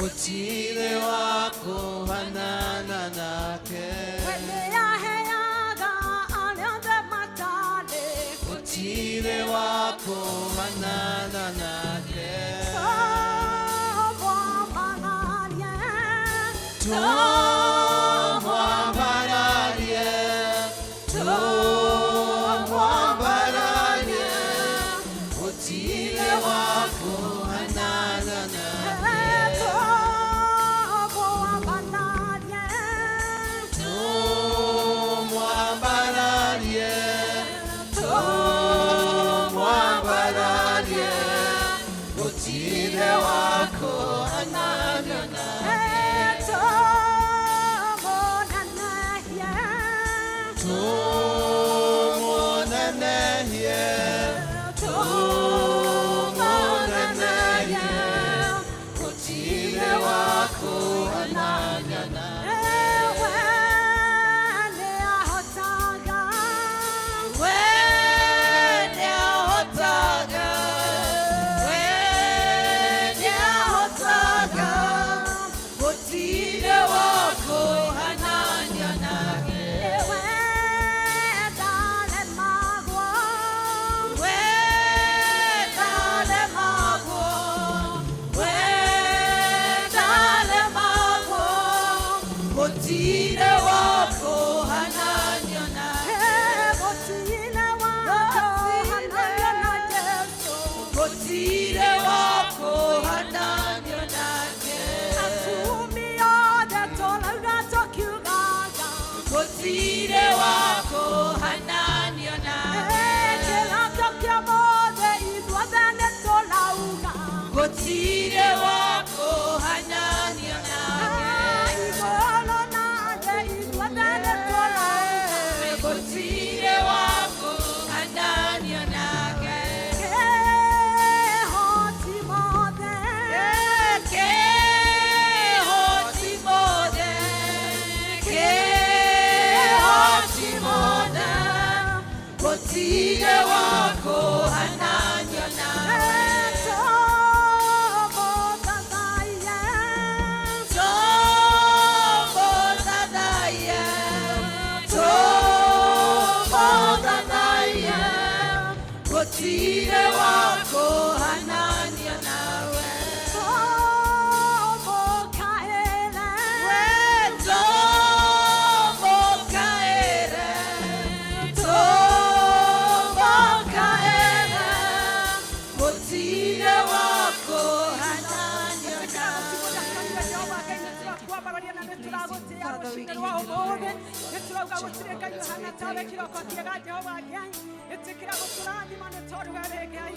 Gũtirĩ wa kũhanana nake. We nĩaheaga arĩa othe matarĩ. Gũtirĩ wa kũhanana nake. Tũmwambararie. Tũmwambararie, tũmwambararie, gũtirĩ wa kũhanana nake. Tũmwambararie. Tũmwambararie, tũmwambararie, gũtirĩ wa kũhanana nake. Tũmũnenehie. Tũmũnenehie, tũmũnenehie, gũtirĩ wa kũhanana nake. We nĩahotaga. We nĩahotaga, we nĩahotaga, gũtirĩ wa kũhananio nake. We ndaremagwo. We ndaremagwo, we ndaremagwo, gũtirĩ wa kũhananio nake. Gũtirĩ wa kũhananio na Jesũ. Gũtirĩ wa kũhananio nake. Atumia othe tũrauga tũkiugaga. Gũtirĩ wa kũhananio nake. Kĩroko kĩa ũmũthĩ ithuothe nĩtũrauga. Gũtirĩ wa kũhananio nake. Igũrũ na thĩ ithuothe nĩtũrauga. Gũtirĩ wa kũhananio nake. Kĩhoti mothe. Kĩhoti mothe, kĩhoti mothe, gũtirĩ wa kũhananio nake. Tũmũthathaiye. Tũmũthathaiye, tũmũthathaiye, gũtirĩ wa kũhananio nawe. Tũmũkaĩre. Tũmũkaĩre, tũmũkaĩre, gũtirĩ wa kũhananio nawe. Kwambararia na nĩtũragũtĩĩa rũcinĩ rwa ũmũthĩ. Nĩtũrauga gũtirĩ Ngai ũhana tawe. Kĩroko kĩega, Jehova Ngai, ĩtĩkĩra gũtũrathima nĩ tondũ we wĩ Ngai.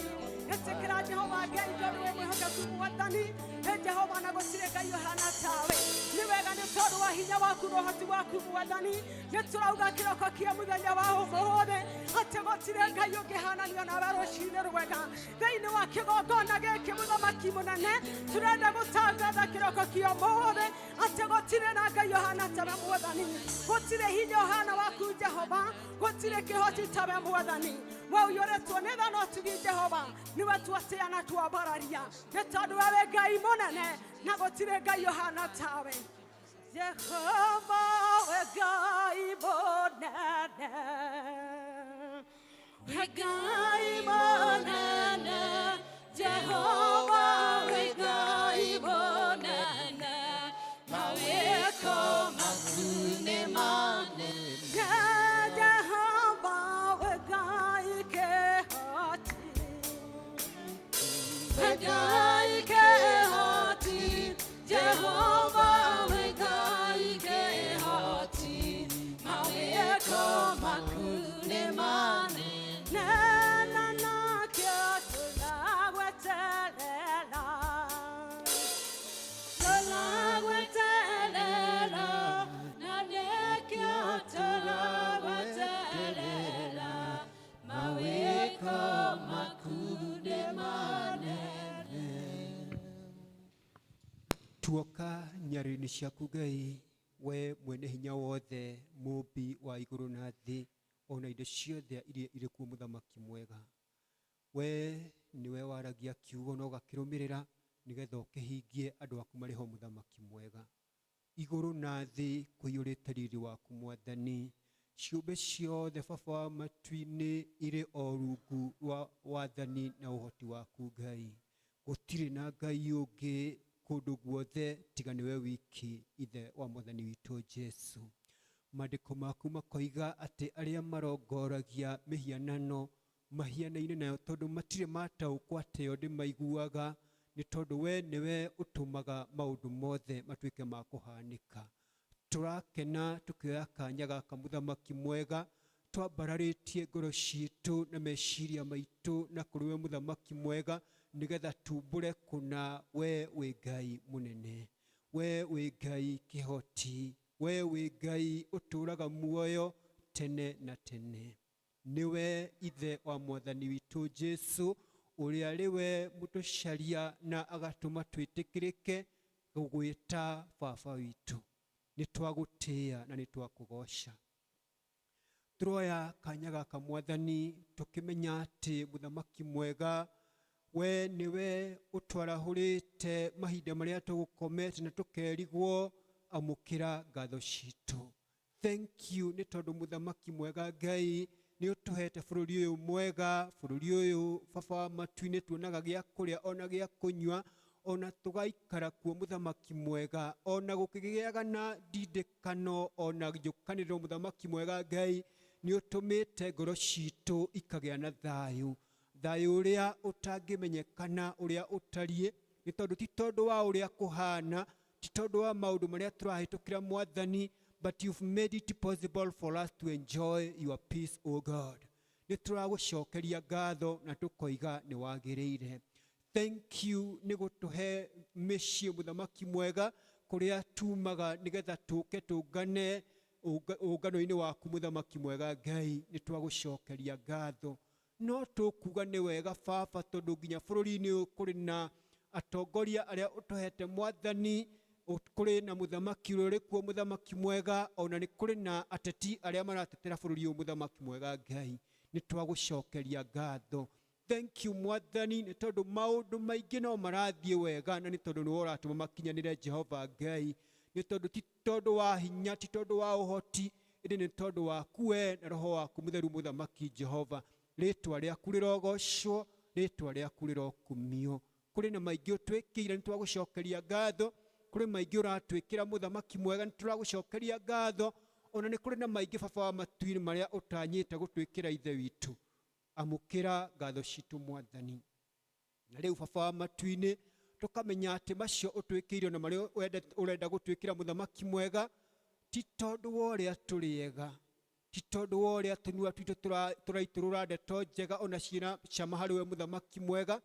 Ĩtĩkĩra, Jehova Ngai, tondũ wĩ mwĩhokeku, Mwathani. Ĩ Jehova, na gũtirĩ Ngai ũhana tawe. Nĩ wega nĩ tondũ wa hinya waku na ũhoti waku, Mwathani. Nĩ tũrauga kĩroko kĩa mũthenya wa ũmũthĩ atĩ gũtirĩ Ngai ũngĩhananio nawe. Rũcinĩ rwega thĩinĩ wa kĩgongona gĩkĩ, mũthamaki mũnene, tũrenda gũtangatha kĩroko kĩa ũmũthĩ atĩ gũtirĩ na Ngai ũhana tawe, Mwathani. Gũtirĩ hinya ũhana waku, Jehova. Gũtirĩ kĩhoti tawe, Mwathani. We ũiyũrĩtwo nĩ tha na ũtugi, Jehova, nĩwe twatĩa na twambararia nĩ tondũ we wĩ Ngai mũnene na gũtirĩ Ngai ũhana tawe. Jehova, we Ngai mũnene, we Ngai mũnene, Jehova, we Ngai mũnene, mawĩko maku nĩ manene. Jehova, we Ngai kĩhoti, we Ngai kĩhoti, Jehova, we Ngai kĩhoti, mawĩko maku nĩ manene. Na nakĩo tũragweterera, tũragweterera, na nĩkĩo tũragweterera, mawĩko maku nĩ manene. Tuoka nyarĩrĩ ciaku, Ngai, we mwene hinya wothe, mũmbi wa igũrũ na thĩ ona indo ciothe iria irĩ kuo. Mũthamaki mwega, we nĩwe waragia kiugo na ũgakĩrũmĩrĩra. Nĩgetha ũkĩhingie andũ aku marĩ ho mũthamaki mwega. Igũrũ na thĩ kũiyũrĩte riri waku mwathani. Ciũmbe ciothe baba wa matu-inĩ irĩ o rungu rwa wathani na ũhoti waku Ngai. Gũtirĩ na Ngai ũngĩ kũndũ guothe tiga nĩwe wiki ithe wa mwathani witũ Jesu. Maandĩko maku makoiga atĩ arĩa marongoragia mĩhianano mahianaine nayo tondũ matirĩ mataũkwo atĩ yo ndĩmaiguaga nĩ tondũ we nĩwe ũtũmaga maũndũ mothe matuĩke ma kũhanĩka. Tũrakena tũkĩoya kanya gaka mũthamaki mwega twambararĩtie ngoro citũ na meciria maitũ na kũrĩ we mũthamaki mwega nĩgetha tumbũre kũna we wĩ Ngai mũnene, we wĩ Ngai kĩhoti, we wĩ Ngai ũtũũraga muoyo tene na tene. Nĩwe ithe wa mwathani witũ Jesu ũrĩa arĩ we mũtũcaria na agatũma twĩtĩkĩrĩke gũgwĩta baba witũ. Nĩ twagũtĩĩa na nĩ twakũgoca. Tũroya kanya gaka mwathani tũkĩmenya atĩ mũthamaki mwega we nĩwe ũtwarahũrĩte mahinda marĩa tũgũkomete na tũkerigwo amũkĩra ngatho citũ. Thank you nĩ tondũ mũthamaki mwega Ngai nĩ ũtũhete bũrũri ũyũ mwega, bũrũri ũyũ baba wa matu-inĩ tuonaga gĩa kũrĩa ona gĩa kũnyua ona tũgaikara kuo mũthamaki mwega ona gũkĩgĩaga na ndindĩkano ona njũkanĩrĩro mũthamaki mwega Ngai nĩ ũtũmĩte ngoro citũ ikagĩa na thayũ. Thayũ ũrĩa ũtangĩmenyekana ũrĩa ũtariĩ nĩ tondũ ti tondũ wa ũrĩa kũhana, ti tondũ wa maũndũ marĩa tũrahĩtũkĩra mwathani, but you've made it possible for us to enjoy your peace, O God. Nĩ tũragũcokeria ngatho na tũkoiga nĩ wagĩrĩire. Thank you nĩ gũtũhe mĩciĩ mũthamaki mwega kũrĩa tumaga nĩgetha tũke tũngane ũngano-inĩ waku mũthamaki mwega Ngai nĩ twagũcokeria ngatho. No tũkuga nĩ wega baba tondũ nginya bũrũri-inĩ ũyũ kũrĩ na atongoria arĩa ũtũhete mwathani, kũrĩ na mũthamaki ũrĩa ũrĩ kuo mũthamaki mwega, ona nĩ kũrĩ na ateti arĩa maratetera bũrũri ũyũ mũthamaki mwega Ngai nĩ twagũcokeria ngatho. Thank you mwathani nĩ tondũ maũndũ maingĩ no marathiĩ wega na nĩ tondũ nĩwe ũratũma makinyanĩre Jehova Ngai, nĩ tondũ ti tondũ wa hinya, ti tondũ wa ũhoti, ĩndĩ nĩ tondũ waku we na roho waku mũtheru mũthamaki Jehova. Rĩtwa rĩaku rĩrogocwo, rĩtwa rĩaku rĩrokumio. Kũrĩ na maingĩ ũtwĩkĩire nĩ twagũcokeria ngatho, kũrĩ maingĩ ũratwĩkĩra mũthamaki mwega nĩ tũragũcokeria ngatho, ona nĩ kũrĩ na maingĩ baba wa matu-inĩ marĩa ũtanyĩte gũtwĩkĩra ithe witũ. Amũkĩra ngatho citũ mwathani. Na rĩu baba wa matu-inĩ tũkamenya atĩ macio ũtwĩkĩire na marĩa ũrenda gũtwĩkĩra mũthamaki mwega ti tondũ wa ũrĩa tũrĩ ega, ti tondũ wa ũrĩa tũnua twitũ tũraitũrũra ndeto njega ona ciĩna cama harĩ we mũthamaki mwega,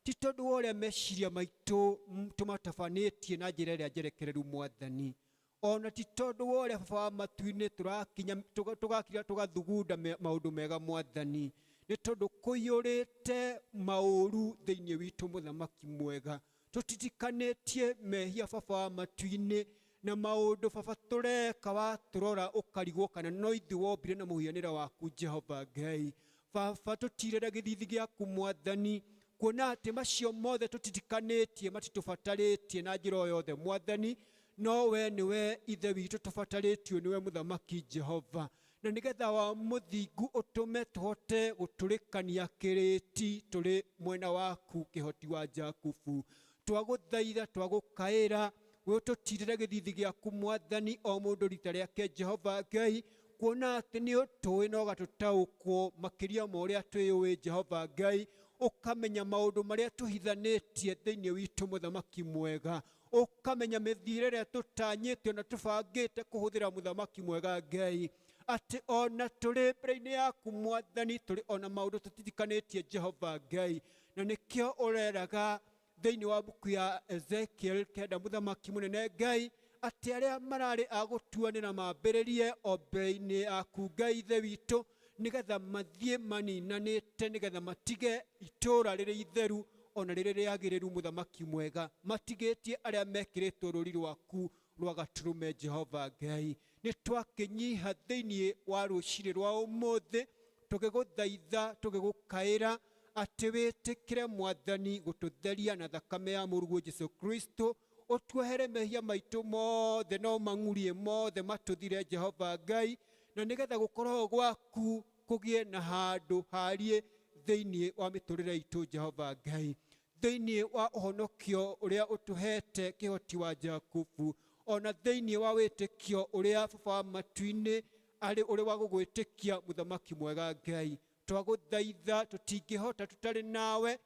ti tondũ wa ũrĩa meciria maitũ tũmatabanĩtie na njĩra ĩrĩa njerekereru mwathani, ona ti tondũ wa ũrĩa baba wa matu-inĩ tũrakinya tũgakira tũgathugunda maũndũ mega mwathani, nĩ tondũ kũiyũrĩte maũru thĩinĩ witũ mũthamaki mwega. Tũtitikanĩtie mehia baba wa matu-inĩ na maũndũ baba tũreka watũrora ũkarigwo kana no ithuĩ wombire na mũhianĩre waku Jehova Ngai. Baba tũtirĩre gĩthithi gĩaku mwathani, kuona atĩ macio mothe tũtitikanĩtie matitũbatarĩtie na njĩra o yothe mwathani, no we nĩwe ithe witũ tũbatarĩtio nĩwe mũthamaki Jehova. Na nĩgetha wa mũthingu ũtũme tũhote gũtũrĩkania kĩrĩti tũrĩ mwena waku kĩhoti wa Jakubu. Twagũthaitha twagũkaĩra we ũtũtirĩre gĩthithi gĩaku mwathani o mũndũ rita rĩake Jehova Ngai, kuona atĩ nĩ ũtũĩ na ũgatũtaũkwo makĩria ma ũrĩa twĩyũĩ Jehova Ngai, ũkamenya maũndũ marĩa tũhithanĩtie thĩinĩ witũ mũthamaki mwega, ũkamenya mĩthiĩre ĩrĩa tũtanyĩte ona tũbangĩte kũhũthĩra mũthamaki mwega Ngai, atĩ ona tũrĩ mbere-inĩ yaku mwathani tũrĩ ona maũndũ tũtitikanĩtie Jehova Ngai, na nĩkĩo ũreraga thĩinĩ wa mbuku ya Ezekiel kenda mũthamaki mũnene Ngai atĩ arĩa mararĩ a gũtuanĩra mambĩrĩrie o mbere-inĩ yaku Ngai ithe witũ, nĩgetha mathiĩ maninanĩte, nĩgetha matige itũũra rĩrĩ itheru ona rĩrĩ rĩagĩrĩru mũthamaki mwega, matigĩtie arĩa mekĩrĩtwo rũri rwaku rwa gatũrũme Jehova Ngai. Nĩ twakĩnyiha thĩinĩ wa rũcinĩ rwa ũmũthĩ tũgĩgũthaitha tũgĩgũkaĩra Atĩ wĩtĩkĩre Mwathani gũtũtheria na thakame ya mũrũguo Jesu Kristo, ũtuohere mehia maitũ mothe no mang'urie mothe matũthire Jehova Ngai, na nĩgetha gũkorwo gwaku kũgĩe na handũ harie thĩinĩ wa mĩtũrĩre itũ Jehova Ngai, thĩinĩ wa ũhonokio ũrĩa ũtũhete kĩhoti wa Jakubu, ona thĩinĩ wa wĩtĩkio ũrĩa Baba wa matu-inĩ arĩ ũrĩ wa gũgwĩtĩkia mũthamaki mwega Ngai. Twagũthaitha tũtingĩhota tũtarĩ nawe,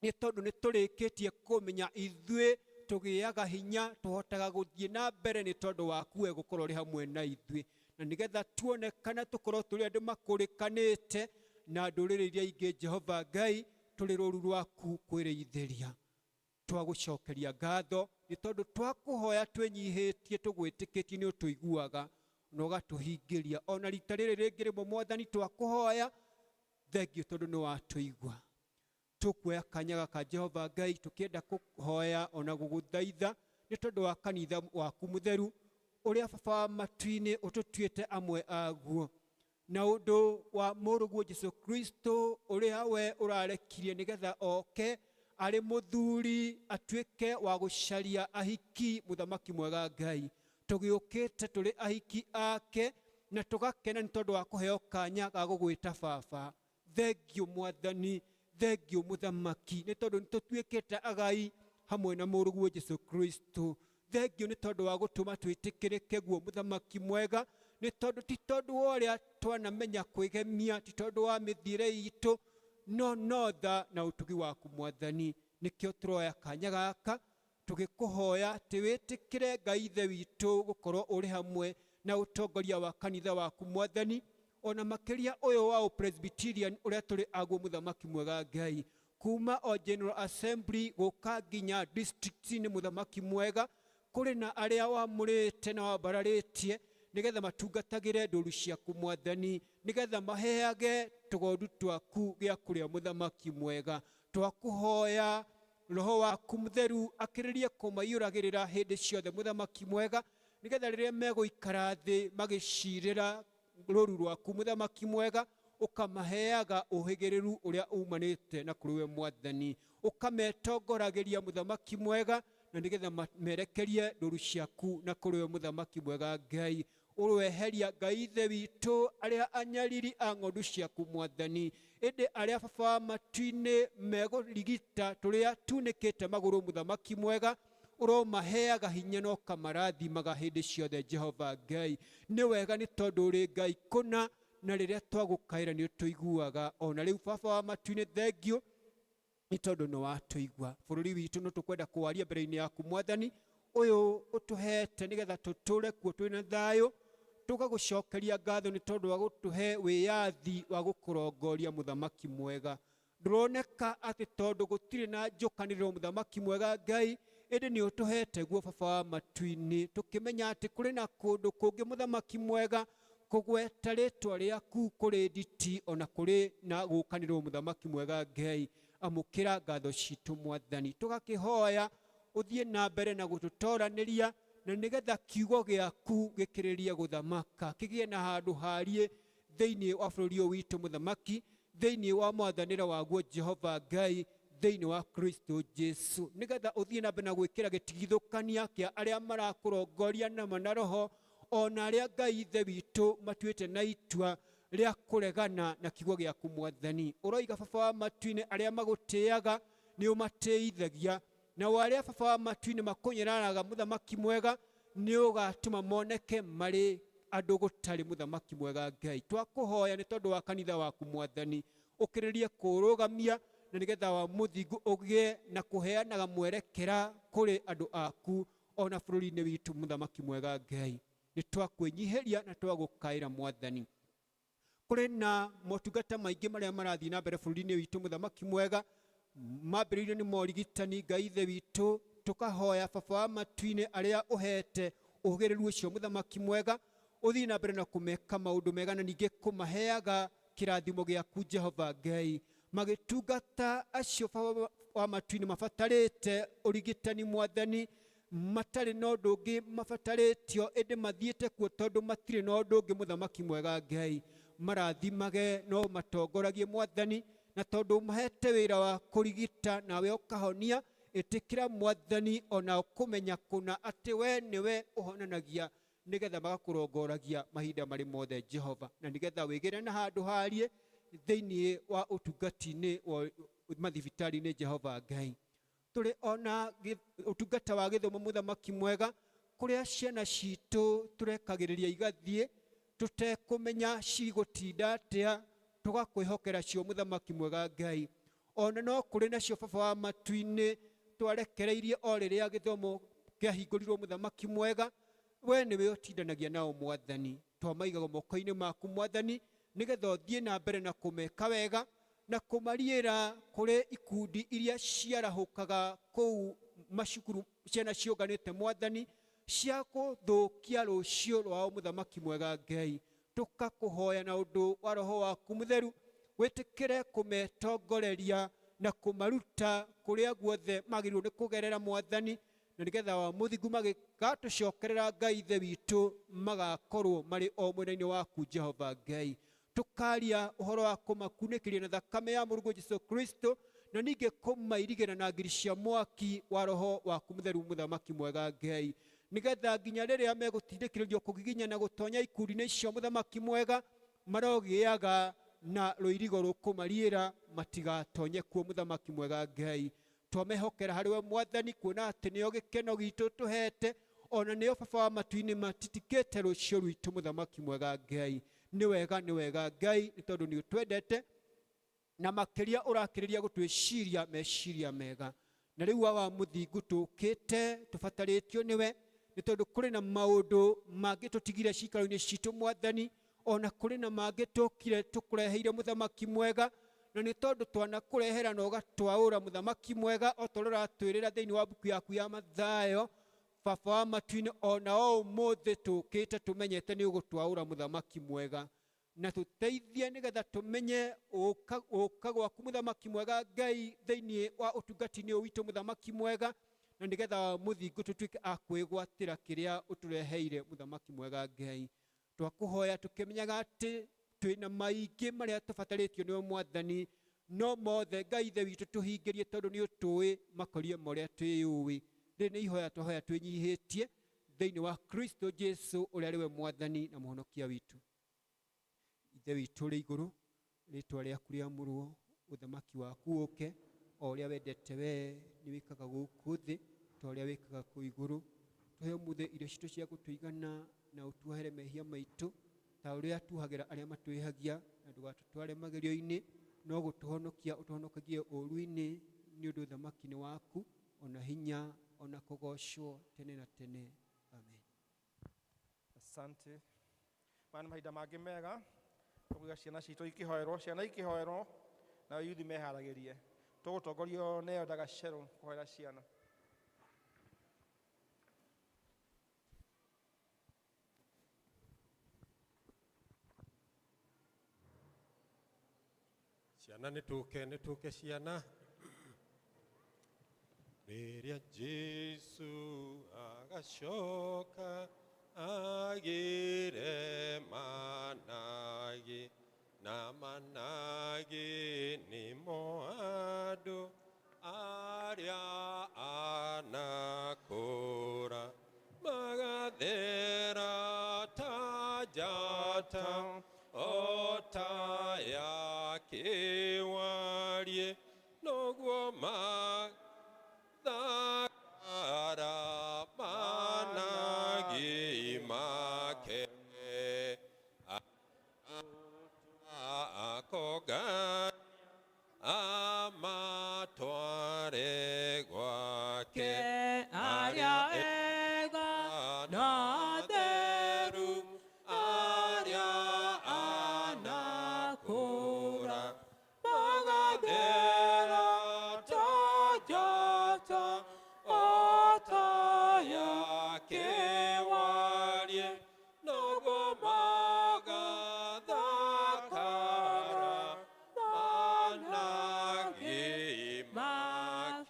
nĩ tondũ nĩ tũrĩkĩtie kũmenya ithuĩ tũgĩaga hinya, tũhotaga gũthiĩ na mbere nĩ tondũ waku we gũkorwo ũrĩ hamwe na ithuĩ, na nĩgetha tuone kana tũkorwo tũrĩ andũ makũrĩkanĩte na ndũrĩrĩ iria ingĩ Jehova Ngai, tũrĩ rũru rwaku kwĩrĩithĩria. Twagũcokeria ngatho nĩ tondũ twakũhoya twĩnyihĩtie tũgwĩtĩkĩtie nĩ ũtũiguaga na ũgatũhingĩria. Ona rita rĩrĩ rĩngĩ rĩmwe Mwathani twakũhoya thengio tondũ nĩ watũigua. Tũkuoya kanya gaka Jehova Ngai tũkĩenda kũhoya ona gũgũthaitha nĩ tondũ wa kanitha waku mũtheru ũrĩa Baba wa matu-inĩ ũtũtuĩte amwe aguo, na ũndũ wa mũrũguo Jesu Kristo ũrĩa we ũrarekirie nĩgetha oke arĩ mũthuri atuĩke wa gũcaria ahiki mũthamaki mwega Ngai. Tũgĩũkĩte tũrĩ ahiki ake na tũgakena nĩ tondũ wa kũheo kanya ga gũgwĩta baba. Thengio Mwathani, thengio mũthamaki, nĩ tondũ nĩ tũtuĩkĩte agai hamwe na mũrũguo Jesu Kristo. Thengio nĩ tondũ wa gũtũma twĩtĩkĩrĩke guo mũthamaki mwega, nĩ tondũ ti tondũ wa ũrĩa twanamenya kwĩgemia, ti tondũ wa mĩthiĩre itũ, no no tha na ũtugi waku Mwathani. Nĩkĩo tũroya kanya gaka tũgĩkũhoya atĩ wĩtĩkĩre Ngai Ithe witũ gũkorwo ũrĩ hamwe na ũtongoria wa kanitha waku Mwathani, ona makĩria ũyũ wa Presbyterian ũrĩa tũrĩ aguo mũthamaki mwega Ngai, kuma o General Assembly gũka nginya district-inĩ mũthamaki mwega, kũrĩ na arĩa wamũrĩte na wambararĩtie nĩgetha matungatagĩre ndũru ciaku Mwathani, nĩgetha maheage tũgondu twaku gĩa kũrĩa mũthamaki mwega. Twakũhoya roho waku mũtheru akĩrĩrie kũmaiyũragĩrĩra hĩndĩ ciothe mũthamaki mwega, nĩgetha rĩrĩa megũikara thĩ magĩcirĩra rũru rwaku mũthamaki mwega, ũkamaheaga ũhĩgĩrĩru ũrĩa umanĩte na kũrĩ we Mwathani, ũkametongoragĩria mũthamaki mwega, na nĩgetha merekerie ndũru ciaku na kũrĩ we mũthamaki mwega Ngai. Ũroeheria Ngai Ithe witũ arĩa anyariri a ng'ondu ciaku Mwathani, ĩndĩ arĩa Baba wa matu-inĩ megũrigita tũrĩa tunĩkĩte magũrũ mũthamaki mwega, ũromaheaga hinya na ũkamarathimaga hĩndĩ ciothe Jehova Ngai. Nĩ wega nĩ tondũ ũrĩ Ngai kũna, na rĩrĩa twagũkaĩra nĩ ũtũiguaga. Ona rĩu Baba wa matu-inĩ thengio nĩ tondũ nĩ watũigua. Bũrũri witũ no tũkwenda kũwaria mbere-inĩ yaku Mwathani, ũyũ ũtũhete nĩgetha tũtũre kuo twĩna thayũ. Tũgagũcokeria ngatho nĩ tondũ wa gũtũhe wĩyathi wa gũkũrongoria mũthamaki mwega. Ndũroneka atĩ tondũ gũtirĩ na njũkanĩrĩro mũthamaki mwega Ngai, ĩndĩ nĩ ũtũhete guo Baba wa matu-inĩ, tũkĩmenya atĩ kũrĩ na kũndũ kũngĩ mũthamaki mwega kũgweta rĩtwa rĩaku kũrĩ nditi ona kũrĩ na gũkanĩrĩrwo mũthamaki mwega Ngai. Amũkĩra ngatho citũ Mwathani, tũgakĩhoya ũthiĩ na mbere na gũtũtoranĩria, na nĩgetha kiugo gĩaku gĩkĩrĩrie gũthamaka, kĩgĩe na handũ harie thĩinĩ wa bũrũri ũyũ witũ mũthamaki, thĩinĩ wa mwathanĩre waguo Jehova Ngai, thĩinĩ wa Kristo Jesu, nĩgetha ũthiĩ na mbere na gwĩkĩra gĩtigithũkania kĩa arĩa marakũrongoria nama na roho, ona arĩa Ngai Ithe witũ matuĩte na itua rĩa kũregana na kiugo gĩaku Mwathani. Ũroiga Baba wa matu-inĩ arĩa magũtĩaga nĩ ũmatĩithagia, na arĩa Baba wa matu-inĩ makũnyararaga mũthamaki mwega nĩ ũgatũma moneke marĩ andũ gũtarĩ mũthamaki mwega Ngai. Twakũhoya nĩ tondũ wa kanitha waku Mwathani, ũkĩrĩrie kũrũgamia na nĩgetha wa mũthingu ũgĩe na kũheanaga mwerekera kũrĩ andũ aku ona bũrũri-inĩ witũ mũthamaki mwega Ngai. Nĩ twakwĩnyihĩria na twagũkaĩra Mwathani. Kũrĩ na motungata maingĩ marĩa marathiĩ na mbere bũrũri-inĩ witũ mũthamaki mwega, mambĩrĩirio nĩ morigitani Ngai Ithe witũ. Tũkahoya Baba wa matu-inĩ arĩa ũhete ũhĩgĩrĩru ũcio mũthamaki mwega, ũthiĩ na mbere na kũmeka maũndũ mega na ningĩ kũmaheaga kĩrathimo gĩaku Jehova Ngai, magĩtungata acio Baba wa matu-inĩ mabatarĩte ũrigitani Mwathani, matarĩ na ũndũ ũngĩ mabatarĩtio, ĩndĩ mathiĩte kuo tondũ matirĩ na ũndũ ũngĩ mũthamaki mwega Ngai. Marathimage no matongoragie Mwathani, Na tondũ ũmahete wĩra wa kũrigita nawe ũkahonia, ĩtĩkĩra Mwathani onao kũmenya kũna atĩ we nĩwe ũhonanagia, nĩgetha magakũrongoragia mahinda marĩ mothe Jehova, na nĩgetha wĩgĩre na handũ harie thĩinĩ wa ũtungati-inĩ wa mathibitarĩ-inĩ Jehova Ngai. Tũrĩ ona ũtungata wa gĩthomo mũthamaki mwega, kũrĩa ciana citũ tũrekagĩrĩria igathiĩ tũtekũmenya cigũtinda atĩa, tũgakwĩhokera cio mũthamaki mwega Ngai. Ona no kũrĩ nacio baba wa matu-inĩ twarekereirie o rĩrĩa gĩthomo kĩahingũrirwo mũthamaki mwega, we nĩwe ũtindanagia nao Mwathani. Twamaigaga moko-inĩ maku Mwathani, nĩgetha ũthiĩ na mbere na kũmeka wega na kũmariĩra kũrĩ ikundi iria ciarahũkaga kũu macukuru ciana ciũnganĩte Mwathani, cia gũthũkia rũciũ rwao mũthamaki mwega Ngai. Tũkakũhoya na ũndũ wa roho waku mũtheru wĩtĩkĩre kũmetongoreria na kũmaruta kũrĩa guothe magĩrĩirwo nĩ kũgerera Mwathani, na nĩgetha wa mũthingu magĩgatũcokerera Ngai Ithe witũ magakorwo marĩ o mwena-inĩ waku Jehova Ngai. Tũkaria ũhoro wa kũmakunĩkĩria na thakame ya Mũrũguo Jesu Kristo, na ningĩ kũmairigĩra na ngiri cia mwaki wa roho waku mũtheru mũthamaki mwega Ngai, nĩgetha nginya rĩrĩa megũtindĩkĩrĩrio kũgiginya na gũtonya ikundi-inĩ icio mũthamaki mwega, marogĩaga na rũirigo rũkũmariĩra matigatonye kuo mũthamaki mwega Ngai. Twamehokera harĩ we Mwathani, kuona atĩ nĩo gĩkeno gitũ tũhete, ona nĩo baba wa matu-inĩ matitikĩte rũciũ rwitũ mũthamaki mwega Ngai. Nĩ wega, nĩ wega Ngai, nĩ tondũ nĩ ũtwendete na makĩria ũrakĩrĩria gũtwĩciria meciria mega. Na rĩu wa mũthingu tũkĩte tũbatarĩtio nĩwe, nĩ tondũ kũrĩ na maũndũ mangĩ tũtigire ciikaro-inĩ citũ Mwathani, ona kũrĩ na mangĩ tũkire tũkũreheire mũthamaki mwega, na nĩ tondũ twanakũrehera na ũgatwaũra mũthamaki mwega o ta ũrĩa ũratwĩrĩra thĩinĩ wa mbuku yaku ya Mathayo. Baba wa matu-inĩ, ona o ũmũthĩ tũkĩte tũmenyete nĩ ũgũtwaũra mũthamaki mwega, na tũteithie nĩgetha tũmenye ũka gwaku mũthamaki mwega Ngai thĩinĩ wa ũtungati-inĩ ũyũ witũ mũthamaki mwega, na nĩgetha mũthingu tũtuĩke a kwĩgwatĩra kĩrĩa ũtũreheire mũthamaki mwega Ngai. Twakũhoya tũkĩmenyaga atĩ twĩna maingĩ marĩa tũbatarĩtio nĩwe Mwathani, no mothe Ngai Ithe witũ tũhingĩrie tondũ nĩ ũtũĩ makorie ma ũrĩa twĩyũĩ. Rĩrĩ nĩ ihoya twahoya twĩnyihĩtie thĩinĩ wa Kristo Jesu ũrĩa arĩ we Mwathani na Mũhonokia witũ. Ithe witũ ũrĩ igũrũ, rĩtwa rĩaku rĩamũrwo, ũthamaki waku ũke, o ũrĩa wendete we nĩ wĩkaga gũkũ thĩ ta ũrĩa wĩkaga kũu igũrũ. Tũhe ũmũthĩ irio citũ cia gũtũigana, na ũtuohere mehia maitũ ta ũrĩa tuohagĩra arĩa matwĩhagia, na ndũgatũtware magerio-inĩ, no gũtũhonokia ũtũhonokagie ũũru-inĩ, nĩ ũndũ ũthamaki nĩ waku, ona hinya, ona kũgocwo tene na tene. Amen. Asante. Maya nĩ mahinda mangĩ mega tũkũiga ciana citũ ikĩhoerwo, ciana ikĩhoerwo na yuthi meharagĩrie. Tũgũtongorio nĩ Elder Gacerũ kũhoera ciana. Ciana nĩ tũke, nĩ tũke ciana. Rĩrĩa Jesu agacoka agĩre managĩ, na managĩ nĩmo andũ arĩa anakũra, magathera ta njata o ta ya kĩwarie, noguo magathakara managĩ make. Akoga amatware gwake, arĩa ega na atheru, arĩa anakũra, magathera ta njata o ta ya kĩwarie, noguo magathakara managĩ make.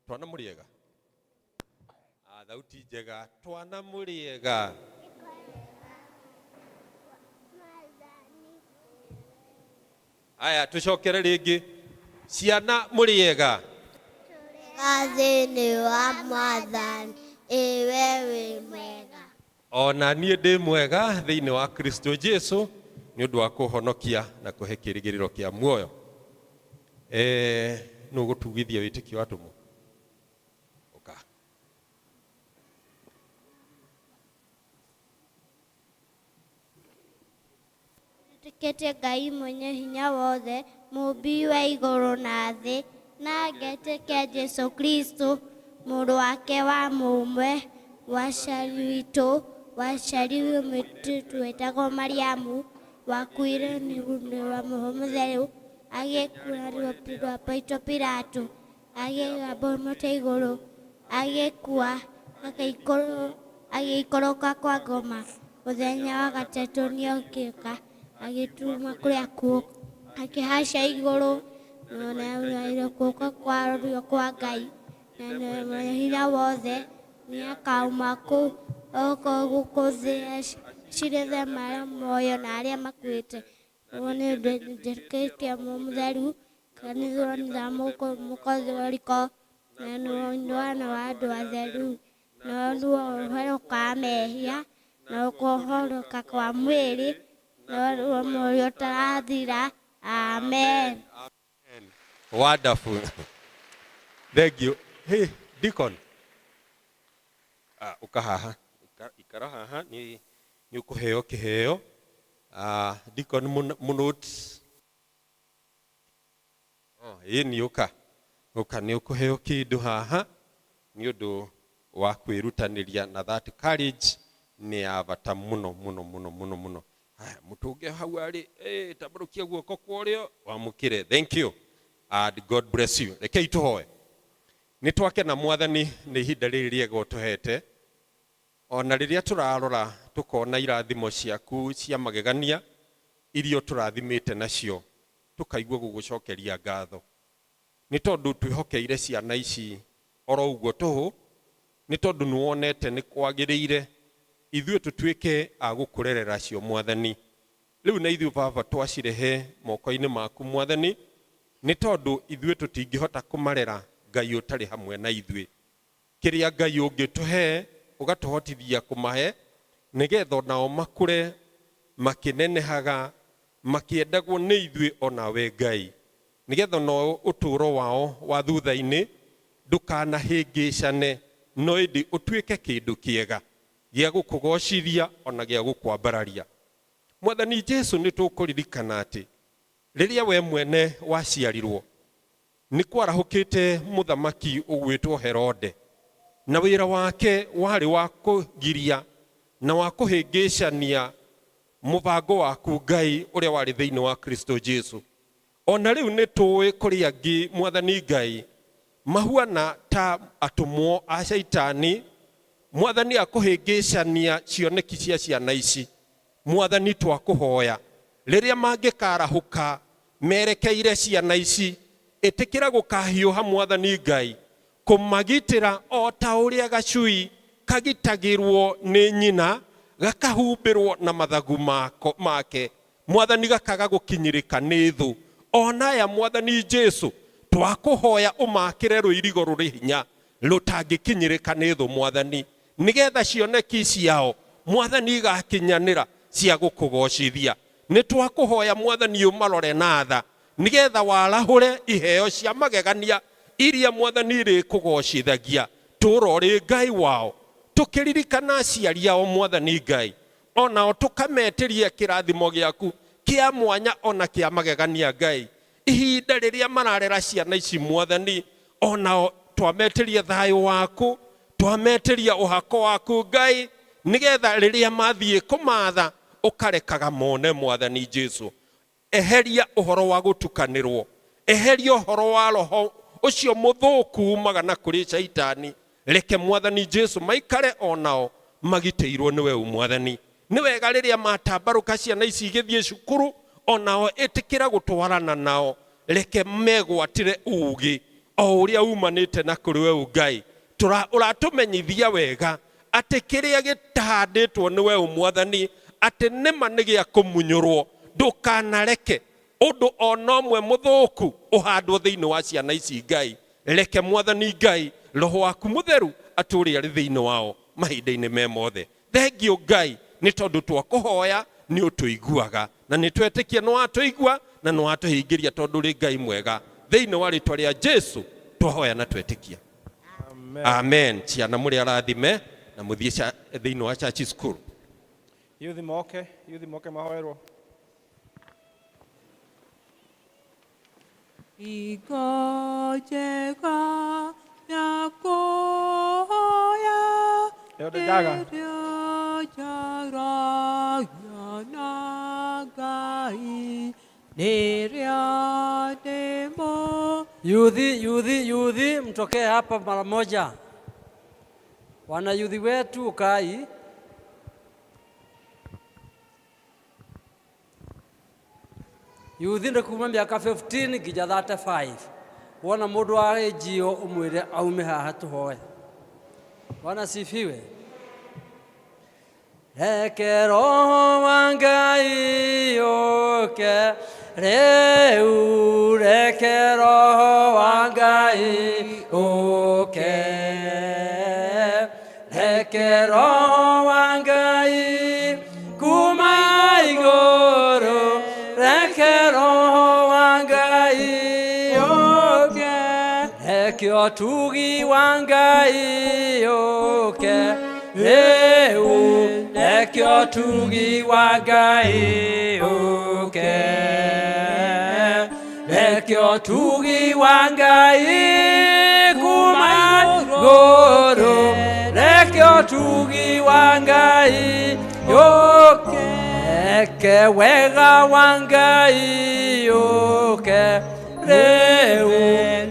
Twana mũrĩega? Thauti njega. Twana mũrĩega? Aya tucokere ringi. Ciana mũrĩega? Thĩinĩ wa Mwathani, ĩ we wĩ mwega. Ona niĩ ndĩ mwega thĩinĩ wa Kristo Jesu nĩ ũndũ wa kũhonokia na kũhe kĩĩrĩgĩrĩro kĩa muoyo. Nũ ũgũtugithia wĩtĩkio wa atũmwo? Ũka. Njĩtĩkĩtie Ngai mwenye hinya wothe, mũũmbi wa igũrũ na thĩ, na ngetĩkia Jesũ Kristo, mũrũ wake wa mũmwe, waciarirwo mũirĩtu wetagwo Mariamu, wakuire nĩ ũndũ wa Roho Mũtheru, agĩkũũrwo Pontio Pilato, agĩkambwo mũtĩ igũrũ, agĩkua, agĩikũrũka kwa ngoma, mũthenya wa gatatũ nĩokĩka, agĩtũma kũrĩ akuũ, akĩhaica igũrũ, na guoko kwa ũrĩo kwa Ngai, na mwenye hinya wothe, nĩakauma kũu oka gũkũ thĩ acirĩre marĩa muoyo na arĩa makuĩte. Ũguo nĩ ũndũ njĩtĩkĩtie Roho Mũtheru, kanitha Mũkatholika, na nĩ wa andũ atheru, na ũhoro wa mehia, na kũhoroka kwa mwĩrĩ, na muoyo ũtarathira. Amen. Wonderful. Thank you. Hey, Deacon. Uka haha. Ikara haha ni ukuheo kiheo. Deacon Munot. Oh, ĩ ni uka. Uka ni ukuheo kindu haha ni undu wa kwirutanĩria na that courage nĩ ya bata mũno mũno mũno mũno mũno. Haya, mũtũnge hau arĩ, tambũrũkia guoko kwa ũrĩo wamũkĩre. Thank you. And God bless you. Rekei tũhoe. Nĩ twakena Mwathani nĩ ihinda rĩrĩ rĩega ũtũhete. Ona rĩrĩa tũrarora tũkona irathimo ciaku cia magegania iria ũtũrathimĩte nacio, tũkaigua gũgũcokeria ngatho. Nĩ tondũ twĩhokeire ciana ici oro ũguo tũhũ, nĩ tondũ nĩwonete nĩ kwagĩrĩire ithuĩ tũtuĩke a gũkũrerera cio Mwathani. Rĩu na ithuĩ Baba twacirehe moko-inĩ maku Mwathani, nĩ tondũ ithuĩ tũtingĩhota kũmarera Ngai ũtarĩ hamwe na ithuĩ. Kĩrĩa Ngai ũngĩtũhe ũgatũhotithia kũmahe nĩgetha onao makũre makĩnenehaga makĩendagwo nĩ ithuĩ onawe Ngai, nĩgetha onao ũtũũro wao wa thutha-inĩ ndũkanahĩngĩcane, no ĩndĩ ũtuĩke kĩndũ kĩega gĩa gũkũgocithia ona gĩa gũkwambararia. Mwathani Jesu, nĩ tũkũririkana atĩ rĩrĩa we mwene waciarirwo nĩ kwarahũkĩte mũthamaki ũgwĩtwo Herode, na wĩra wake warĩ wa kũgiria na wa kũhĩngĩcania mũbango waku Ngai ũrĩa warĩ thĩinĩ wa Kristo Jesu. Ona rĩu nĩ tũĩ kũrĩ angĩ Mwathani Ngai mahuana ta atũmwo a Shaitani, Mwathani akũhĩngĩcania cioneki cia ciana ici. Mwathani twakũhoya rĩrĩa mangĩkarahũka merekeire ciana ici, ĩtĩkĩra gũkahiũha Mwathani Ngai kũmagitĩra o ta ũrĩa gacui kagitagĩrwo nĩ nyina gakahumbĩrwo na mathagu make, Mwathani gakaga gũkinyĩrĩka nĩ thũ. Ona aya Mwathani Jesu twakũhoya ũmakĩre rũirigo rũrĩ hinya rũtangĩkinyĩrĩka nĩ thũ Mwathani, nĩgetha cioneki ciao Mwathani igakinyanĩra cia gũkũgocithia. Nĩ twakũhoya Mwathani ũmarore na tha, nĩgetha warahũre iheo cia magegania iria Mwathani rĩkũgocithagia tũũra ũrĩ Ngai wao. Tũkĩririkana aciari ao Mwathani Ngai, onao tũkametĩria kĩrathimo gĩaku kĩa mwanya ona kĩa magegania Ngai. Ihinda rĩrĩa mararera ciana ici Mwathani, onao twametĩria thayũ waku, twametĩria ũhako waku Ngai, nĩgetha rĩrĩa mathiĩ kũmatha ũkarekaga mone Mwathani Jesu. Eheria ũhoro wa gũtukanĩrwo, eheria ũhoro wa roho ũcio mũthũku umaga na kũrĩ Shaitani. Reke Mwathani Jesu maikare onao magitĩirwo nĩwe Mwathani. Nĩ wega rĩrĩa matambarũka ciana ici igĩthiĩ cukuru, onao ĩtĩkĩra gũtwarana nao, reke megwatĩre ũũgĩ o ũrĩa umanĩte na kũrĩ we Ngai. Ũratũmenyithia wega atĩ kĩrĩa gĩtahandĩtwo nĩwe Mwathani, atĩ nĩma nĩ gĩa kũmunyũrwo. Ndũkanareke Ũndũ ona ũmwe mũthũku ũhandwo thĩinĩ wa ciana ici Ngai. Reke Mwathani Ngai, Roho waku mũtheru atũũre arĩ thĩinĩ wao mahinda-inĩ me mothe. Thengiũ Ngai, nĩ tondũ twakũhoya nĩ ũtũiguaga, na nĩ twetĩkia nĩ watũigua na nĩ watũhingĩria tondũ ũrĩ Ngai mwega. Thĩinĩ wa rĩtwa rĩa Jesu twahoya na twetĩkia. Amen. Amen. Ciana mũrĩ arathime na mũthiĩ thĩinĩ wa church school. Yuthi moke mahoerwo. Igojega yakoya Ĩyo ndĩndaga. Yuthi, yuthi, yuthi, mtokee hapa mara moja. Wana yuthi wetu ukai. Yuthi nĩ kuma mĩaka 15 nginya 35. Wona mũndũ wa NGO ũmwĩre aume haha tũhoe. Bwana sifiwe. Reke Roho wa Ngai ũke rĩu, reke Roho wa Ngai ũke. Reke Roho wa Ngai kuma igũrũ, reke Roho wa Ngai ũke. Reke ũtugi wa Ngai ũke rĩu, reke ũtugi wa Ngai ũke. Reke ũtugi wa Ngai kuma igũrũ, reke ũtugi wa Ngai ũke. Reke wega wa Ngai ũke rĩu,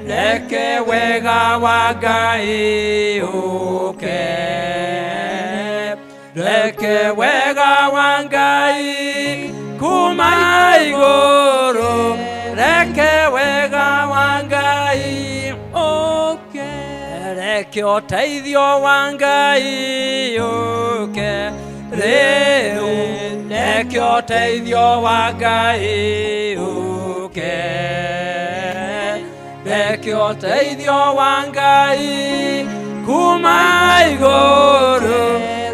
reke wega wa Ngai ũke. Reke wega wa Ngai kuma igũrũ, reke wega wa Ngai ũke. Reke ũteithio wa Ngai ũke rĩu, reke ũteithio wa Ngai ũke. Reke ũteithio wa Ngai kuma igũrũ,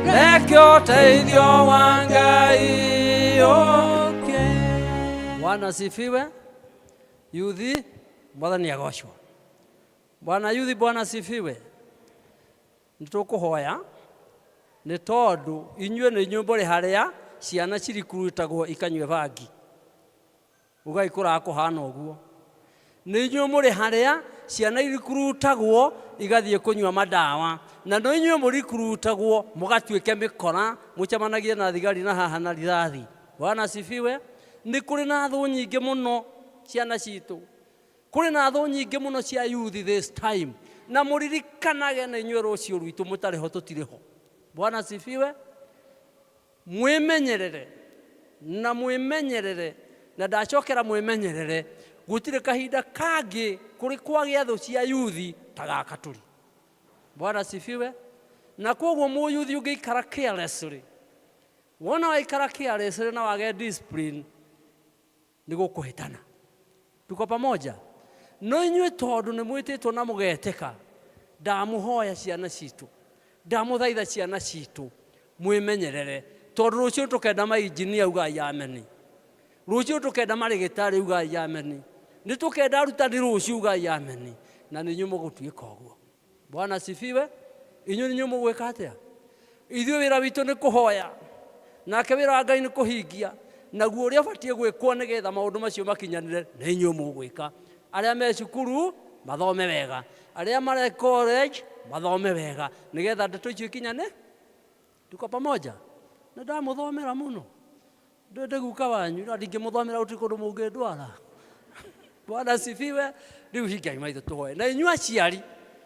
reke ũteithio wa Ngai ũke. Bwana sifiwe. Yuthi, Mwathani agocwo. Bwana yuthi, Bwana sifiwe. Nĩtũkũhoya nĩ tondũ inyuĩ nĩ inyuĩ mũrĩ harĩa ciana cirikurutagwo ikanyue bangi. Ugai kũraga kũhana ũguo. Nĩ inyuĩ mũrĩ harĩa ciana irikurutagwo igathiĩ kũnyua madawa, na no inyuĩ mũrikurutagwo mũgatuĩke mĩkora, mũcemanagie na thigari na haha na rithathi. Bwana sifiwe. Nĩ kũrĩ na thũ nyingĩ mũno ciana citũ. Kũrĩ na thũ nyingĩ mũno cia youth this time. Na mũririkanage na inyuĩ rũciũ rwitũ mũtarĩ ho tũtirĩ ho. Bwana sifiwe. Mwĩmenyerere na mwĩmenyerere na ndacokera mwĩmenyerere, gũtirĩ kahinda kangĩ kũrĩ kwagĩa thũ cia yuthi ta gaka tũrĩ. Bwana sifiwe. Na koguo mũyuthi ũngĩikara carelessly, wona waikara carelessly na wage discipline, nĩ gũkũhĩtana. Tuko pamoja? No inyuĩ tondũ nĩ mwĩtĩtwo na mũgetĩka, ndamũhoya ciana citũ, ndamũthaitha ciana citũ, mwĩmenyerere, tondũ rũciũ tũkenda mainjinia ugai ameni. Rũciũ tũkenda marĩgĩtarĩ ugai ameni. Nĩ tũkenda arutani rũciũ ugai ameni. Na nĩ inyuĩ mũgũtuĩka ũguo. Bwana sifiwe. Inyuĩ nĩ inyuĩ mũgwĩka atĩa? Ithuĩ wĩra witũ nĩ kũhoya, nake wĩra wa Ngai nĩ kũhingia, naguo ũrĩa ũbatiĩ gwĩkwo nĩgetha maũndũ macio makinyanĩre nĩ inyuĩ mũgwĩka. Arĩa me cukuru mathome wega, arĩa marĩ college mathome wega, nĩgetha ndeto icio ikinyane. Tuko pamoja? Nĩ ndamũthomera mũno. Ndĩ guka wanyu, na ndingĩmũthomera gũtirĩ kũndũ mũngĩndwara. Bwana sifiwe. Rĩu hingai maitho tũhoe. Na inyuĩ aciari,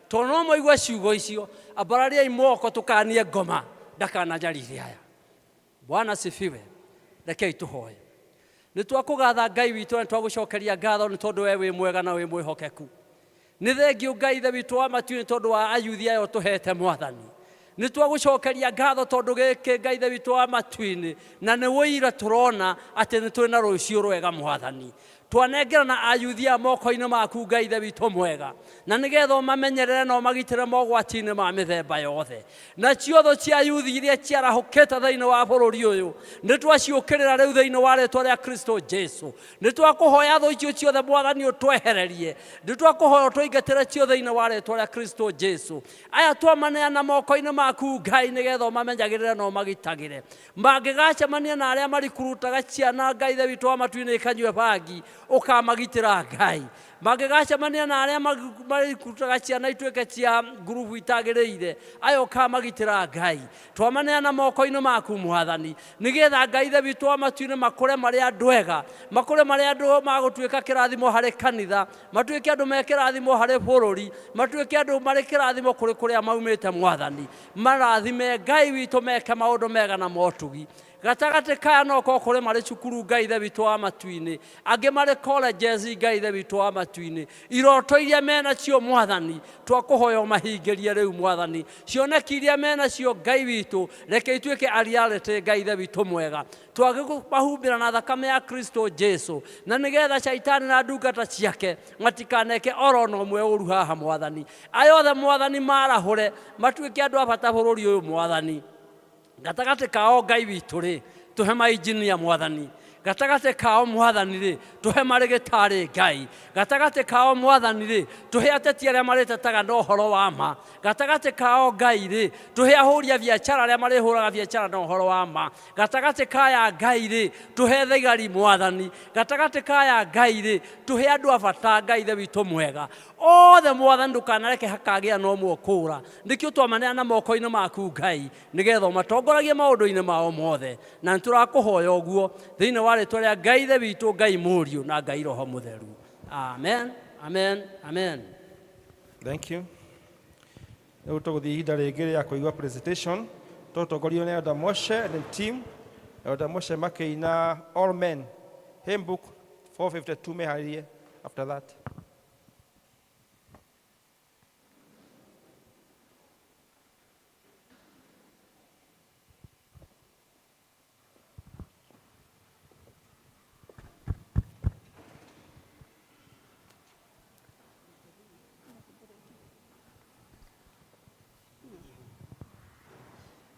tondũ no mwaigua ciugo icio, ambarariai moko tũkanie ngoma ndakananyarire aya. Bwana sifiwe. Rekei tũhoe. Nĩ twakũgatha Ngai witũ na nĩ twagũcokeria ngatho nĩ tondũ we wĩ mwega na wĩ mwĩhokeku. Nĩ thengiũ Ngai Ithe witũ wa matu-inĩ tondũ wa ayuthi aya ũtũhete Mwathani. Nĩ twagũcokeria ngatho tondũ gĩkĩ Ngai Ithe witũ wa matu-inĩ, na nĩ ũira tũrona atĩ nĩ twĩ na rũciũ rwega Mwathani. Twanengerana ayuthi aya moko-inĩ maku Ngai ithe witũ mwega, na nĩgetha ũmamenyerere na ũmagitĩre mogwati-inĩ ma mĩthemba yothe. Nacio thũ cia yuthi iria ciarahũkĩte thĩinĩ wa bũrũri ũyũ nĩ twaciũkĩrĩra rĩu thĩinĩ wa rĩtwa rĩa Kristo Jesu. Nĩ twakũhoya thũ icio ciothe Mwathani ũtwehererie, nĩ twakũhoya ũtũingatĩre cio thĩinĩ wa rĩtwa rĩa Kristo Jesu. Aya twamaneana moko-inĩ maku Ngai nĩgetha ũmamenyagĩrĩre na ũmagitagĩre. Mangĩgacemania na arĩa marikurutaga ciana Ngai ithe witũ wa matu-inĩ ikanyue bangi, ũkamagitĩra Ngai. Mangĩgacemania na arĩa marikurutaga ciana ituĩke cia ngurubu itagĩrĩire, aya ũkamagitĩra Ngai. Twamaneana moko-inĩ maku Mwathani, nĩgetha Ngai ithe witũ wa matu-inĩ makũre marĩ andũ ega, makũre marĩ andũ magũtuĩka kĩrathimo harĩ kanitha, matuĩke andũ me kĩrathimo harĩ bũrũri, matuĩke andũ marĩ kĩrathimo kũrĩ kũrĩa maumĩte Mwathani. Marathime Ngai witũ meke maũndũ mega na motugi. Gatagatĩ kaya no korwo kũrĩ marĩ cukuru Ngai ithe witũ wa matu-inĩ, angĩ marĩ colleges Ngai ithe witũ wa matu-inĩ. Iroto iria menacio Mwathani twakũhoya ũmahingĩrie rĩu Mwathani. Cioneki iria menacio Ngai witũ reke ituĩke a reality Ngai ithe witũ mwega. Twagĩkũmahumbĩra na thakame ya Kristo Jesu, na nĩgetha shaitani na ndungata ciake matikaneke oro na ũmwe ũru haha Mwathani. Aya othe Mwathani marahũre matuĩke andũ a bata bũrũri ũyũ Mwathani. Gatagatĩ kao Ngai witũ rĩ, tũhe mainjinia Mwathani. Gatagatĩ kao Mwathani rĩ, tũhe marĩgĩtarĩ Ngai. Gatagatĩ kao Mwathani rĩ, tũhe ateti arĩa marĩtetaga na ũhoro wa ma. Gatagatĩ kao Ngai rĩ, tũhe ahũri a biacara arĩa marĩhũraga biacara na ũhoro wa ma. Gatagatĩ kaya Ngai rĩ, tũhe thigari Mwathani. Gatagatĩ kaya Ngai rĩ, tũhe andũ a bata Ngai ithe witũ mwega. Othe Mwathani ndũkanareke hakagĩa na ũmwe ũkũũra. Nĩkĩo twamaneana moko-inĩ maku Ngai, nĩgetha ũmatongoragie maũndũ-inĩ mao mothe. Na nĩtũrakũhoya ũguo thĩinĩ wa rĩtwa rĩa Ngai ithe witũ, Ngai Mũriũ na Ngai Roho Mũtheru. Amen, amen, amen. Thank you. Rĩu tũgũthiĩ ihinda rĩngĩ rĩa kũigua presentation. Tũgũtongorio nĩ Elder Moshe and the team. Elder Moshe makĩina All Men, Hymn Book 452 meharĩrie after that.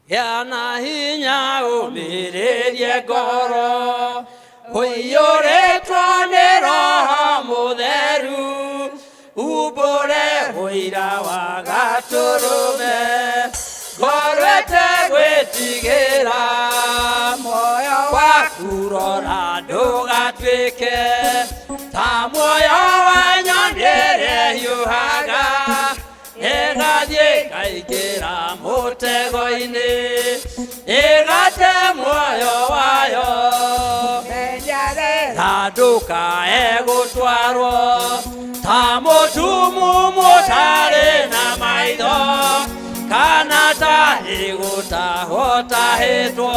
Gĩa na hinya ũmĩrĩrie ngoro, ũiyũrĩtwo nĩ Roho Mũtheru, umbũre ũira wa Gatũrũme, ngoro ĩtegwĩtigĩra, muoyo waku rora ndũgatuĩke ta muoyo wa nyoni ĩrĩa ĩhiũhaga, ĩgathiĩ ĩkaingĩra mũtego-inĩ, ĩgate muoyo wayo, na ndũkae gũtwarwo ta mũtumumu ũtarĩ na maitho, kana ta ĩgũtahwo tahĩtwo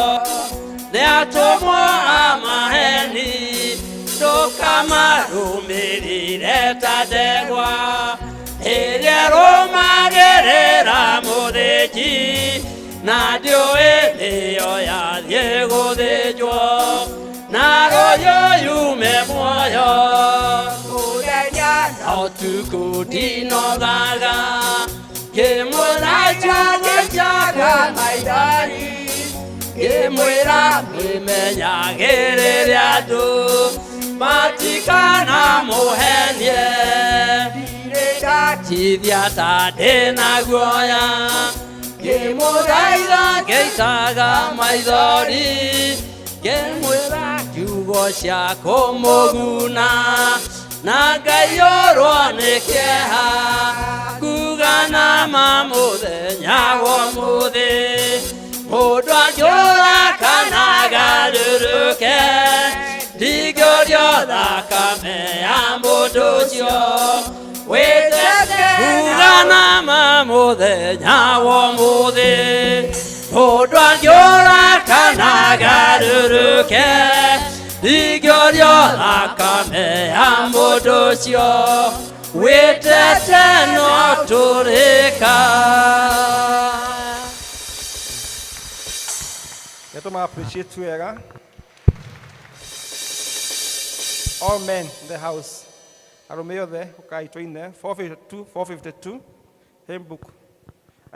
nĩ atũmwo a maheni, ndũkamarũmĩrĩre ta ndegwa ĩrĩa ĩrũmagĩrĩra mũthĩnji, na ndiũĩ nĩyo yathiĩ gũthĩnjwo, na rũhiũ yume muoyo. Mũthenya na ũtukũ ndinogaga, ngĩmwĩra ngĩcaga maithori, ngĩmwĩra mwĩmenyagĩrĩre andũ matikanamũhenie, ndatithia ta ndĩna guoya, ngĩmũthaitha ngĩitaga maithori, ngĩmwĩra kiugo cia kũmũguna, na ngaiyũrwo nĩ kĩeha, nguga na ma mũthenya wa ũmũthĩ, mũndũ angĩũra kana agarũrũke, ndingĩũrio thakame ya mũndũ ũcio wĩtete, nguga na ma mũthenya wa ũmũthĩ, mũndũ angĩũra kana agarũrũke, ndingĩũrio thakame ya mũndũ ũcio wĩtete no tũrĩka. Nĩ tũma appreciate wega. All men in the house. Arũme othe ũkai tũine 452 452 hymn book.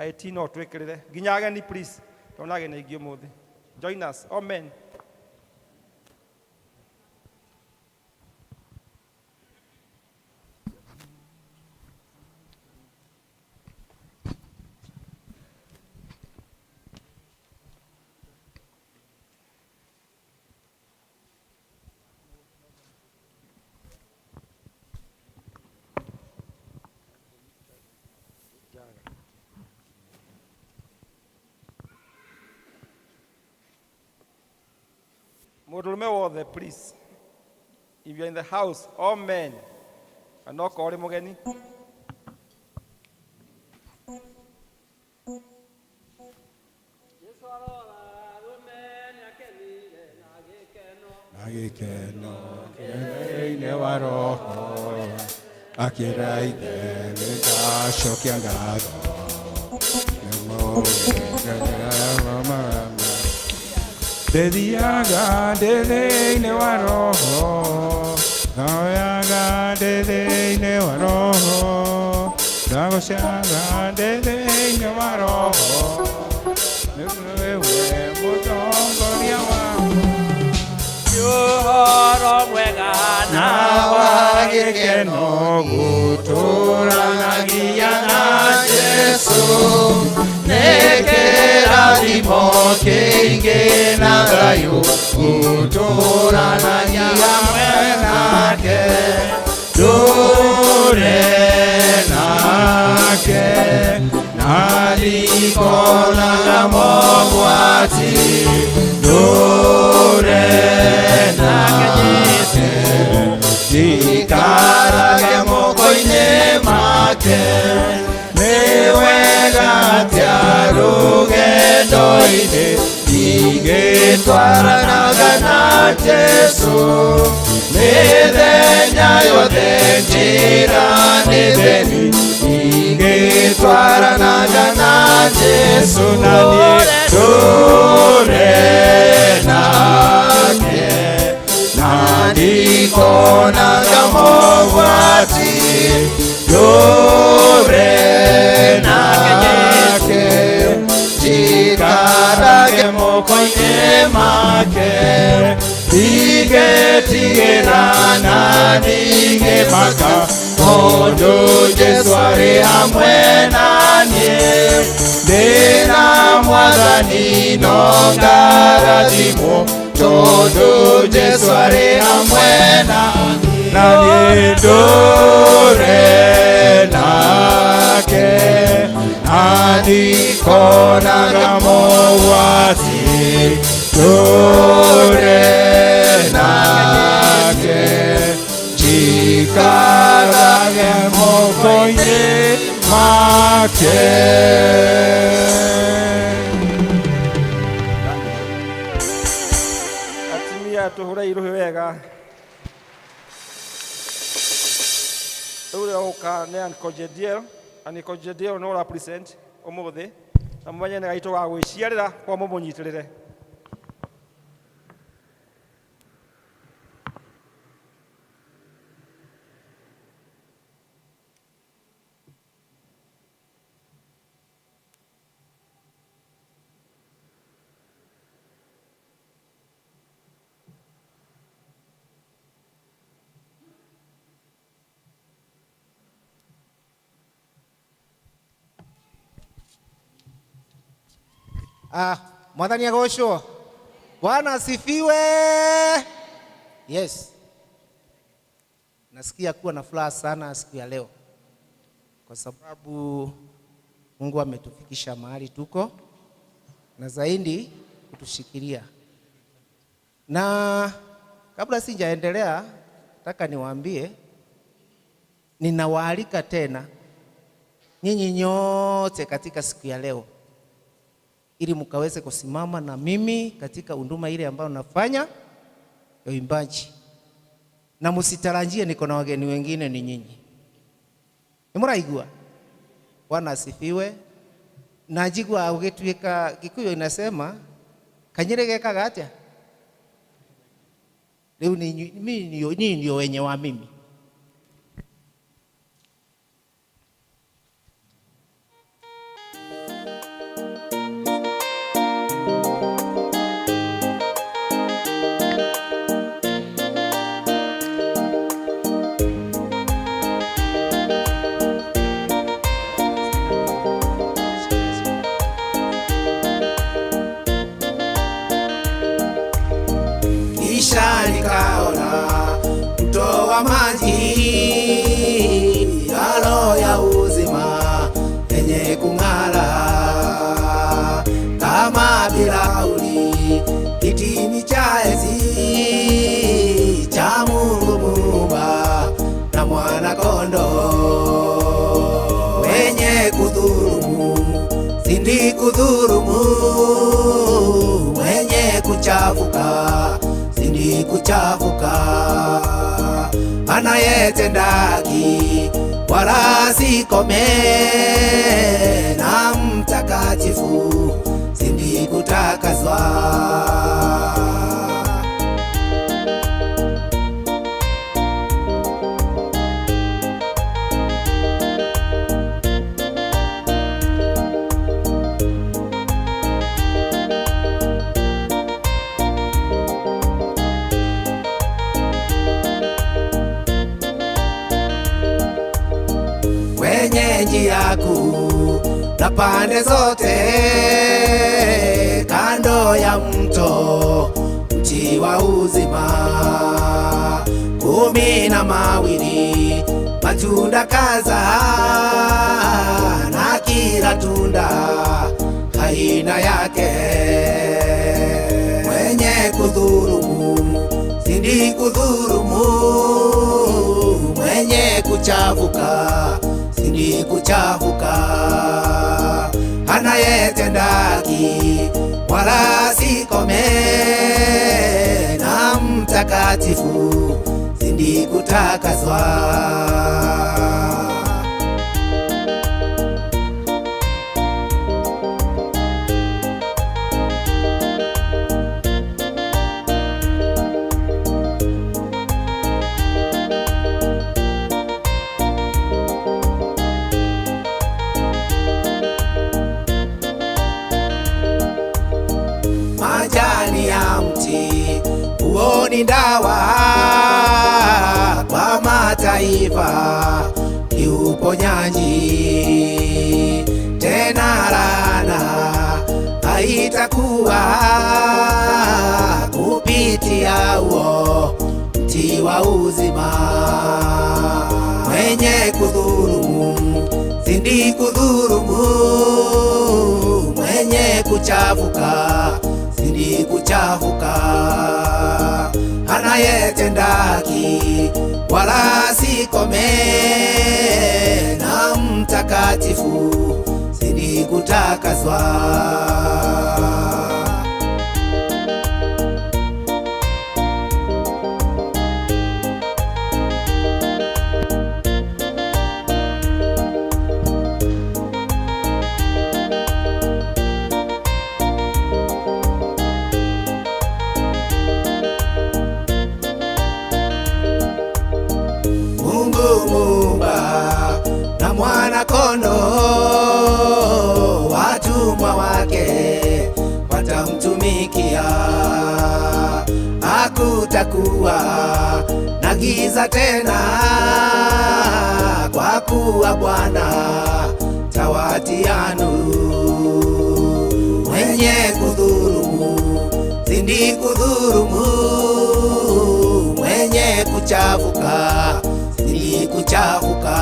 IT no twĩkĩrĩre nginya ageni please. Tona ageni aingĩ ũmũthĩ. Join us all men. Mũndũrũme wothe please. If you are in the house, all men. And okorwo ũrĩ mũgeni. Na gĩkeno kĩnene wa roho akĩra ithe nĩndacokia ngatho ndĩthiaga ndĩ thĩinĩ wa roho thoyaga ndĩ thĩinĩ wa roho ndagocaga ndĩ thĩinĩ wa roho nĩwe mũtongoria wakwa Ũhoro mwega na wa gĩkeno gũtũranagia na Jesũ nĩ kĩrathimo kĩingĩ na thayũ gũtũranagia hamwe nake ndũre nake na ndikonaga mogwati ndũre nake ndikarage moko-inĩ make nĩ wega atĩa rũgendo-inĩ ingĩtwaranaga na Jesũ mĩthenya yothe njĩra nĩ theri ingĩtwaranaga na Jesũ na niĩ ndũre nake na ndikonaga mogwati ndũre nake njikarage moko-inĩ make ndigĩtigĩra na ndigĩmaka tondũ Jesũ arĩ hamwe na niĩ ndĩna mwathani no ngarathimwo tondũ Jesũ arĩ hamwe na niĩ ndũre nake na ndikonaga mogwati ndũre nake njikarage moko-inĩ make. Atumia tũhũrei rũhĩ wega. Rĩu ũrĩa ũgũka nĩ Uncle Jediel. Uncle Jediel no ũra present ũmũthĩ na mũmenye nĩ gaitũ ga gwĩciarĩra kwa mũmũnyitĩrĩre. Mwathani agocwo. Bwana asifiwe. Yes. Nasikia kuwa na furaha sana siku ya leo kwa sababu Mungu ametufikisha mahali tuko na zaidi kutushikilia. Na kabla sijaendelea, nataka niwaambie, ninawaalika tena nyinyi nyote katika siku ya leo ili mkaweze kusimama na mimi katika huduma ile ambayo nafanya ya uimbaji. Na msitarajie niko na wageni wengine, ni nyinyi. Ni muraigua? Bwana asifiwe. Na njigua ugituika Gikuyu inasema kanyere gekaga atia? Rĩu nĩ inyuĩ- mimi ndio- nyinyi ndio wenye wa mimi. Kisha nikaona mto wa maji yalo ya uzima yenye kung'ara kama bilauri, kitini cha enzi cha Mungu Muumba na Mwana Kondoo. Wenye kudhulumu zindi kudhulumu, mwenye kuchafuka zindi kuchafuka, anayetenda haki wala sikome, na mtakatifu zindi kutakaswa. Kwenye njia kuu na pande zote, kando ya mto mti wa uzima, 12 matunda kadhaa, na kila tunda aina yake. Mwenye kudhulumu zidi kudhulumu, mwenye kuchafuka zidi kuchafuka, anayetenda haki wala sikome, na mtakatifu zidi kutakaswa. Majani ya mti huo ni dawa kwa mataifa, ni uponyaji. Tena laana haitakuwa kupitia huo mti wa uzima. Mwenye kudhulumu zidi kudhulumu, mwenye kuchafuka zidi kuchafuka, anayetenda haki wala sikome, na mtakatifu zidi kutakaswa. Mungu Muumba na Mwana Kondoo, watumwa wake watamtumikia. Hakutakuwa na giza tena, kwa kuwa Bwana tawatia nuru. Mwenye kudhulumu zidi kudhulumu, mwenye kuchafuka zidi kuchafuka,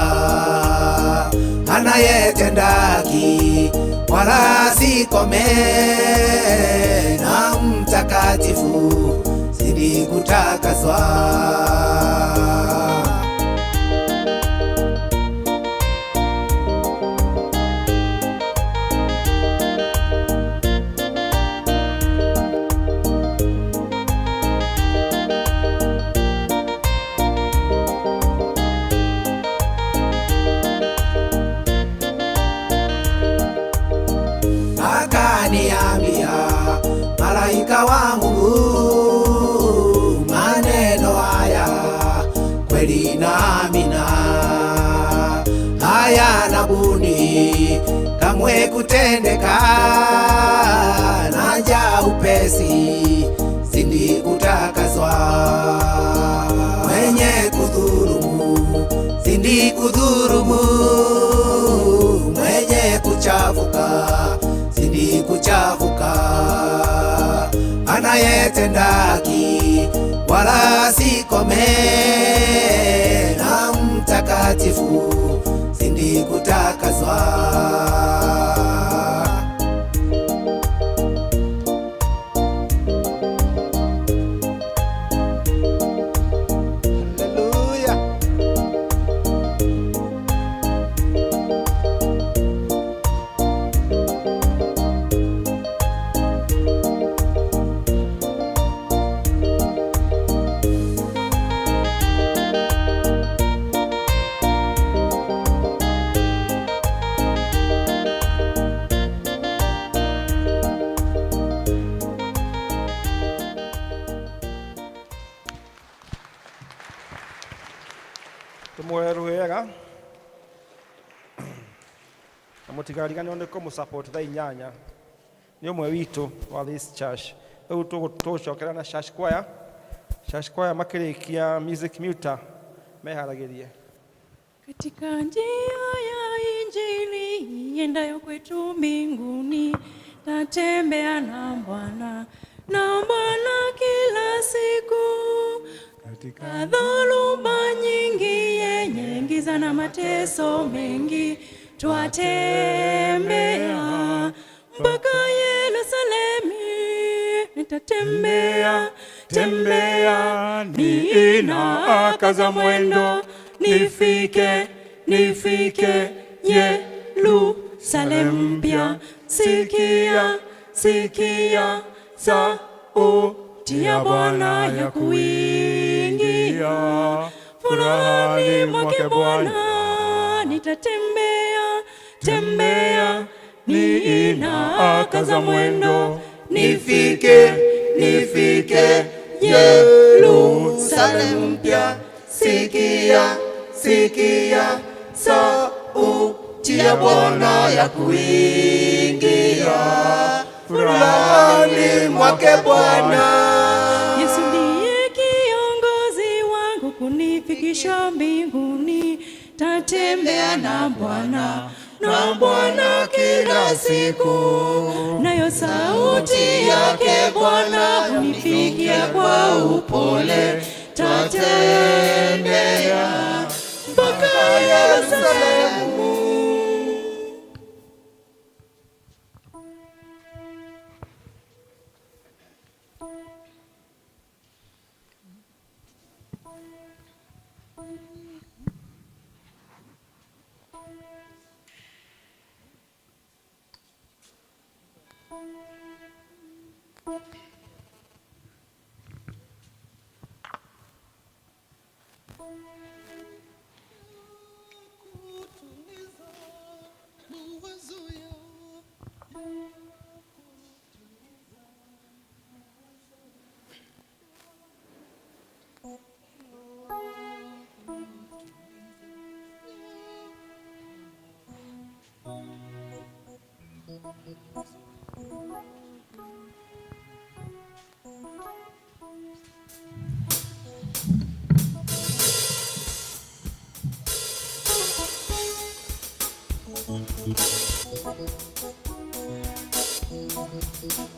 anayetenda haki wala sikome, na mtakatifu zidi kutakaswa. Akaniambia malaika wa Mungu, maneno Hayana budi kamwe kutendeka, naja upesi zidi kutakaswa. Mwenye kudhulumu zidi kudhulumu, mwenye kuchafuka zidi kuchafuka. Anayetenda haki wala sikome, na mtakatifu zidi kutakaswa. Hallelujah. Tumuoe wega na mũtigariganĩrwo nĩ kũmũ-support thaa 8 nĩ ũmwe witũ wa this church. Rĩu tũgũcokera na church choir. Church choir makĩrĩkia music muta meharagĩrie. Katika njia ya Injili iendayo kwetu mbinguni, tatembea na Bwana na Bwana kila siku. Katika dhoruba nyingi yenye giza na mateso mengi, twatembea mpaka Yerusalemu. Nitatembea tembea, Nina kaza mwendo nifike nifike Yerusalemu mpya. Sikia sikia sauti ya Bwana ya kuingia furahani mwake Bwana. Nitatembea tembea, nina kaza mwendo nifike nifike Yerusalemu mpya. Sikia sikia sauti ya Bwana ya kuingia furahani mwake Bwana. Yesu ndiye kiongozi wangu kunifikisha mbinguni, tatembea na Bwana na Bwana kila siku, nayo sauti yake Bwana hunifikia kwa upole, tatembea mpaka Yerusalemu.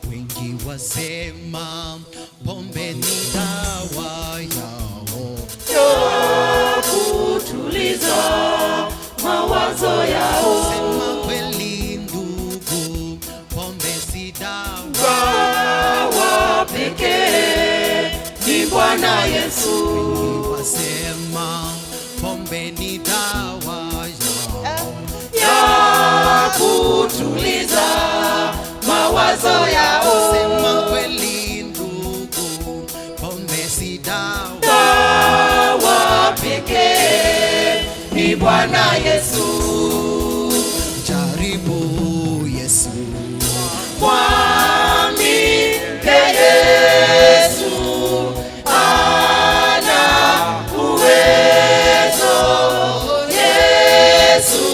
Wengi wasema pombe ni dawa yao ya kutuliza mawazo yao. Sema kweli ndugu, pombe si dawa. Dawa pekee ni Bwana Yesu. Wengi wasema pombe ni dawa yao ya kutuliza mawazo yao. Sema kweli ndugu, pombe si dawa. Dawa pekee ni Bwana Yesu. Jaribu Yesu, Mwamini Yesu ana uwezo. Yesu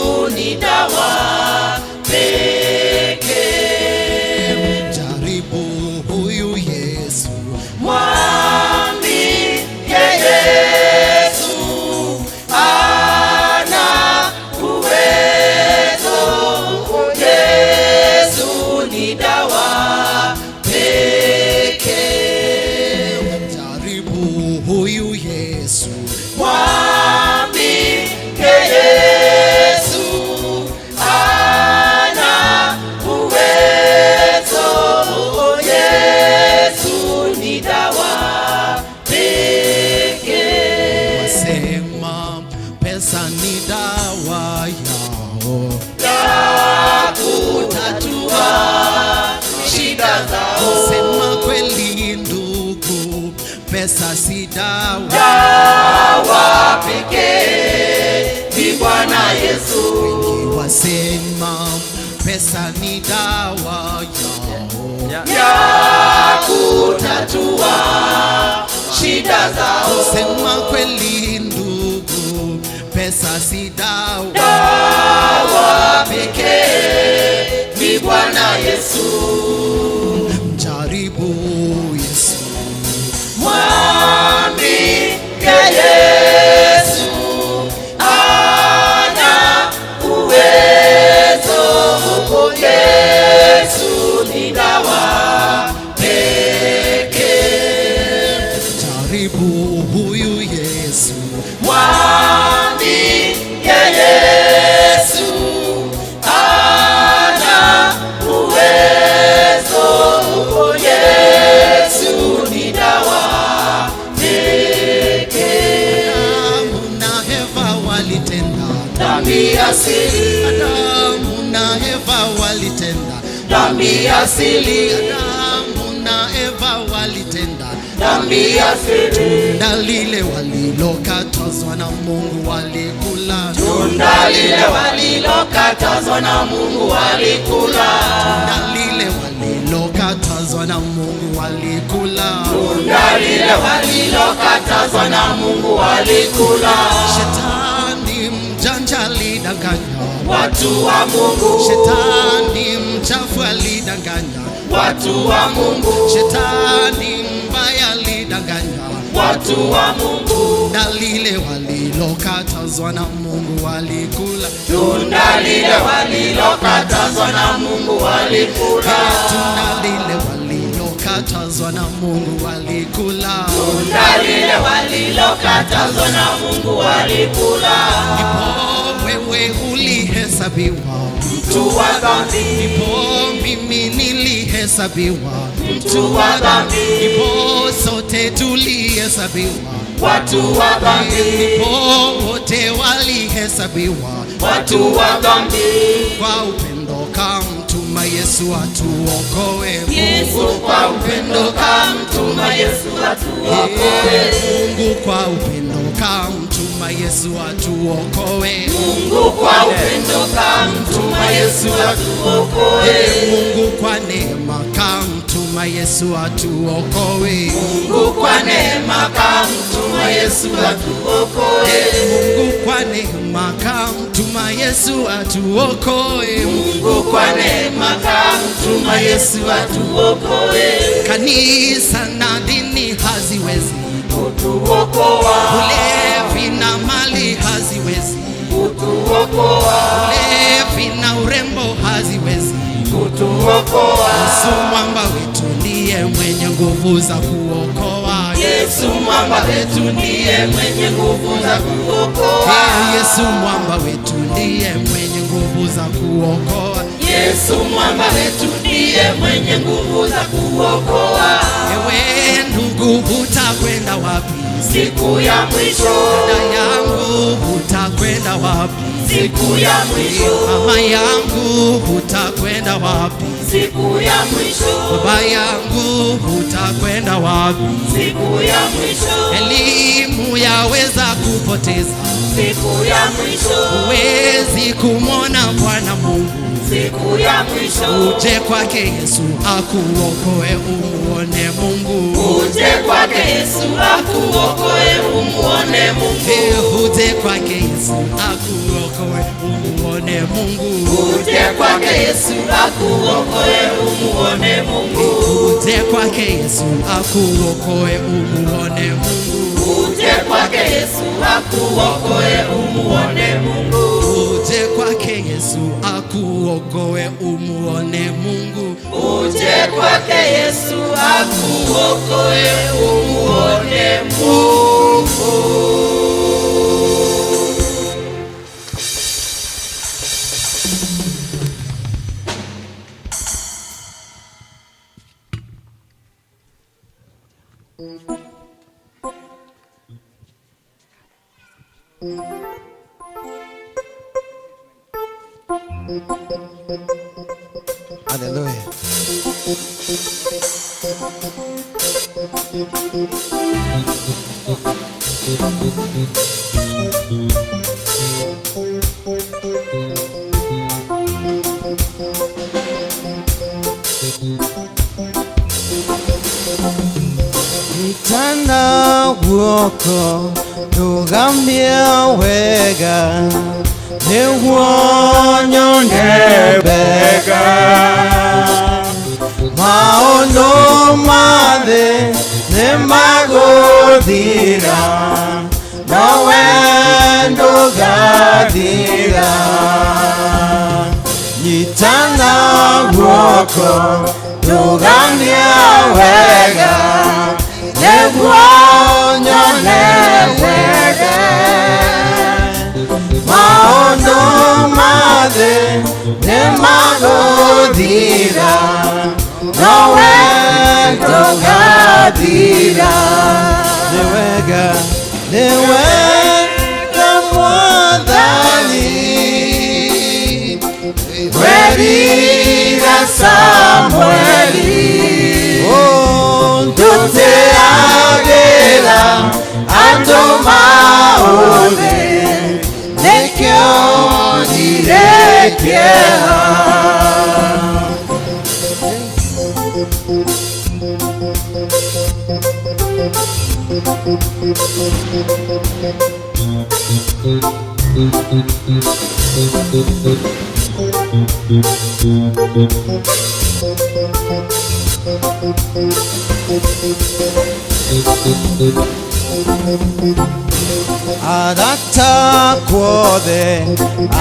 pesa si dawa. Dawa pekee ni Bwana Yesu. Wengi wasema pesa ni dawa ya kutatua shida zao. Sema kweli ndugu, pesa si dawa. Dawa pekee ni Bwana Yesu. Mjaribu Yesu, mwambie Yesu ana uwezo. Yesu ni dawa pekee. Jaribu huyu Yesu, mwambie Yesu ana uwezo. Yesu ni dawa pekee. Adamu na Eva walitenda dhambi asili, Adamu na Eva walitenda dhambi asili, Adamu na Eva walitenda dhambi asili. Tunda lile walilokatazwa na Mungu walikula, Tunda lile walilokatazwa na Mungu walikula, tunda lile walilokatazwa na Mungu walikula, tunda lile walilokatazwa na Mungu walikula. Shetani mjanja alidanganya watu wa Mungu, shetani mchafu alidanganya watu wa Mungu, shetani mbaya alidanganya watu wa Mungu. Tunda lile walilokatazwa na Mungu walikula, Tunda lile walilokatazwa na Mungu walikula, tunda lile walilokatazwa na Mungu walikula, tunda lile walilokatazwa na Mungu walikula. Ndipo wewe ulihesabiwa mtu wa dhambi, ndipo mimi nilihesabiwa mtu wa dhambi, ndipo sote tulihesabiwa watu wa dhambi, ndipo wote walihesabiwa watu wa dhambi. Kwa upendo kamtuma Yesu atuokoe. Yesu kwa upendo kamtuma Yesu atuokoe. Mungu kwa upendo kamtuma Yesu atuokoe. Mungu kwa upendo kamtuma Yesu atuokoe. Mungu kwa neema kamtuma Yesu atuokoe. Mungu kwa neema kamtuma Yesu atuokoe. Mungu kwa neema kamtuma Yesu atuokoe. Mungu kwa neema kamtuma Yesu atuokoe. Kanisa na dini haziwezi kutuokoa, ulevi na mali haziwezi kutuokoa, ulevi na urembo haziwezi kutuokoa. Yesu mwamba wetu ndiye mwenye nguvu za kuokoa. Yesu mwamba wetu ndiye mwenye nguvu za kuokoa. Yesu mwamba wetu ndiye mwenye nguvu za kuokoa. Yesu mwamba wetu ndiye mwenye nguvu za kuokoa. Ewe ndugu, utakwenda wapi siku ya mwisho? Dada yangu, utakwenda wapi siku ya mwisho? Mama yangu, utakwenda wapi siku ya mwisho? Baba yangu, utakwenda wapi siku ya mwisho? Elimu yaweza kupoteza siku ya mwisho. Huwezi kumwona Bwana Mungu siku ya mwisho. Uje kwake Yesu akuokoe umuone Mungu. Uje kwake Yesu akuokoe umuone Mungu. Uje kwake Yesu akuokoe umuone Mungu. Uje kwake Yesu akuokoe umuone Mungu. Uje kwake Yesu akuokoe umuone Mungu. Uje kwake Yesu akuokoe umuone Mungu. Uje kwake Yesu akuokoe umuone Mungu. Uje kwake Yesu akuokoe umuone Mungu. Hallelujah. Itana guoko tugamia wega nĩguo nyone wega maũndũ ma thĩ nĩmagũthira no we ndũgathira nyitana guoko tugamia wega nĩguo nyone wega maũndũ ma thĩ nĩmagũthira no we ndũgathira nĩ wega nĩ wega Mwathani werire Samueli ndũteagĩra andũ maũthĩ nĩkĩo ndire kĩeha. Arata kuothe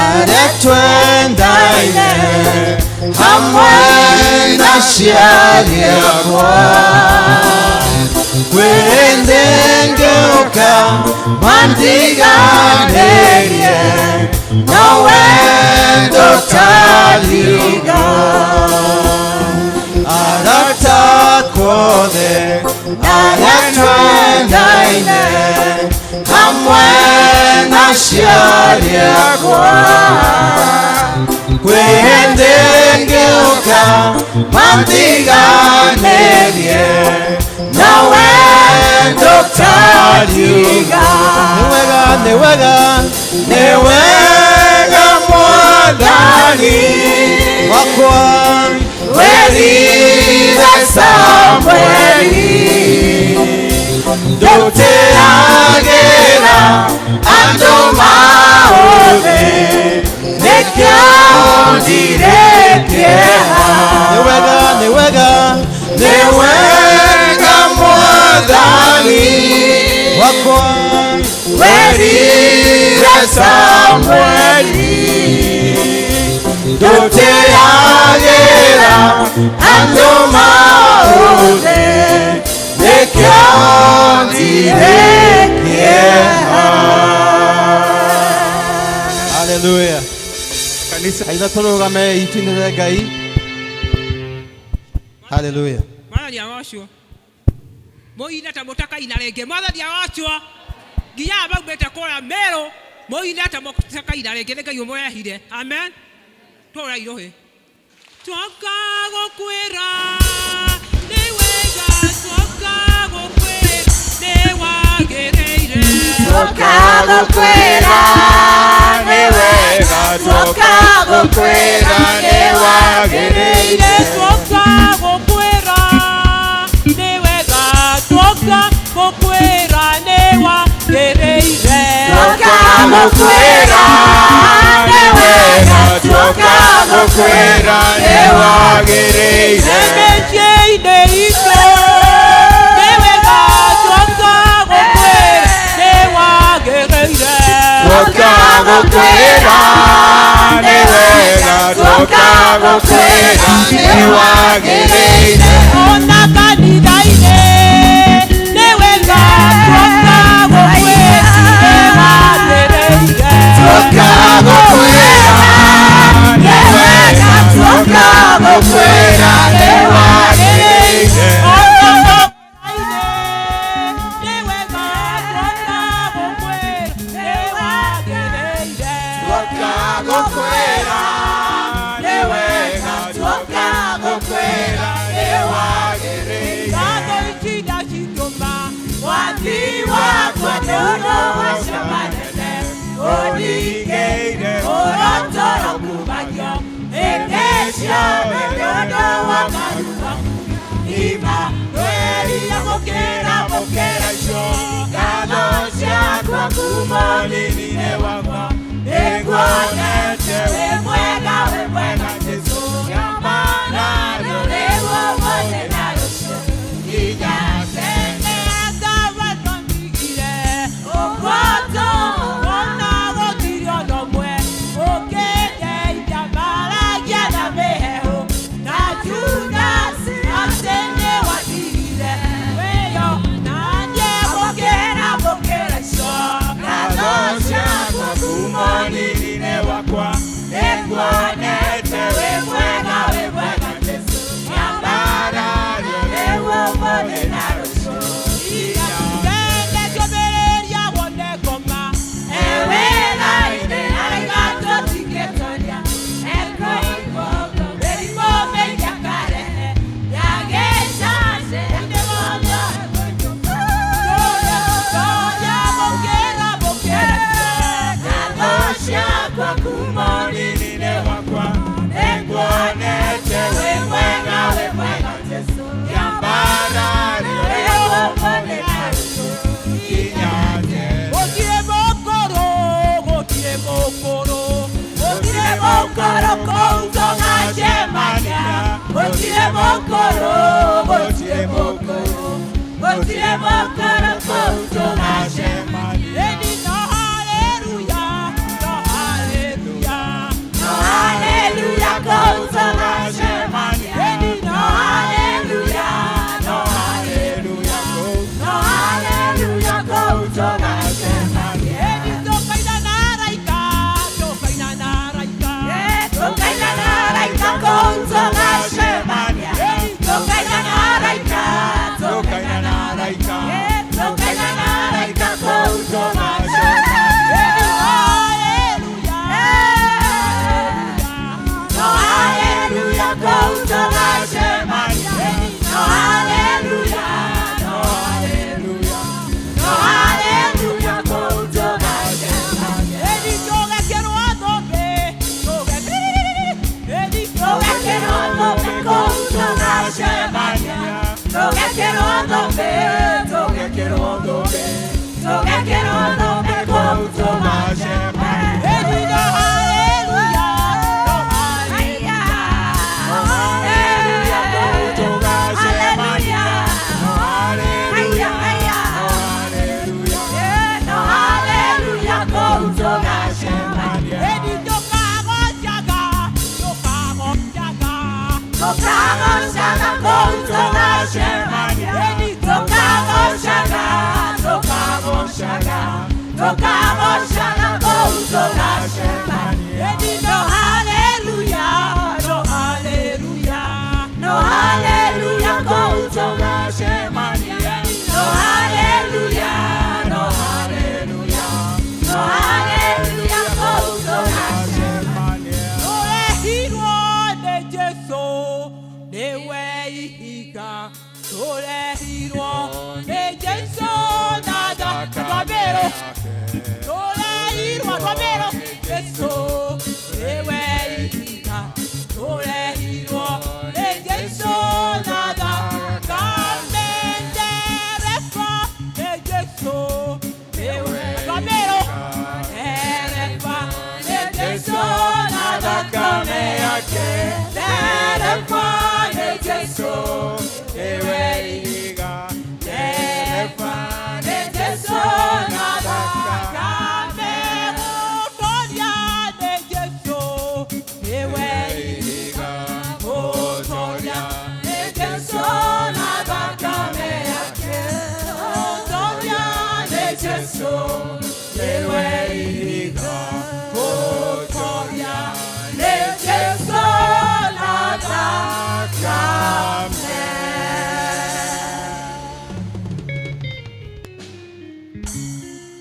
arĩa twendaine hamwe na aciari akwa kwĩrĩ ngĩũka mandiganĩrie no wendo ũtariga arata kuothe arĩa twendaine hamwe na aciari akwa kwĩhĩndĩ ngĩũka mandiganĩrie no wendo ũtariga nĩ wega nĩ wega nĩ wega Mwathani wakwa werire Samueli ndũteagĩra andũ maũthĩ nĩkĩo ndire kĩeha nĩ wega nĩ wega nĩ wega Mwathani wakwa werire Samueli ndũteagĩra andũ maũthĩ nĩkĩo ndire kĩeha. Hallelujah. Kanitha aitha tũrũgame itũinĩre Ngai. Hallelujah. Mwathani agocwo mũine ta mũtakaina rĩngĩ Mwathani agocwo nginya aya maumĩte kũrĩa Meru mũine ta mũtakaina rĩngĩ nĩ Ngai ũmũrehire. Amen. Tũrai rũhĩ twoka gũkwĩra nĩ wega twoka gũkwĩra nĩ wagĩrĩire twoka gũkwĩra nĩ wega twoka gũkwĩra nĩ wagĩrĩire twoka gũkwĩra nĩ wega twoka gũkwĩra nĩ wagĩrĩire twoka gũkwĩra nĩ wega twoka gũkwĩra nĩ wagĩrĩire mĩciĩ-inĩ itũ nĩ wega twoka gũkwĩra nĩ wagĩrĩire twoka gũkwĩra nĩ wega twoka gũkwĩra nĩ wagĩrĩire ona kanitha-inĩ nĩ wega twoka gũkwĩra nĩ wagĩrĩire twoka gũkwĩra nĩ wega twoka gũkwĩra nĩ wagĩrĩire nĩ wega twoka gũkwĩra nĩ wagĩrĩire twoka gũkwĩra nĩ wega twoka ciothe nĩ ũndũ wa ũkaru waku Imanueli amũkĩra mũkĩra icio ngatho ciakwa kuma ũnini-inĩ wakwa nĩnguonete wĩ mwega wĩ mwega Jesũ nyamana nĩũrĩguo ũmũthĩ na rũciũ nginya tene Nĩnguonete wĩ mwega wĩ mwega Jesũ nyamana nĩũrĩguo ũmũthĩ na rũciũ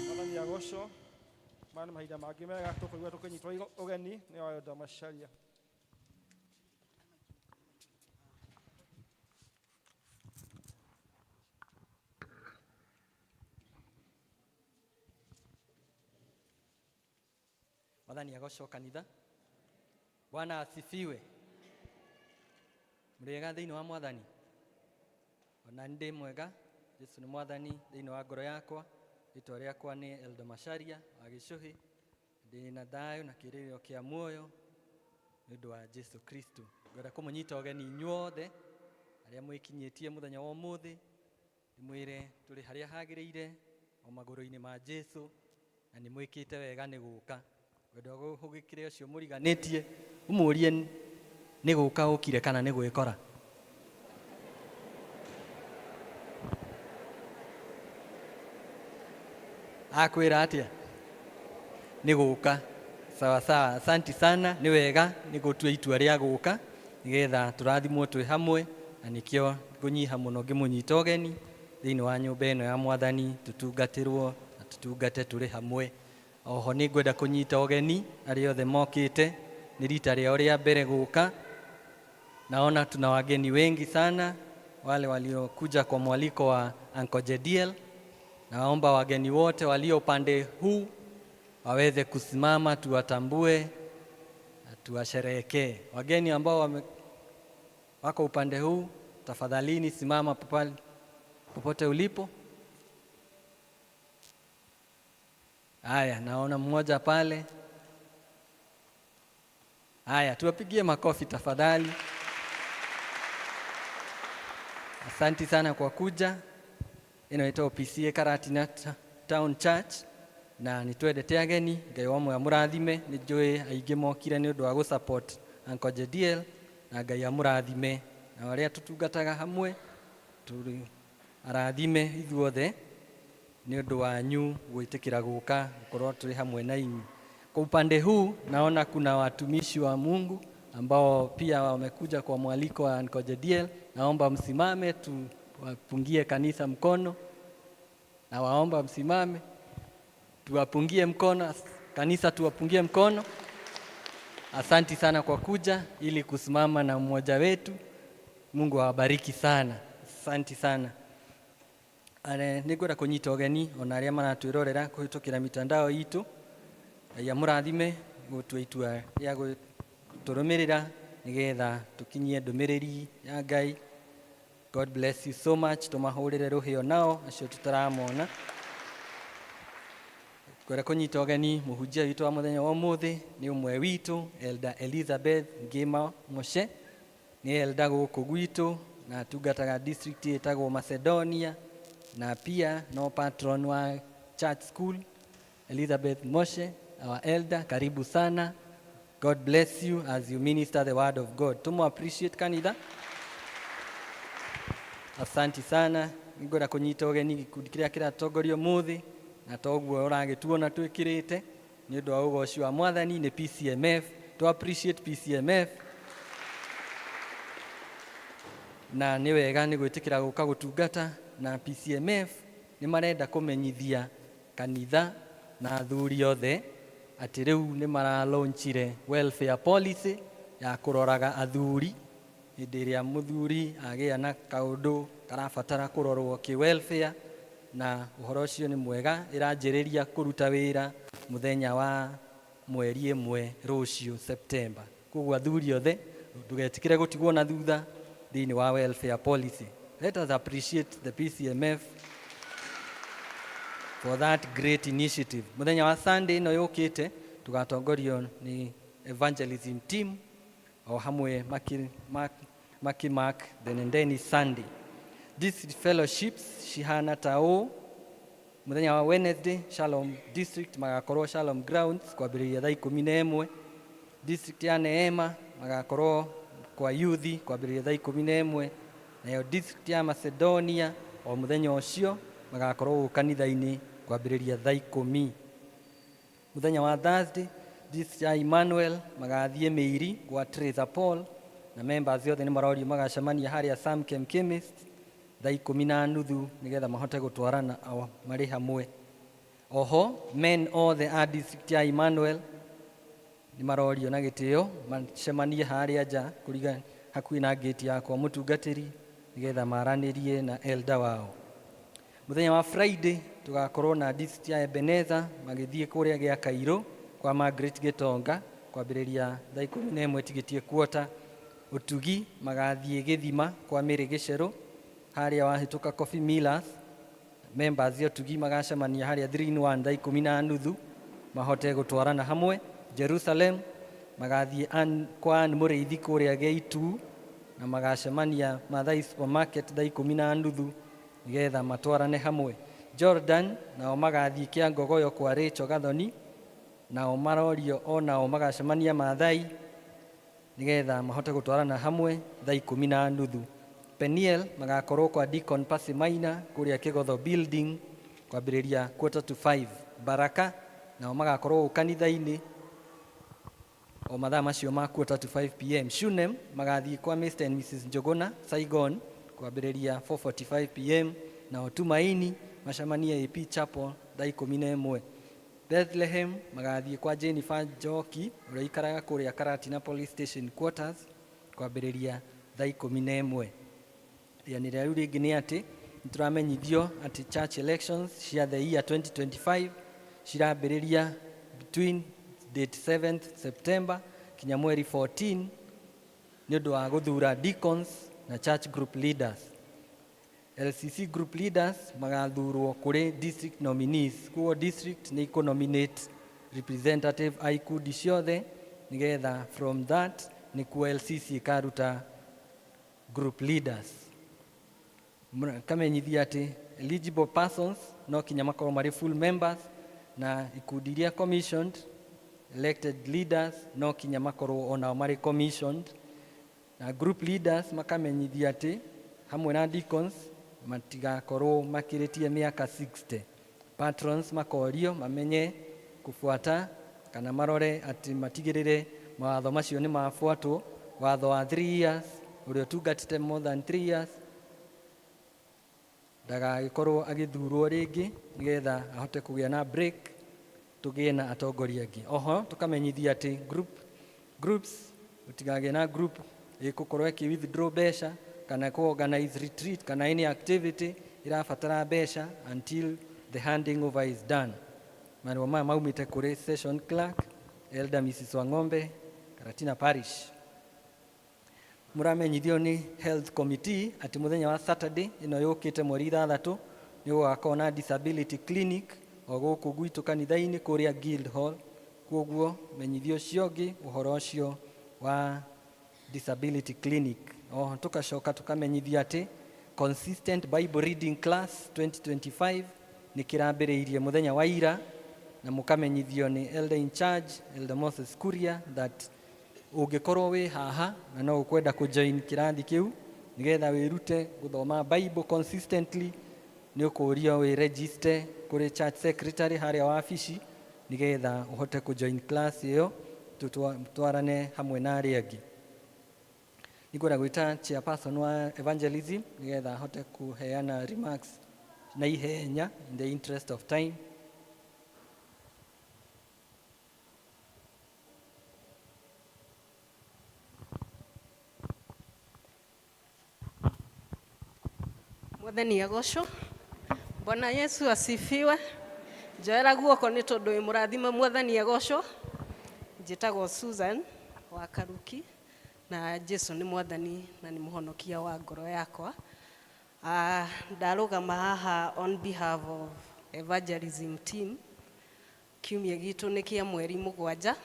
Mwathani agocwo maya nĩ mahinda mangĩ mega tũkũigua tũkĩnyitwo ũgeni nĩ Elder Macharia. Mwathani agocwo kanitha. Bwana asifiwe. Mũrĩega thĩinĩ wa mwathani ona nĩ ndĩ mwega Jesu nĩ mwathani thĩinĩ wa ngoro yakwa rĩtwa rĩakwa nĩ Eldo Macharia wa Gĩcũhĩ ndĩ na thayũ na kĩĩrĩgĩrĩro kĩa muoyo nĩ ũndũ wa Jesu Kristo ngwenda kũmũnyita ũgeni inyuothe arĩa mwĩkinyĩtie mũthenya wa ũmũthĩ ndĩmwĩre tũrĩ harĩa hagĩrĩire o magũrũ-inĩ ma Jesu na nĩ mwĩkĩte wega nĩ gũka ngwenda ũhũgĩkĩre ũcio mũriganĩtie ũmũrie nĩ gũka ũkire kana nĩ gwĩkora akwĩra atĩa nĩ gũka sawa sawa asanti sana nĩ wega nĩ gũtua itua rĩa gũka nĩgetha tũrathimwo twĩ hamwe na nĩkĩo ngũnyiha mũno ngĩmũnyita ũgeni thĩinĩ wa nyũmba ĩno ya mwathani tũtungatĩrwo na tũtungate tũrĩ hamwe oho nĩ ngwenda kũnyita ũgeni arĩa othe mokĩte nĩ rita rĩao rĩa mbere gũka naona tuna wageni wengi sana wale waliokuja kwa mwaliko wa Uncle Jediel. Naomba wageni wote walio upande huu waweze kusimama tuwatambue na tuwasherehekee. Wageni ambao wako upande huu, tafadhalini simama popote ulipo. Haya, naona mmoja pale. Haya, tuwapigie makofi tafadhali. Asanti sana kwa kuja. Ĩno ĩtagwo PCEA Karatina Town Church na nĩ twendete ageni Ngai wa muoyo amũrathime nĩ njũĩ aingĩ mokire nĩ ũndũ wa gũ-support Uncle Jediel na Ngai amũrathime na arĩa tũtungataga hamwe tũrĩ arathime ithuothe nĩ ũndũ wanyu gwĩtĩkĩra gũka gũkorwo tũrĩ hamwe na inyuĩ. Kwa upande huu naona kuna watumishi wa Mungu ambao pia wamekuja kwa mwaliko wa Uncle Jediel. Naomba msimame tuwapungie kanisa mkono. Nawaomba msimame tuwapungie mkono, kanisa tuwapungie mkono. Asanti sana kwa kuja ili kusimama na mmoja wetu. Mungu awabariki sana. Asanti sana. Nĩ ngwenda kũnyita ũgeni ona arĩa maratwĩrorera kũhĩtũkĩra mitandao itũ Ngai amũrathime gũtua itua rĩa gũtũrũmĩrĩra nĩgetha tũkinyie ndũmĩrĩri ya Ngai. God bless you so much. Tũmahũrĩre rũhĩ nao acio tũtaramona. Ngwenda kũnyita ũgeni mũhunjia witũ wa mũthenya wa ũmũthĩ nĩ ũmwe witũ Elder Elizabeth Ngima Moshe nĩ elder gũkũ gwitũ na atungataga district ĩtagwo Macedonia na pia no patron wa church school. Elizabeth Moshe, our elder, karibu sana. God bless you as you minister the word of God. Tumu appreciate kanitha. Asanti sana. Ngwenda kũnyita ũgeni gĩkundi kĩrĩa kĩratongorio mũthĩ na toguo ũragĩtuona twĩkĩrĩte nĩ ũndũ wa ũgoci wa mwathani nĩ PCMF. To appreciate PCMF na nĩ wega nĩ gwĩtĩkĩra gũka gũtungata na PCMF nĩ marenda kũmenyithia kanitha na athuri othe atĩ rĩu nĩ maralaunchire welfare policy ya kũroraga athuri hĩndĩ ĩrĩa mũthuri agĩa na kaũndũ karabatara kũrorwo kĩ welfare na ũhoro ũcio nĩ mwega ĩranjĩrĩria kũruta wĩra mũthenya wa mweri ĩmwe rũciũ September. Koguo athuri othe ndũgetĩkĩre gũtigwo na thutha thĩinĩ wa welfare policy. Let us appreciate the PCMF for that great initiative. Mũthenya wa Sunday ĩno yũkĩte tũgatongorio nĩ evangelism team o hamwe maki mark the Nendeni Sunday. These fellowships cihana ta ũũ mũthenya wa Wednesday Shalom District magakorwo Shalom Grounds kwambĩrĩria thaa 11. District ya Neema magakorwo kwa youth kwambĩrĩria thaa 11. Nayo district ya Macedonia o mũthenya ũcio magakorwo gũkũ kanitha-inĩ kwambĩrĩria thaa 10. Mũthenya wa Thursday district ya Emmanuel magathiĩ Mĩiri gwa Teresa Paul na members othe nĩ marorio magacemania harĩa Samchem Chemist thaa 10:30 nĩgetha mahote gũtwarana o marĩ hamwe. Oho men othe a district ya Emmanuel nĩ marorio na gĩtĩo macemanie harĩa nja kũriga hakuhĩ na gate ya kwa mũtungatĩri nĩgetha maranĩrie na elder wao. Mũthenya wa Friday tũgakorwo na district ya Ebenezer magĩthiĩ kũrĩa gĩa Kairũ kwa Margaret Gĩtonga kwambĩrĩria thaa 11 tigĩtie quarter. Ũtugi magathiĩ Gĩthima kwa Mĩrĩ Gĩcerũ harĩa wahĩtũka Coffee Millers. Members ya Ũtugi magacemania harĩa 3 in 1 thaa 10:30 mahote gũtwarana hamwe. Jerusalem magathiĩ kwa Ann Mũrĩithi kũrĩa Geitu na magacemania Mathai Supermarket thaa 10:30 nĩgetha matwarane hamwe. Jordan nao magathiĩ Kĩangogoyo kwa Rachel Gathoni, nao marorio o nao magacemania Mathai nĩgetha mahote gũtwarana hamwe thaa 10:30. Peniel magakorwo kwa Deacon Percy Maina kũrĩa Kĩgotho building kwambĩrĩria 4:45. Baraka nao magakorwo kanitha-inĩ o mathaa macio ma 4:45 p.m. Shunem magathiĩ kwa Mr. and Mrs. Njogona Saigon kwambĩrĩria 4:45 p.m. Nao Tumaini macemanie AP Chapel thaa 11. Bethlehem magathiĩ kwa Jennifer Njoki ũrĩa ũikaraga kũrĩa Karatina Police Station quarters kwambĩrĩria thaa 11. Rĩanĩrĩra rĩu rĩngĩ nĩ atĩ nĩtũramenyithio atĩ church elections cia the year 2025 cirambĩrĩria between date 7th September kinya mweri 14 nĩ ũndũ wa gũthura deacons na church group leaders. LCC group leaders magathurwo kũrĩ district nominees. Koguo district nĩ ikũ-nominate representative a ikundi ciothe nĩgetha from that nĩkuo LCC ĩkaruta group leaders. Kamenyithia atĩ eligible persons no kinya makorwo marĩ full members na ikundi iria commissioned elected leaders no kinya makorwo onao marĩ commissioned, na group leaders makamenyithia atĩ hamwe na deacons matigakorwo makĩrĩtie mĩaka 60. Patrons makorio mamenye kufuata kana marore atĩ matigĩrĩre mawatho macio nĩ mabuatwo. Watho wa 3 years, ũrĩa ũtungatĩte more than 3 years ndagagĩkorwo agĩthurwo rĩngĩ nĩgetha ahote kũgĩa na break tũgĩe na atongoria angĩ. Oho tũkamenyithia atĩ groups gũtigagĩe na group ĩgũkorwo ĩkĩ withdraw mbeca kana kũ organize retreat kana any activity ĩrabatara mbeca until the handing over is done. Marũa maya maumĩte kũrĩ session clerk Elder Mrs. Wang'ombe, Karatina Parish. Mũramenyithio nĩ health committee atĩ mũthenya wa Saturday ĩno yũkĩte mweri 6 nĩ gũgakorwo na disability clinic o gũkũ gwitũ kanitha-inĩ kũrĩa Guild Hall. Koguo menyithio ũcio ũngĩ ũhoro ũcio wa disability clinic. Oho tukacoka tukamenyithia atĩ consistent Bible reading class 2025 nĩ kĩrambĩrĩirie mũthenya wa ira, na mũkamenyithio nĩ elder in charge Elder Moses Kuria that ũngĩkorwo wĩ haha na no ũkwenda kũjoin kĩrathi kĩu nĩgetha wĩrute gũthoma Bible consistently, nĩ ũkũrio wĩ register kũrĩ church secretary harĩa wabici nĩgetha ũhote kũjoin class ĩyo tũtwarane hamwe na arĩa angĩ. Nĩngwenda gwĩta chairperson wa evangelism nĩgetha ahote kũheana remarks na ihenya in the interest of time. Mwathani agocwo. Bwana Yesu asifiwe. Njoera guoko nĩ tondũ wĩ mũrathime. Mwathani agocwo. Njĩtagwo Susan wa Karuki na Jesu nĩ mwathani na nĩ mũhonokia wa ngoro yakwa. Ndarũgama haha on behalf of evangelism team. Kiumia gitũ nĩ kĩa mweri 7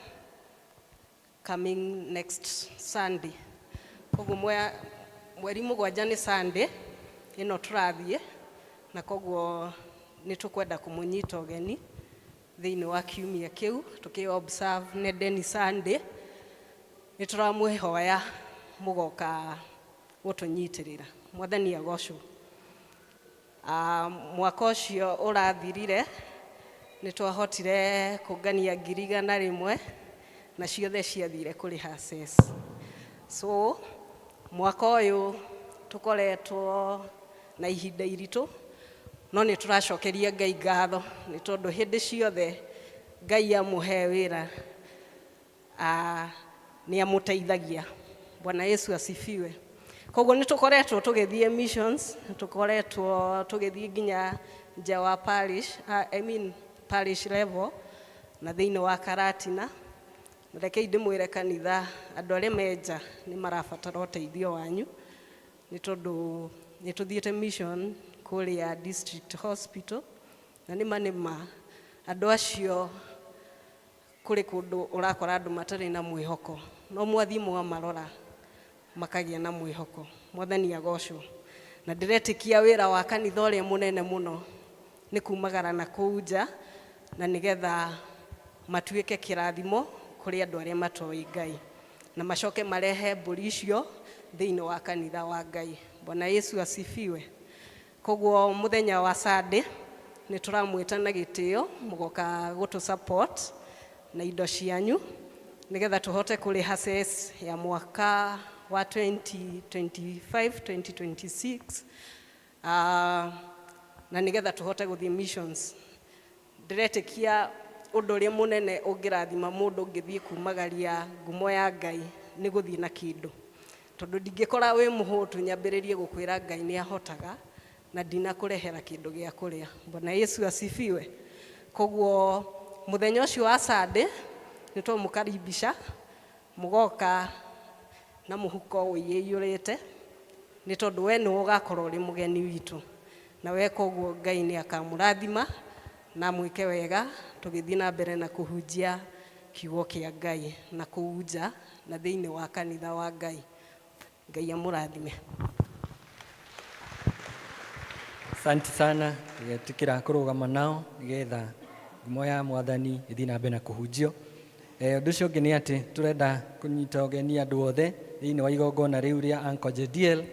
coming next Sunday. Koguo mweri 7 nĩ Sunday ĩno tũrathiĩ, na koguo nĩ tũkwenda kũmũnyita ũgeni thĩinĩ wa kiumia kĩu tũkĩ observe Nedeni Sunday. Nĩ tũramwĩhoya mũgoka gũtũnyitĩrĩra. Mwathani agocwo. Mwaka ũcio ũrathirire nĩ twahotire kũngania 100,000 na ciothe ciathire kũrĩha cess. So mwaka ũyũ tũkoretwo na ihinda iritũ, no nĩ tũracokeria Ngai ngatho nĩ tondũ hĩndĩ ciothe Ngai amũhe wĩra nĩ amũteithagia. Bwana Yesu asifiwe. Koguo nĩ tũkoretwo tũgĩthiĩ missions, nĩ tũkoretwo tũgĩthiĩ nginya nja wa parish, I mean parish level na thĩinĩ wa Karatina. Na rekei ndĩmwĩre kanitha andũ arĩa me nja nĩ marabatara ũteithio wanyu nĩ tondũ nĩ tũthiĩte mission kũrĩa district hospital na nĩma nĩma andũ acio kũrĩ kũndũ ũrakora andũ matarĩ na mwĩhoko no mwathiĩ mwamarora makagĩa na mwĩhoko. Mwathani agocwo. Na ndĩretĩkia wĩra wa kanitha ũrĩa mũnene mũno nĩ kumagara na kũu nja na nĩgetha matuĩke kĩrathimo kũrĩ andũ arĩa matoĩ Ngai na macoke marehe mbũri icio thĩinĩ wa kanitha wa Ngai. Bwana Yesu asifiwe. Koguo mũthenya wa Sunday nĩ tũramwĩta na gĩtĩo mũgoka gũtũ support na indo cianyu nĩgetha tũhote kũrĩha cess ya mwaka wa 2025 2026 na nĩgetha tũhote gũthiĩ missions. Ndĩretĩkia ũndũ ũrĩa mũnene ũngĩrathima mũndũ ũngĩthiĩ kumagaria ngumo ya Ngai nĩ gũthiĩ na kĩndũ, tondũ ndingĩkora wĩ mũhũtu nyambĩrĩrie gũkwĩra Ngai nĩ ahotaga na ndinakũrehera kĩndũ gĩa kũrĩa. Bwana Yesu asifiwe. Koguo mũthenya ũcio wa Sunday nĩ twamũkaribisha mũgoka na mũhuko ũiyũrĩte nĩ tondũ we nĩwe ũgakorwo ũrĩ mũgeni witũ, na weka ũguo Ngai nĩ akamũrathima na mwĩke wega tũgĩthiĩ na mbere na kũhunjia kiugo kĩa Ngai na kũu nja na thĩinĩ wa kanitha wa Ngai. Ngai amũrathime. Asante sana, tũgetĩkĩra kũrũgama nao nĩgetha ngumo ya mwathani ĩthiĩ na mbere na kũhunjio. Ũndũ ũcio ũngĩ nĩ atĩ tũrenda kũnyita ũgeni andũ othe thĩinĩ wa igongona rĩu rĩa Uncle Jediel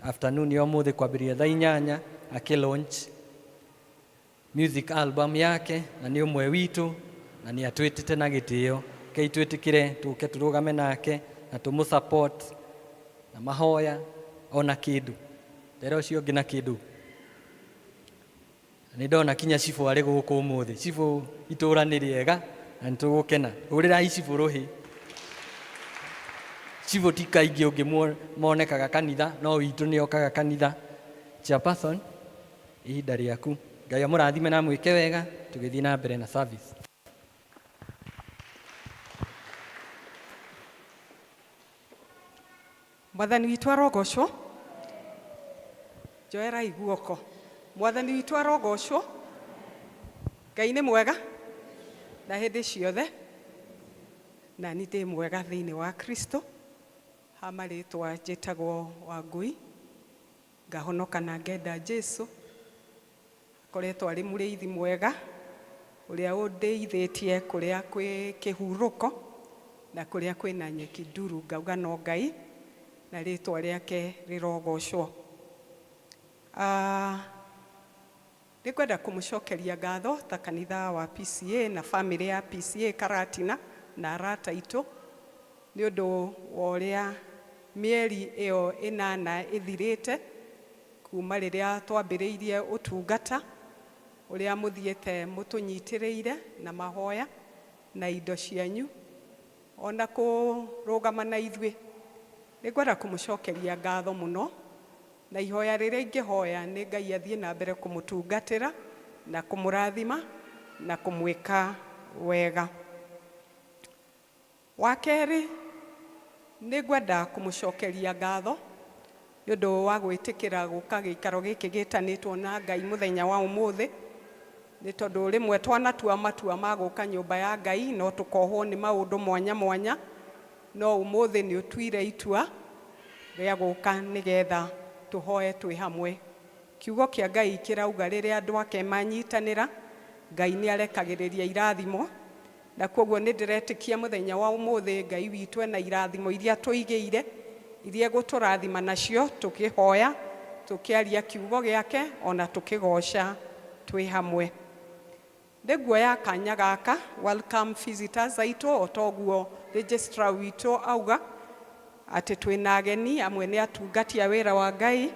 afternoon ya ũmũthĩ kwambĩrĩria thaa 8 akĩ launch music album yake, na nĩ ũmwe witũ na nĩ atwĩtĩte na gĩtĩo. Kei twĩtĩkĩre tũke tũrũgame nake na tũmũ support na mahoya ona kĩndũ ndera ũcio ũngĩ na kĩndũ. Nĩ ndona kinya cibũ arĩ gũkũ ũmũthĩ. Cibũ itũra nĩ rĩega na nĩ tũgũkena. Hũrĩrai cibũ rũhĩ. Cibũ ti kaingĩ ũngĩ monekaga kanitha, no witũ nĩ okaga kanitha. Chairperson, ihinda rĩaku. Ngai amũrathime na amwĩke wega tũgĩthiĩ na mbere na service. Mwathani witũ arogocwo. Njoerai guoko. Mwathani witũ arogocwo. Ngai nĩ mwega na hĩndĩ ciothe, na niĩ ndĩ mwega thĩinĩ wa Kristo. Ha marĩtwa njĩtagwo Wangui, ngahonoka na ngenda Jesu. Akoretwo arĩ mũrĩithi mwega ũrĩa ũndeithĩtie kũrĩa kwĩ kĩhurũko na kũrĩa kwĩna nyeki nduru, ngauga no Ngai na rĩtwa rĩake rĩrogocwo. Nĩngwenda kũmũcokeria ngatho ta kanitha wa PCA na family ya PCA Karatina na arata aitũ nĩ ũndũ wa ũrĩa mĩeri ĩyo 8 ĩthirĩte kuma rĩrĩa twambĩrĩirie ũtungata ũrĩa mũthiĩte mũtũnyitĩrĩire na mahoya na indo cianyu ona kũrũgama na ithuĩ. Nĩngwenda kũmũcokeria ngatho mũno na ihoya rĩrĩa ingĩhoya nĩ Ngai athiĩ na mbere kũmũtungatĩra na kũmũrathima na kũmwĩka wega. Wa kerĩ, nĩngwenda kũmũcokeria ngatho nĩ ũndũ wa gwĩtĩkĩra gũka gĩikaro gĩkĩ gĩtanĩtwo na Ngai mũthenya wa ũmũthĩ, nĩ tondũ rĩmwe twanatua matua ma gũka nyũmba ya Ngai no tũkohwo nĩ maũndũ mwanya mwanya, no ũmũthĩ nĩ ũtuire itua rĩa gũka nĩgetha tũhoe twĩ hamwe. Kiugo kĩa Ngai kĩrauga rĩrĩa andũ ake manyitanĩra, Ngai nĩ arekagĩrĩria irathimo, na koguo nĩ ndĩretĩkia mũthenya wa ũmũthĩ Ngai witũ ena irathimo iria tũigĩire, iria egũtũrathima nacio tũkĩhoya, tũkĩaria kiugo gĩake ona tũkĩgoca twĩ hamwe. Nĩnguoya kanya gaka welcome visitors aitũ o toguo registrar witũ auga atĩ twĩna ageni amwe nĩ atungati a wĩra wa Ngai,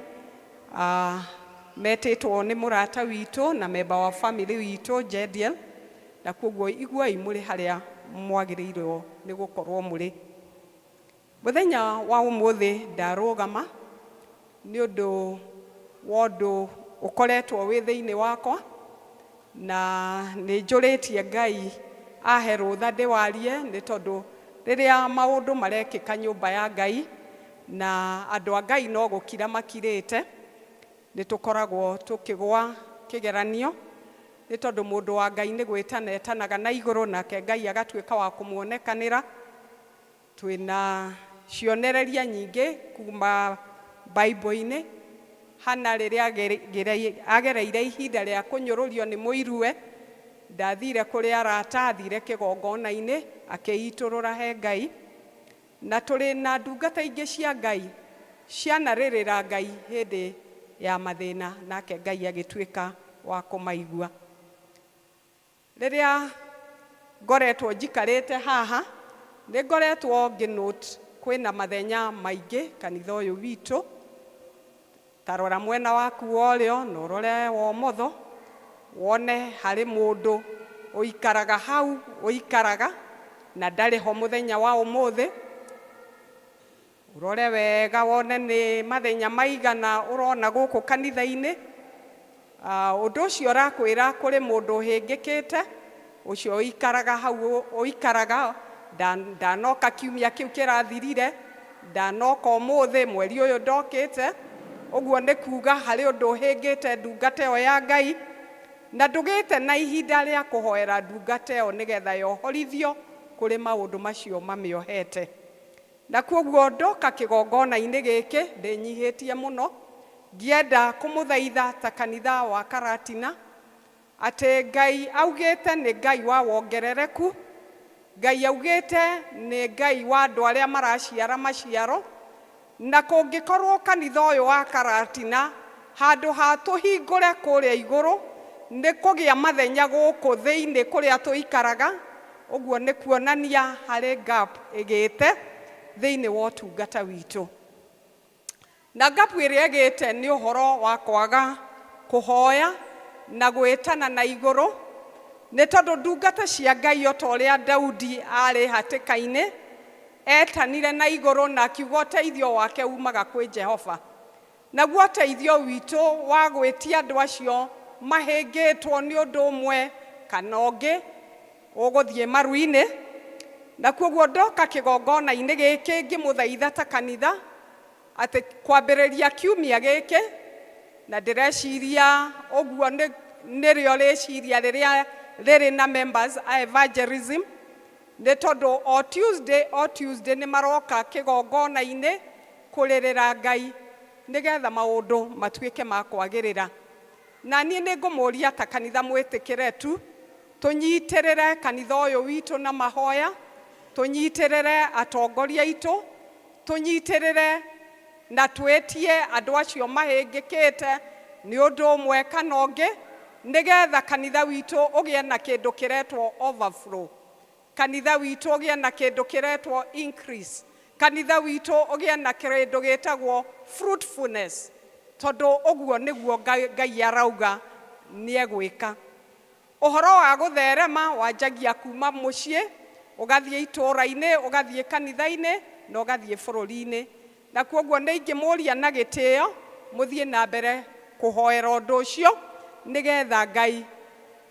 metĩtwo nĩ mũrata witũ na memba wa family witũ Jediel, na koguo iguai mũrĩ harĩa mwagĩrĩirwo nĩ gũkorwo mũrĩ. Mũthenya wa ũmũthĩ ndarũgama nĩ ũndũ wa ũndũ ũkoretwo wĩ thĩinĩ wakwa, na nĩ njũrĩtie Ngai ahe rũtha ndĩwarie nĩ tondũ rĩrĩa maũndũ marekĩka nyũmba ya Ngai na andũ a Ngai no gũkira makirĩte, nĩ tũkoragwo tũkĩgwa kĩgeranio nĩ tondũ mũndũ wa Ngai nĩ gwĩtana etanaga na igũrũ nake Ngai agatuĩka wa kũmuonekanĩra. Twĩna cionereria nyingĩ kuma Bible-inĩ. Hana rĩrĩa agereire ihinda rĩa kũnyũrũrio nĩ mũiruwe, ndathire kũrĩ arata, athire kĩgongona-inĩ akĩitũrũra he Ngai. Na tũrĩ na ndungata ingĩ cia Ngai cianarĩrĩra Ngai hĩndĩ ya mathĩna, nake Ngai agĩtuĩka wa kũmaigua. Rĩrĩa ngoretwo njikarĩte haha, nĩ ngoretwo ngĩnote kwĩna mathenya maingĩ kanitha ũyũ witũ. Ta rora mwena waku wa ũrĩo na ũrore wa ũmotho, wone harĩ mũndũ ũikaraga hau ũikaraga na ndarĩ ho mũthenya wa ũmũthĩ. Ũrore wega wone nĩ mathenya maigana ũrona gũkũ kanitha-inĩ. Ũndũ ũcio ũrakwĩra kũrĩ mũndũ ũhĩngĩkĩte, ũcio ũikaraga hau ũikaraga, ndanoka kiumia kĩu kĩrathirire, ndanoka ũmũthĩ, mweri ũyũ ndokĩte. Ũguo nĩ kuga harĩ ũndũ ũhĩngĩte ndungata ĩyo ya Ngai, na ndũgĩte na ihinda rĩa kũhoera ndungata ĩyo nĩgetha yohorithio kũrĩ maũndũ macio mamĩohete. Na kwoguo ndoka kĩgongona-inĩ gĩkĩ ndĩnyihĩtie mũno, ngĩenda kũmũthaitha ta kanitha wa Karatina atĩ Ngai augĩte nĩ Ngai wa wongerereku, Ngai augĩte nĩ Ngai wa andũ arĩa maraciara maciaro, na kũngĩkorwo kanitha ũyũ wa Karatina handũ ha tũhingũre kũrĩa igũrũ nĩ kũgĩa mathenya gũkũ thĩinĩ kũrĩa tũikaraga, ũguo nĩ kuonania harĩ gap ĩgĩte thĩinĩ wa ũtungata witũ. Na gap ĩrĩa ĩgĩte nĩ ũhoro wa kwaga kũhoya na gwĩtana na igũrũ, nĩ tondũ ndungata cia Ngai o ta ũrĩa Daudi arĩ hatĩka-inĩ, etanire na igũrũ na akiuga ũteithio wake umaga kwĩ Jehova. Naguo ũteithio witũ wa gwĩtia andũ acio mahĩngĩtwo nĩ ũndũ ũmwe kana ũngĩ ũgũthiĩ maru-inĩ. Na kwoguo ndoka kĩgongona-inĩ gĩkĩ ngĩmũthaitha ta kanitha atĩ kwambĩrĩria kiumia gĩkĩ, na ndĩreciria ũguo nĩrĩo rĩciria rĩrĩa rĩrĩ na members a evangelism, nĩ tondũ o Tuesday o Tuesday nĩ maroka kĩgongona-inĩ kũrĩrĩra Ngai nĩgetha maũndũ matuĩke ma kwagĩrĩra. Na niĩ nĩ ngũmũria ta kanitha mwĩtĩkĩre tu tũnyitĩrĩre kanitha ũyũ witũ na mahoya, tũnyitĩrĩre atongoria aitũ, tũnyitĩrĩre na twĩtie andũ acio mahĩngĩkĩte nĩ ũndũ ũmwe kana ũngĩ, nĩgetha kanitha witũ ũgĩe na kĩndũ kĩretwo overflow, kanitha witũ ũgĩe na kĩndũ kĩretwo increase, kanitha witũ ũgĩe na kĩndũ gĩtagwo fruitfulness, tondũ ũguo nĩguo Ngai arauga nĩegwĩka. Ũhoro wa gũtherema wanjagia kuma mũciĩ, ũgathiĩ itũũra-inĩ, ũgathiĩ kanitha-inĩ na ũgathiĩ bũrũri-inĩ. Na kwoguo nĩ ingĩmũria na gĩtĩo mũthiĩ na mbere kũhoera ũndũ ũcio nĩgetha Ngai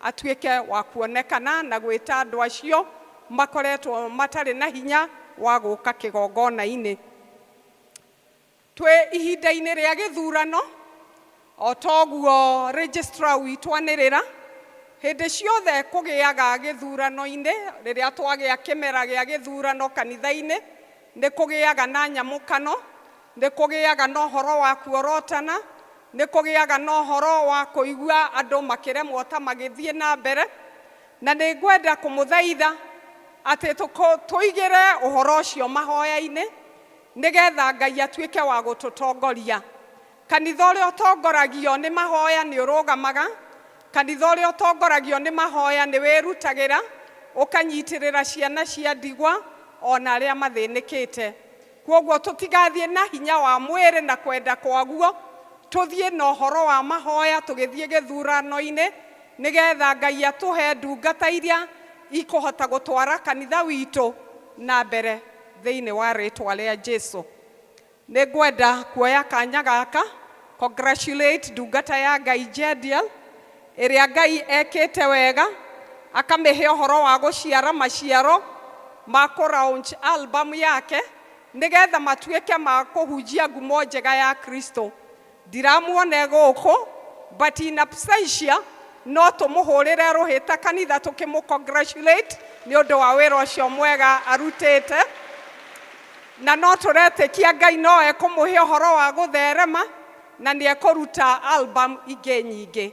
atuĩke wa kuonekana na gwĩta andũ acio makoretwo matarĩ na hinya wa gũka kĩgongona-inĩ. Twĩ ihinda-inĩ rĩa gĩthurano, o toguo registrar witũ anĩrĩra, hĩndĩ ciothe kũgĩaga gĩthurano-inĩ, rĩrĩa twagĩa kĩmera gĩa gĩthurano kanitha-inĩ, nĩ kũgĩaga na nyamũkano, nĩ kũgĩaga na ũhoro wa kuorotana, nĩ kũgĩaga na ũhoro wa kũigua andũ makĩremwo ta magĩthiĩ na mbere. Na nĩ ngwenda kũmũthaitha atĩ tũigĩre ũhoro ũcio mahoya-inĩ, nĩgetha Ngai atuĩke wa gũtũtongoria. Kanitha ũrĩa ũtongoragio nĩ mahoya nĩ ũrũgamaga, kanitha ũrĩa ũtongoragio nĩ mahoya nĩ wĩrutagĩra, ũkanyitĩrĩra ciana cia ndigwa ona arĩa mathĩnĩkĩte. Kwoguo tũtigathiĩ na hinya wa mwĩrĩ na kwenda kwaguo, tũthiĩ na ũhoro wa mahoya tũgĩthiĩ gĩthurano-inĩ, nĩgetha Ngai atũhe ndungata iria ikũhota gũtwara kanitha witũ na mbere thĩinĩ wa rĩtwa rĩa Jesu. Nĩ ngwenda kuoya kanya gaka congratulate ndungata ya Ngai Jediel ĩrĩa Ngai ekĩte wega, Akamĩhe ũhoro wa gũciara maciaro ma kũ launch album yake nĩgetha matuĩke ma kũhunjia ngumo njega ya Kristo. Ndiramuone gũkũ, but in absentia no tũmũhũrĩre rũhĩ ta kanitha tũkĩmũ congratulate nĩ ũndũ wa wĩra ũcio mwega arutĩte, na no tũretĩkia Ngai no ekũmũhe ũhoro wa gũtherema na nĩ ekũruta album ingĩ nyingĩ.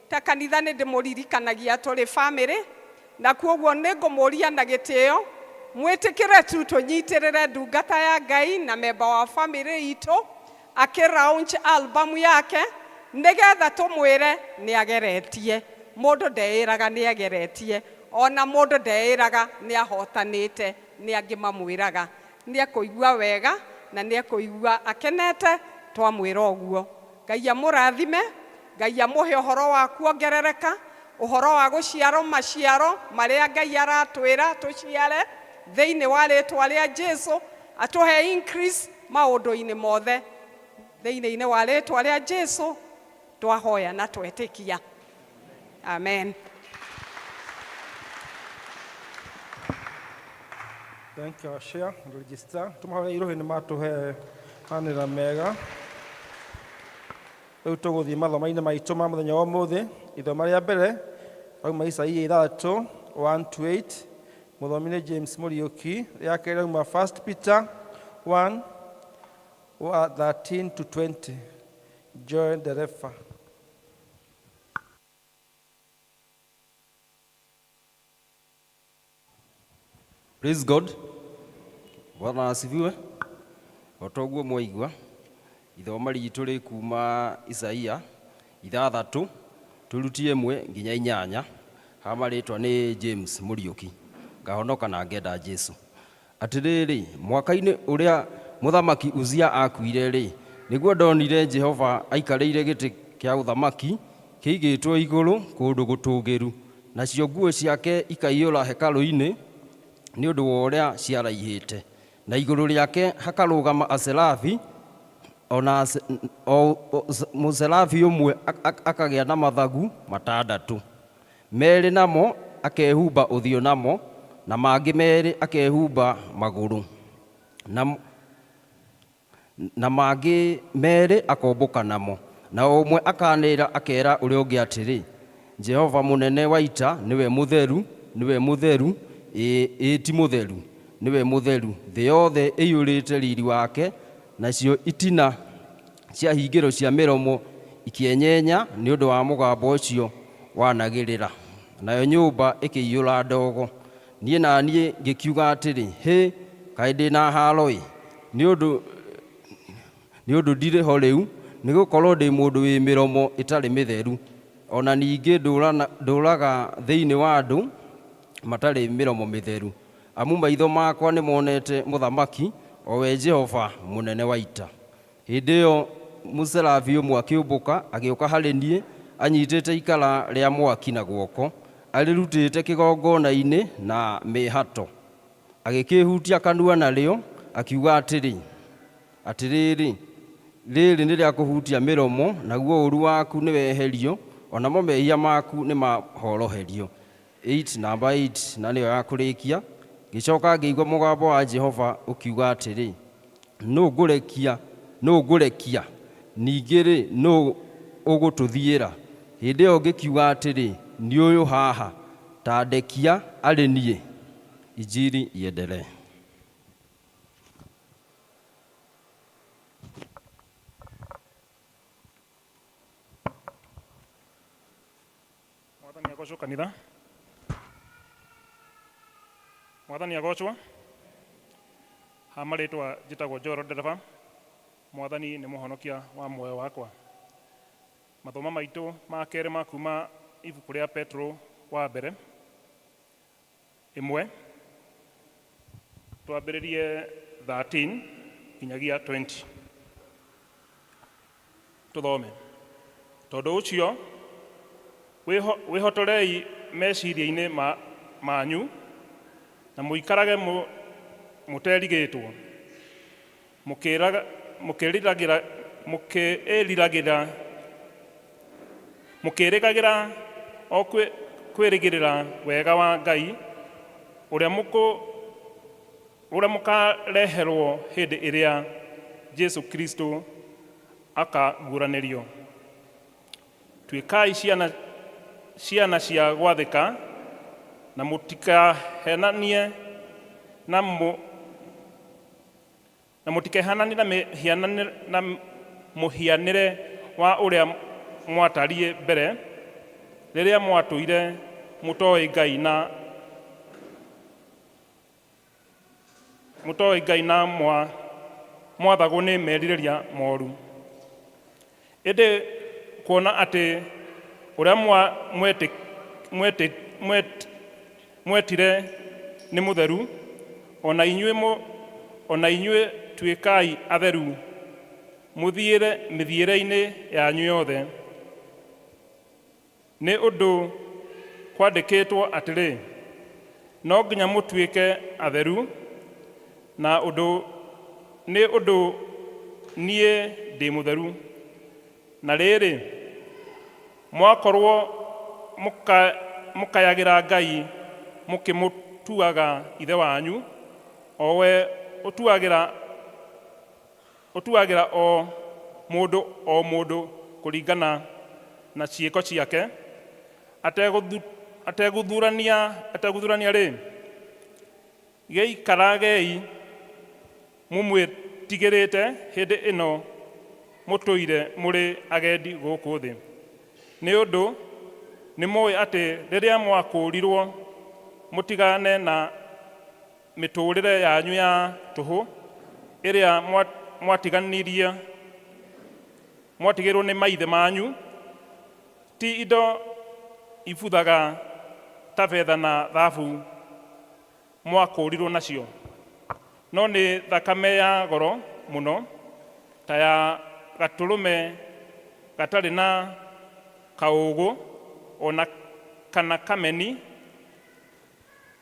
Ta kanitha nĩ ndĩmũririkanagia tũrĩ family, na kuoguo nĩ ngũmũria na gĩtĩo mwĩtĩkĩre tu tũnyitĩrĩre ndungata ya Ngai na memba wa family itũ akĩ launch album yake nĩgetha tũmwĩre nĩ ageretie. Mũndũ ndeĩraga nĩ ageretie, ona mũndũ ndeĩraga nĩ ahotanĩte, nĩ angĩ mamwĩraga. Nĩ ekũigua wega na nĩ ekũigua akenete twamwĩra ũguo. Ngai amũrathime, Ngai amũhe ũhoro wa kuongerereka, ũhoro wa gũciaro maciaro marĩa Ngai aratwĩra tũciare thĩinĩ wa rĩtwa rĩa Jesu, atũhe increase maũndũ-inĩ mothe thĩinĩ wa rĩtwa rĩa Jesu twahoya na twetĩkia. Amen. Thank you, Share, Register. Tũmahoe irohi nĩ matũhe manĩra mega. Rĩu tũgũthiĩ mathomo-inĩ maitũ ma mũthenya wa ũmũthĩ. Ithoma rĩa mbere rauma Isaia 6 1 to 8. Mũthomi nĩ James Mũriũki. Rĩa kerĩ rauma 1 Peter 1 13 to 20. Joel Dereva. Praise God. Bwana asifiwe. O ta ũguo mwaigua, ithoma ritũ rĩ kuma Isaia 6 tũrutie 1 nginya 8. Ha marĩtwa nĩ James Mũriũki. Ngahonoka na ngenda Jesu. Atĩrĩrĩ, mwaka-inĩ ũrĩa mũthamaki Uzia akuire-rĩ, nĩguo ndonire Jehova aikarĩire gĩtĩ kĩa ũthamaki kĩigĩtwo igũrũ kũndũ gũtũũgĩru, nacio nguo ciake ikaiyũra hekarũ-inĩ nĩ ũndũ wa ũrĩa ciaraihĩte. Na igũrũ rĩake hakarũgama aserafi, ona mũserafi ũmwe akagĩa na mathagu 6, 2 namo akehumba ũthiũ namo, na mangĩ 2 akehumba magũrũ, na mangĩ 2 akombũka namo. Na o ũmwe akanĩrĩra akera ũrĩa ũngĩ atĩrĩ, Jehova mũnene wa ita nĩwe mũtheru, nĩwe mũtheru, ĩĩ ti mũtheru, nĩwe mũtheru. Thĩ yothe ĩiyũrĩte riri wake, nacio itina cia hingĩro cia mĩromo ikĩenyenya nĩ ũndũ wa mũgambo ũcio wanagĩrĩra, nayo nyũmba ĩkĩiyũra ndogo. Niĩ na niĩ ngĩkiuga atĩrĩ, hĩ, kaĩ ndĩ na haaro-ĩ, nĩ ũndũ ndirĩ ho rĩu, nĩgũkorwo ndĩ mũndũ wĩ mĩromo ĩtarĩ mĩtheru, ona ningĩ ndũũraga thĩinĩ wa andũ matarĩ mĩromo mĩtheru. Amu maitho makwa nĩmonete mũthamaki, o we Jehova mũnene wa ita. Hĩndĩ ĩyo mũserafi ũmwe akĩũmbũka agĩũka harĩ niĩ, anyitĩte ikara rĩa mwaki na guoko, arĩrutĩte kĩgongona-inĩ na mĩhato. Agĩkĩhutia kanua narĩo, akiuga atĩrĩ, atĩrĩrĩ, rĩrĩ nĩ rĩa kũhutia mĩromo, naguo ũũru waku nĩweherio, onamo mehia maku nĩmahoroherio. 8, namba 8, na nĩyo ya kũrĩkia. Ngĩcoka ngĩigua mũgambo wa Jehova ũkiuga atĩrĩ, nũ ngũrekia, nũ ngũrekia, ningĩ-rĩ, nũ ũgũtũthiĩra? Hĩndĩ ĩyo ngĩkiuga atĩrĩ, nĩ ũyũ haha, ta ndekia arĩ niĩ. Injili iendelee. Mwathani agocwo kanitha. Mwathani agocwo. Ha marĩtwa njĩtagwo Joel Ndereba. Mwathani nĩ mũhonokia wa muoyo wakwa. Mathomo maitũ ma kerĩ ma kuma ibuku rĩa Petro wa mbere 1 twambĩrĩrie 13 nginyagia 20. Tũthome. Tondũ ũcio wĩhotorei meciria-inĩ manyu na mũikarage mũterigĩtwo, mũkĩĩriragĩra o kwĩrĩgĩrĩra wega wa Ngai ũrĩa mũkũ ũrĩa mũkareherwo hĩndĩ ĩrĩa Jesu Kristo akaguũranĩrio. Tuĩkai ciana ciana cia gwathĩka na mũtikahenanie na mũ na mũtikehananie na mĩhiananĩre na mũhianĩre wa ũrĩa mwatariĩ mbere rĩrĩa mwatũire mũtoĩ Ngai na mũtoĩ Ngai na mwa mwathagwo nĩ merirĩria moru. Ĩndĩ kuona atĩ ũrĩa mweti, mweti, mweti, mwetire nĩ mũtheru, ona inyuĩ mũ, ona inyuĩ tuĩkai atheru mũthiĩre mĩthiĩre-inĩ yanyu yothe. Nĩ ũndũ kwandĩkĩtwo atĩrĩ, no nginya mũtuĩke atheru, na ũndũ nĩ ũndũ niĩ ndĩ mũtheru. Na rĩrĩ, mwakorwo mũkayagĩra Ngai mũkĩmũtuaga ithe wanyu, o we ũtuagĩra ũtuagĩra o mũndũ o mũndũ kũringana na ciĩko ciake, ategũthurania ategũthurania rĩ, gĩikaragei mũmwĩtigĩrĩte hĩndĩ ĩno mũtũire mũrĩ agendi gũkũ thĩ. Nĩ ũndũ nĩ mũĩ atĩ rĩrĩa mwakũũrirwo mũtigane na mĩtũũrĩre yanyu ya tũhũ ĩrĩa mwatiganirie mwatigĩrwo nĩ maithe manyu, ti indo ibuthaga ta betha na thahabu mwakũũrirwo nacio, no nĩ thakame ya goro mũno ta ya gatũrũme gatarĩ na kaũũgũ ona kana kameni,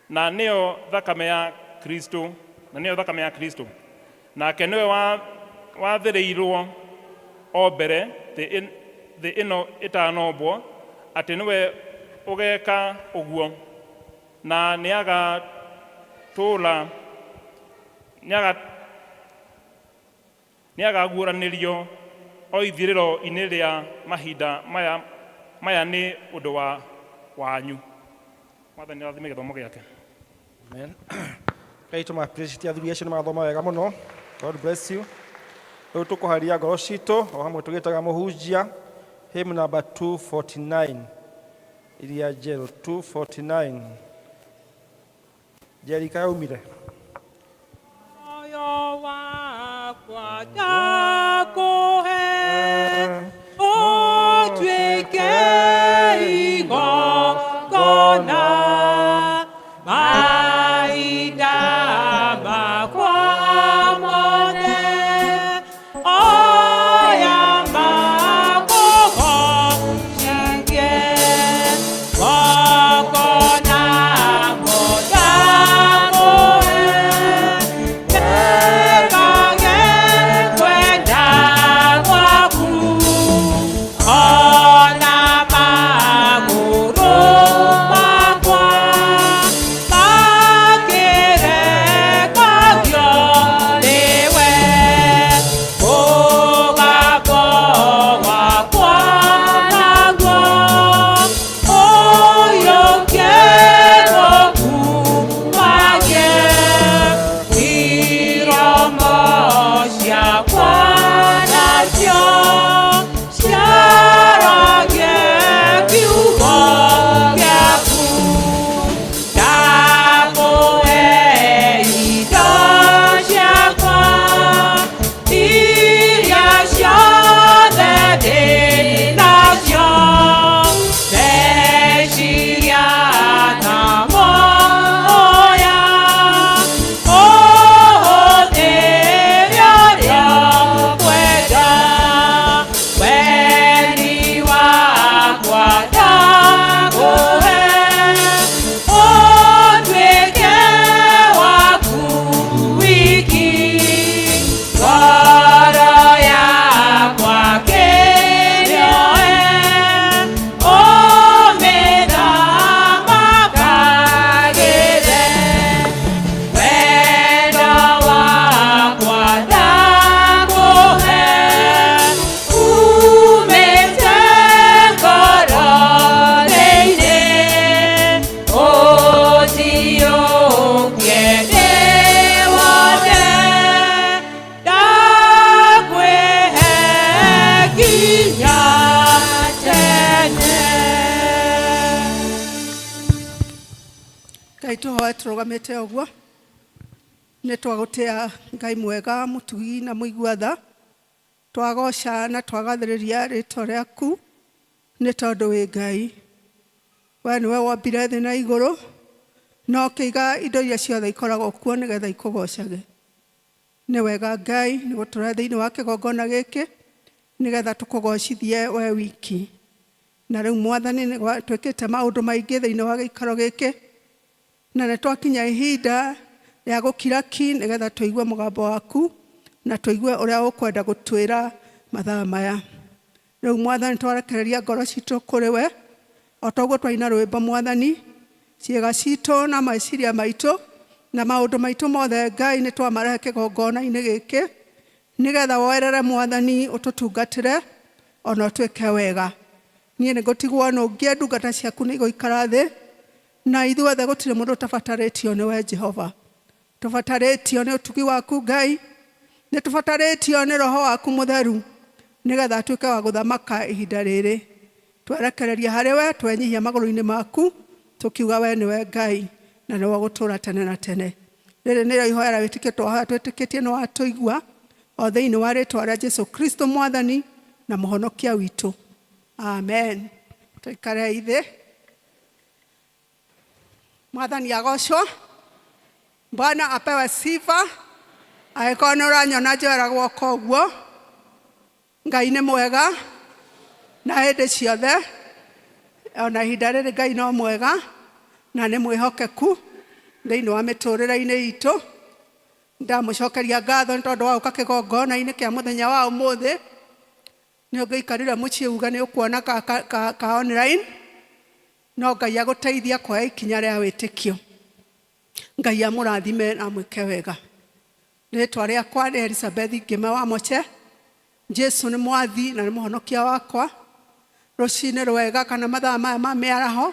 na nĩyo thakame ya Kristo, na nĩyo thakame ya Kristo. Nake nĩwe wathĩrĩirwo o mbere thĩ ĩno ĩtanombwo atĩ nĩwe ũgeeka ũguo, na nĩagatũũra nĩagaguũranĩrio o ithirĩro-inĩ rĩa mahinda maya maya nĩ ũndũ wa wanyu. Mwathani arathime gĩthomo gĩake. Amen. Ngai tũma appreciate athuri acio nĩ mathoma wega mũno. God bless you. Rĩu tũkũharia ngoro citũ o hamwe tũgĩtaga mũhunjia hymn number 249 iria njerũ 249 Jerika yaumire. Moyo wakwa ndakũhe ũtuĩke igongona mahinda makwa mothe oya makũgocithie moko namo ndakũhe ndekage kwenda gwaku. Ngai tũhoe tũrũgamĩte ũguo. Nĩ twagũtĩa Ngai mwega, mũtugi na mũigua tha. Twagoca na twagathĩrĩria rĩtwa rĩaku nĩ tondũ wĩ Ngai. We nĩwe wombire thĩ na igũrũ na ũkĩiga indo iria ciothe ikoragwo kuo nĩgetha ikũgocage. Nĩ wega Ngai nĩ gũtũrehe thĩinĩ wa kĩgongona gĩkĩ nĩgetha tũkũgocithie we wiki. Na rĩu Mwathani nĩ twĩkĩte maũndũ maingĩ thĩinĩ wa gĩikaro gĩkĩ na nĩ twakinya ihinda rĩa gũkira ki nĩgetha tũigue mũgambo waku na tũigue ũrĩa ũkwenda gũtwĩra mathaa maya. Rĩu Mwathani twarekereria ngoro citũ kũrĩ we o ta ũguo twaina rwĩmbo Mwathani, ciĩga citũ na meciria maitũ na maũndũ maitũ mothe Ngai nĩ twamarehe kĩgongona-inĩ gĩkĩ nĩgetha woerere Mwathani ũtũtungatĩre ona ũtwĩke wega. Niĩ nĩ ngũtigwo nũngie ndungata ciaku nĩ igũikara thĩ na ithuothe gũtirĩ mũndũ ũtabatarĩtio nĩwe Jehova. Tũbatarĩtio nĩ ũtugi waku Ngai, nĩ tũbatarĩtio nĩ Roho waku Mũtheru nĩgetha atuĩke wa gũthamaka ihinda rĩrĩ. Twerekereria harĩ we, twenyihia magũrũ-inĩ maku, tũkiuga we nĩwe Ngai na nĩwe ũgũtũũra tene na tene. Rĩrĩ nĩrĩo ihoya rĩa wĩtĩkio twahoya twĩtĩkĩtie nĩ watũigua, o thĩinĩ wa rĩtwa rĩa Jesu Kristo Mwathani na Mũhonokia witũ. Amen. Tũikarei thĩ. Mwathani agocwo. Bwana apewe sifa. Angĩkorwo nĩ ũranyona njoera guoko ũguo, Ngai nĩ mwega na hĩndĩ ciothe, ona ihinda rĩrĩ Ngai no mwega na nĩ mwĩhokeku thĩinĩ wa mĩtũrĩre-inĩ itũ. Ndamũcokeria ngatho nĩ tondũ wa gũka kĩgongona-inĩ kĩa mũthenya wa ũmũthĩ. Nĩ ũngĩikarire mũciĩ uge nĩ ũkuona ka, ka, ka, ka online, no Ngai agũteithia kuoya ikinya rĩa wĩtĩkio. Ngai amũrathime na amwĩke wega. Rĩtwa rĩakwa nĩ Elizabeth Ngĩme wa Moche. Jesu nĩ mwathi na nĩ mũhonokia wakwa. Rũcinĩ rwega kana mathaa maya ma mĩaraho,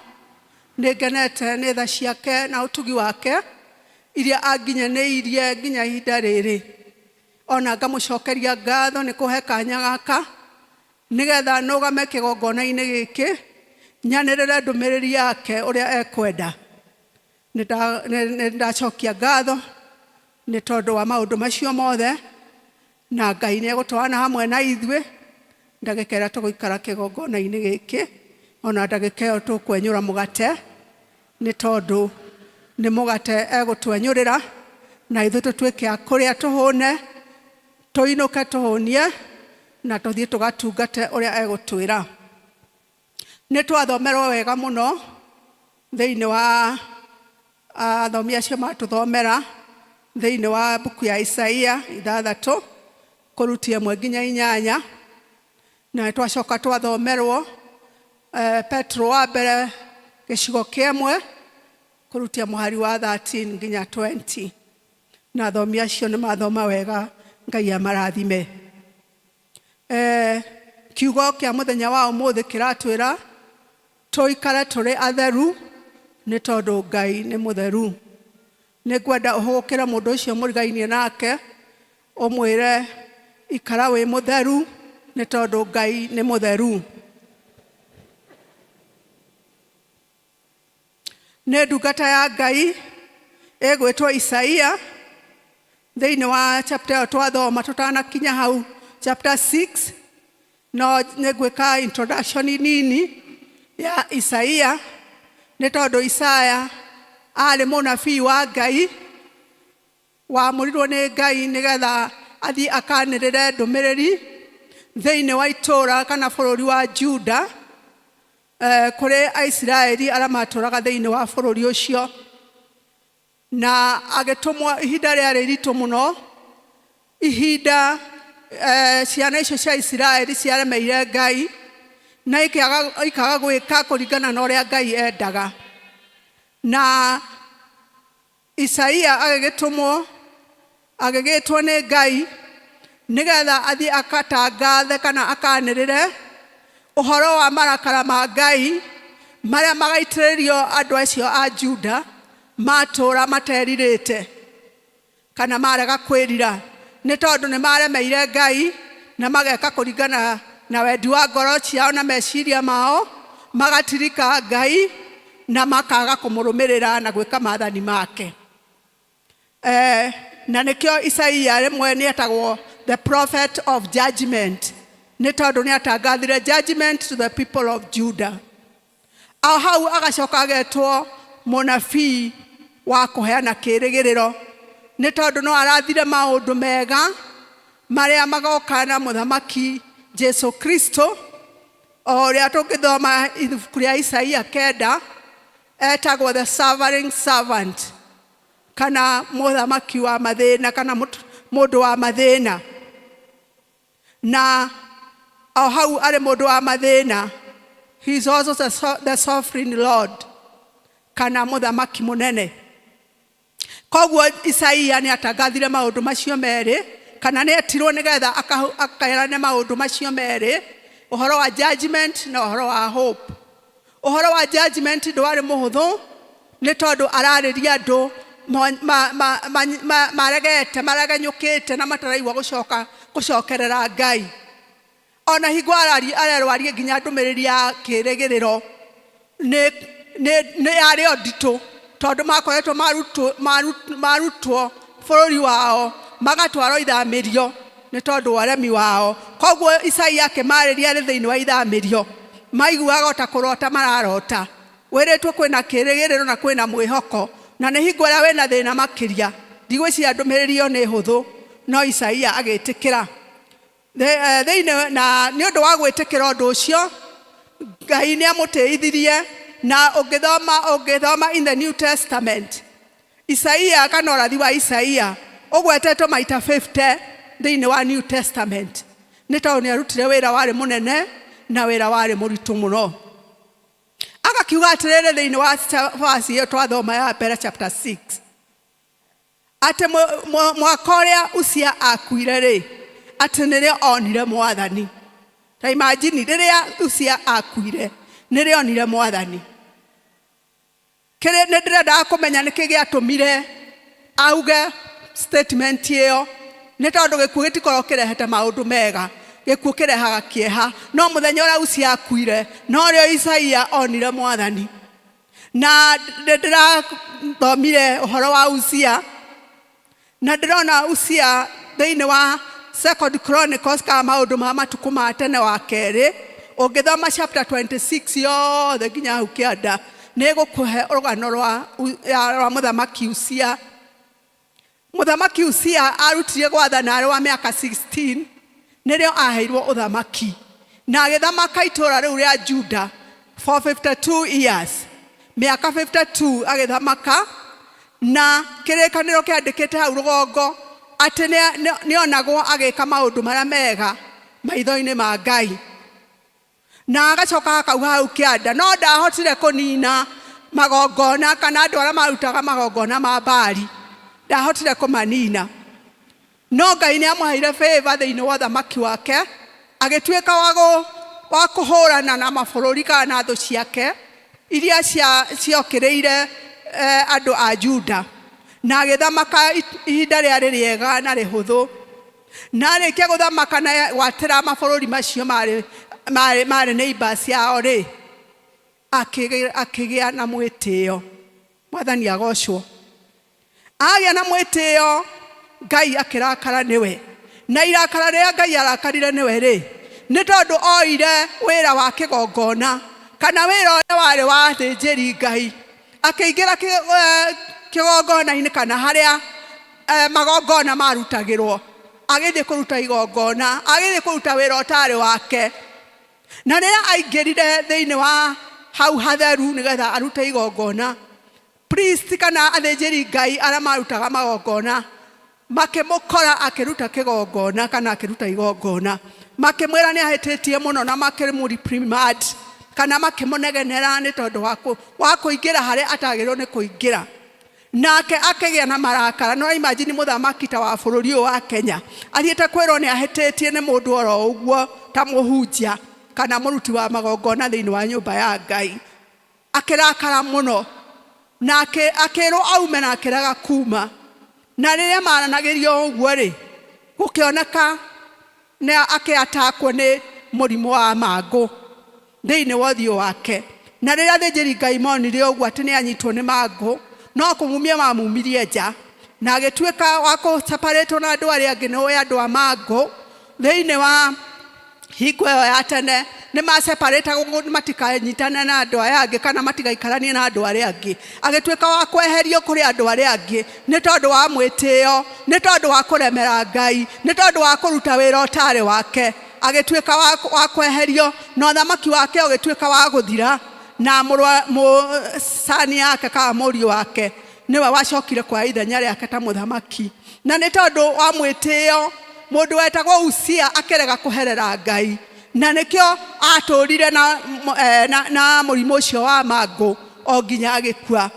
nĩ ngenete nĩ tha ciake na ũtugi wake iria anginyanĩirie nginya ihinda rĩrĩ. Ona ngamũcokeria ngatho nĩ kũhe kanya gaka nĩgetha nũgame kĩgongona-inĩ gĩkĩ nyanĩrĩre ndũmĩrĩri yake ũrĩa ekwenda. Nĩ ndacokia ngatho nĩ tondũ wa maũndũ macio mothe, na Ngai nĩ egũtwarana hamwe na ithuĩ ndagĩka ĩrĩa tũgũikara kĩgongona-inĩ gĩkĩ, ona ndagĩka ĩyo tũkwenyũra mũgate, nĩ tondũ nĩ mũgate egũtwenyũrĩra, na ithuĩ tũtuĩke a kũrĩa tũhũne, tũinũke tũhũnie, na tũthiĩ tũgatungate ũrĩa egũtwĩra. Nĩ twathomerwo wega mũno thĩinĩ wa athomi acio matũthomera thĩinĩ wa mbuku ya Isaia ithathatũ kũrutia ĩmwe nginya inyanya, na twacoka twathomerwo Petro wa mbere gĩcigo kĩa ĩmwe kũrutia mũhari wa 13 nginya 20, na athomi acio nĩ mathoma wega, Ngai amarathime. Kiugo kĩa mũthenya wa ũmũthĩ kĩratwĩra tũikare tũrĩ atheru nĩ tondũ Ngai nĩ mũtheru. Nĩ ngwenda ũhũgũkĩre mũndũ ũcio mũrigainie nake ũmwĩre ikara wĩ mũtheru nĩ tondũ Ngai nĩ mũtheru. Nĩ ndungata ya Ngai ĩgwĩtwo Isaia thĩinĩ wa chapter ĩyo twathoma tũtanakinya hau chapter 6, no nĩ ngwĩka introduction nini ya Isaia nĩ tondũ Isaya arĩ mũnabii wa Ngai Waamũrirwo nĩ Ngai nĩgetha athiĩ akanĩrĩre ndũmĩrĩri thĩinĩ wa itũũra kana bũrũri wa Juda kũrĩ Aisiraeli arĩa matũũraga thĩinĩ wa bũrũri ũcio. Na agĩtũmwo ihinda rĩarĩ iritũ mũno, ihinda ciana icio cia Isiraeli ciaremeire Ngai na ikaga gwĩka kũringana na ũrĩa Ngai endaga. Na Isaia agĩgĩtũmwo, agĩgĩtwo nĩ Ngai nĩgetha athiĩ akatangathe kana akanĩrĩre ũhoro wa marakara ma Ngai marĩa magaitĩrĩrio andũ acio a Juda matũũra materirĩte kana marega kwĩrira, nĩ tondũ nĩ maremeire Ngai na mageka kũringana na wendi wa ngoro ciao na meciria mao, magatirika Ngai. na makaga kũmũrũmĩrĩra na gwĩka maathani make. Eh, na nĩkĩo Isaia rĩmwe nĩ etagwo the prophet of judgment nĩ tondũ nĩ atangathire judgment to the people of Judah. O hau agacoka agetwo mũnabii wa kũheana kĩrĩgĩrĩro nĩ tondũ no arathire maũndũ mega marĩa magoka na mũthamaki Jesu Kristo o ũrĩa tũngĩthoma ibuku rĩa Isaia kenda etagwo the suffering servant kana mũthamaki wa mathĩna kana mũndũ wa mathĩna na o hau arĩ mũndũ wa mathĩna he is also the, so, the sovereign lord kana mũthamaki mũnene koguo Isaia nĩ atangathire maũndũ macio merĩ kana nĩ etirwo nĩgetha akerane maũndũ macio merĩ ũhoro wa judgment na ũhoro wa hope ũhoro wa judgment ndwarĩ mũhũthũ nĩ tondũ ararĩria andũ maregete maregenyũkĩte na mataraigua gũcoka gũcokerera Ngai ona hingo arerwo arie nginya ndũmĩrĩri ya kĩrĩgĩrĩro nĩ nĩ yarĩ o nditũ tondũ makoretwo marutwo bũrũri wao magatwarwo ithamĩrio nĩ tondũ wa ũremi wao koguo Isaia akĩmarĩria arĩ thĩinĩ wa ithamĩrio maiguaga ota kũrota mararota wĩrĩtwo kwĩna kĩrĩgĩrĩro na kwĩna mwĩhoko na nĩ hingo ĩrĩa wĩna thĩna makĩria ndigwĩciria ndũmĩrĩri ĩyo nĩ hũthũ no Isaia agĩtĩkĩra thĩinĩ na nĩ ũndũ wa gwĩtĩkĩra ũndũ ũcio Ngai nĩ amũtĩithirie na ũngĩthoma ũngĩthoma in the New Testament Isaia kana ũrathi wa Isaia ũgwetetwo maita 50 thĩinĩ wa New Testament nĩ tondũ nĩ arutire wĩra warĩ mũnene na wĩra warĩ mũritũ mũno agakiuga atĩrĩrĩ thĩinĩ wa verse ĩyo twathoma ya mbere chapter 6 atĩ mwaka ũrĩa Usia akuire rĩ atĩ nĩrĩo onire mwathani ta imagine rĩrĩa Usia akuire nĩrĩo onire mwathani kĩrĩ nĩ ndĩrendaga kũmenya nĩkĩ gĩatũmire auge statement ĩyo nĩ tondũ gĩkuũ gĩtikoragwo kĩrehete maũndũ mega gĩkuũ kĩrehaga kĩeha no mũthenya ũrĩa Usia akuire norĩo Isaia onire mwathani na nĩ ndĩrathomire ũhoro wa Usia na ndĩrona Usia thĩinĩ wa Second Chronicles kana maũndũ ma matukũ ma tene wa kerĩ ũngĩthoma chapter 26 yothe nginya hau kĩanda nĩ ĩgũkũhe rũgano rwa mũthamaki Usia mũthamaki Usia arutire gwathana arĩ wa mĩaka 16 nĩrĩo aheirwo ũthamaki na agĩthamaka itũũra rĩu rĩa Juda for 52 years mĩaka 52 agĩthamaka na kĩrĩkanĩro kĩandĩkĩte hau rũgongo atĩ nĩonagwo agĩka maũndũ marĩa mega maitho-inĩ ma Ngai na agacoka akauga hau kĩanda no ndahotire kũnina magongona kana andũ arĩa marutaga magongona ma Baali ndahotire kũmanina no Ngai nĩ amũheire favor thĩinĩ wa ũthamaki wake agĩtuĩka wa kũhũrana na mabũrũri kana na thũ ciake iria ciokĩrĩire andũ a Juda na agĩthamaka ihinda rĩarĩ rĩega na rĩhũthũ na arĩkia gũthamaka na gwatĩra mabũrũri macio marĩ neighbors yao rĩ akĩgĩa na mwĩtĩo mwathani agocwo agĩa na mwĩtĩo Ngai akĩrakara nĩwe na irakara rĩrĩa Ngai arakarire nĩwe rĩ nĩ tondũ oire wĩra wa kĩgongona kana wĩra ũrĩa warĩ wa athĩnjĩri Ngai akĩingĩra kĩgongona-inĩ kana harĩa magongona marutagĩrwo agĩthiĩ kũruta igongona agĩthiĩ kũruta wĩra ũtarĩ wake na rĩrĩa aingĩrire thĩinĩ wa hau hatheru nĩgetha arute igongona priest kana athĩnjĩri Ngai arĩa marutaga magongona makĩmũkora akĩruta kĩgongona kana akĩruta igongona makĩmwĩra nĩ ahĩtĩtie mũno na makĩmũ reprimand kana makĩmũnegenera nĩ tondũ wa kũingĩra harĩa atagĩrĩirwo nĩ kũingĩra nake akĩgĩa na marakara no imagine mũthamaki ta wa bũrũri ũyũ wa Kenya athiĩte kwĩrwo nĩ ahĩtĩtie nĩ mũndũ oro ũguo ta mũhunjia kana mũruti wa magongona thĩinĩ wa nyũmba ya Ngai akĩrakara mũno na akĩrwo aume na akĩrega kuma na rĩrĩa maranagĩrio ũguo rĩ gũkĩoneka nĩ akĩatakwo nĩ mũrimũ wa mangũ thĩinĩ wa ũthiũ wake Na rĩrĩa athĩnjĩri Ngai monire ũguo atĩ nĩ anyitwo nĩ mangũ, no kũmumia mamumirie nja, na agĩtuĩka wa kũcaparĩtwo na andũ arĩa angĩ. Nĩ ũĩ andũ a mangũ thĩinĩ wa hingo ĩyo ya tene nĩ maceparĩtagwo matikanyitane na andũ aya angĩ kana matigaikaranie na andũ arĩa angĩ. Agĩtuĩka wa kweherio kũrĩ andũ arĩa angĩ nĩ tondũ wa mwĩtĩo, nĩ tondũ wa kũremera Ngai, nĩ tondũ wa kũruta wĩra ũtarĩ wake. Agĩtuĩka wa kweherio na ũthamaki wake ũgĩtuĩka wa gũthira, na mũcani yake kana mũriũ wake nĩwe wacokire kuoya ithenya rĩake ta mũthamaki. Na nĩ tondũ wa mwĩtĩo, mũndũ wetagwo Usia akĩrega kũherera Ngai, na nĩkĩo atũrire na mũrimũ ũcio wa mangũ o nginya agĩkua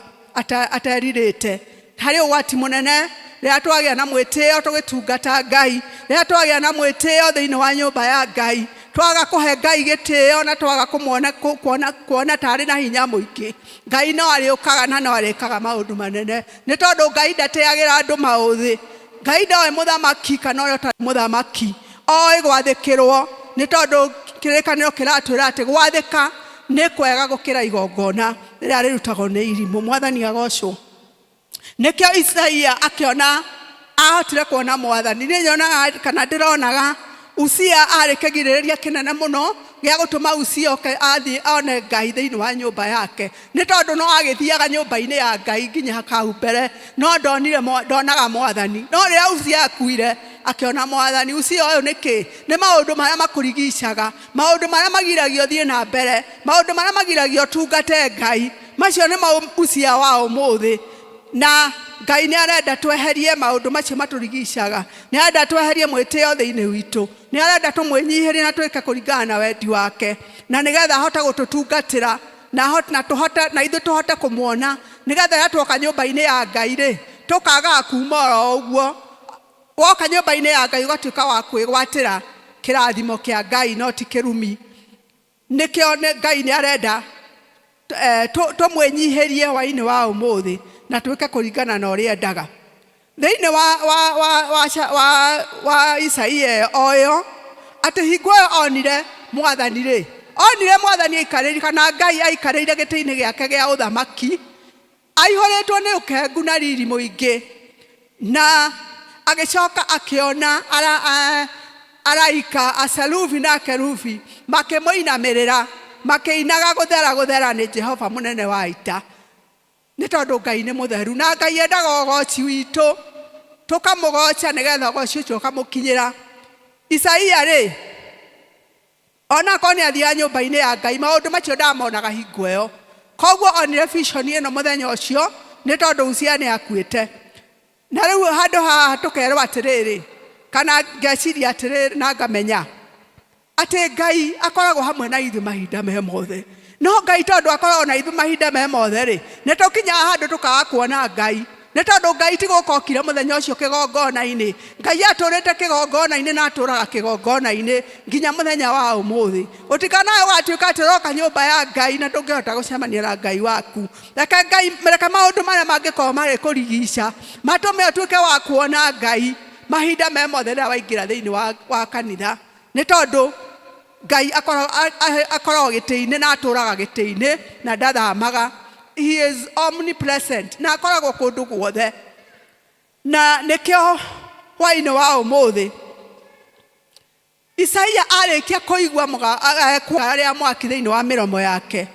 aterirĩte. Harĩ ũgwati mũnene rĩrĩa twagĩa na mwĩtĩo tũgĩtungata Ngai, rĩrĩa twagĩa na mwĩtĩo thĩinĩ wa nyũmba ya Ngai, twaga kũhe Ngai gĩtĩo na twaga kũmuona, kuona, kuona tarĩ na hinya mũingĩ, Ngai no arĩũkaga na no arĩkaga maũndũ manene, nĩ tondũ Ngai ndatĩagĩra andũ maũthĩ. Ngai ndoĩ mũthamaki kana ũrĩa ũtarĩ mũthamaki, oĩ gwathĩkĩrwo, nĩ tondũ kĩrĩkanĩro kĩratwĩra atĩ gwathĩka nĩ kwega gũkĩra igongona rĩrĩa rĩrutagwo nĩ irimũ. Mwathani agocwo. Nĩkĩo Isaia akĩona ahotire kuona Mwathani. Niĩ nyonaga kana ndĩronaga Usia arĩ kĩgirĩrĩria kĩnene mũno gĩa gũtũma Usia oke athiĩ one Ngai thĩinĩ wa nyũmba yake, nĩ tondũ no agĩthiaga nyũmba-inĩ ya Ngai nginya hau mbere, no ndonire ndonaga Mwathani. No rĩrĩa Usia akuire akĩona Mwathani. Usia ũyũ nĩ kĩ? Nĩ maũndũ marĩa makũrigicaga, maũndũ marĩa magiragia ũthiĩ na mbere, maũndũ marĩa magiragia ũtungate Ngai. Macio nĩmo Usia wa ũmũthĩ. Na Ngai nĩ arenda tweherie maũndũ macio matũrigicaga, nĩ arenda tweherie mwĩtĩo thĩinĩ witũ, nĩ arenda tũmwĩnyihĩrie na twĩke kũringana na wendi wake, na nĩgetha ahote gũtũtungatĩra na tũhote na ithuĩ tũhote kũmuona, nĩgetha rĩrĩa tuoka nyũmba-inĩ ya Ngai rĩ, tũkagaga kuma oro ũguo. Woka nyũmba-inĩ ya Ngai ũgatuĩka wa kwĩgwatĩra kĩrathimo kĩa Ngai no ti kĩrumi. Nĩkĩo Ngai nĩ arenda tũmwĩnyihĩrie hwaĩ-inĩ wa ũmũthĩ na twĩke kũringana na ũrĩa endaga. Thĩinĩ wa Isaia o ĩyo, atĩ hingo ĩyo onire Mwathani rĩ, onire Mwathani aikarĩire, kana Ngai aikarĩire gĩtĩ-inĩ gĩake gĩa ũthamaki, aihũrĩtwo nĩ ũkengu na riri mũingĩ, na agĩcoka akĩona araika aserubi na akerubi makĩmũinamĩrĩra, makĩinaga gũthera gũthera nĩ Jehova mũnene wa ita. Nĩ tondũ Ngai nĩ mũtheru, na Ngai endaga ũgoci witũ tũkamũgoca, nĩgetha ũgoci ũcio ũkamũkinyĩra. Isaia rĩ, onakorwo nĩ athiaga nyũmba-inĩ ya Ngai, maũndũ macio ndamonaga hingo ĩyo. Koguo onire vision ĩno mũthenya ũcio, nĩ tondũ Uzia nĩ akuĩte. Na rĩu handũ haha tũkerwo atĩrĩrĩ, kana ngeciria atĩrĩrĩ na ngamenya atĩ Ngai akoragwo hamwe na ithuĩ mahinda me mothe. No Ngai tondũ akoragwo na ithuĩ mahinda me mothe rĩ, nĩ tũkinyaga handũ tũkaga kuona Ngai. Nĩ tondũ Ngai ti gũka okire mũthenya ũcio kĩgongona-inĩ. Ngai atũrĩte kĩgongona-inĩ na atũraga kĩgongona-inĩ nginya mũthenya wa ũmũthĩ. Ũtikanae ũgatuĩka atĩ ũroka nyũmba ya Ngai na ndũngĩhota gũcemania na Ngai waku. Reke Ngai, reke maũndũ marĩa mangĩkorwo marĩ kũrigica matũme ũtuĩke wa kuona Ngai mahinda me mothe rĩrĩa waingĩra thĩinĩ wa kanitha. Nĩ tondũ Ngai akoragwo gĩtĩ-inĩ na atũraga gĩtĩ-inĩ na ndathamaga. He is omnipresent na akoragwo kũndũ guothe. Na nĩkĩo hwaĩ-inĩ wa ũmũthĩ Isaia arĩkia kũigua ikara rĩa mwaki thĩinĩ wa mĩromo yake,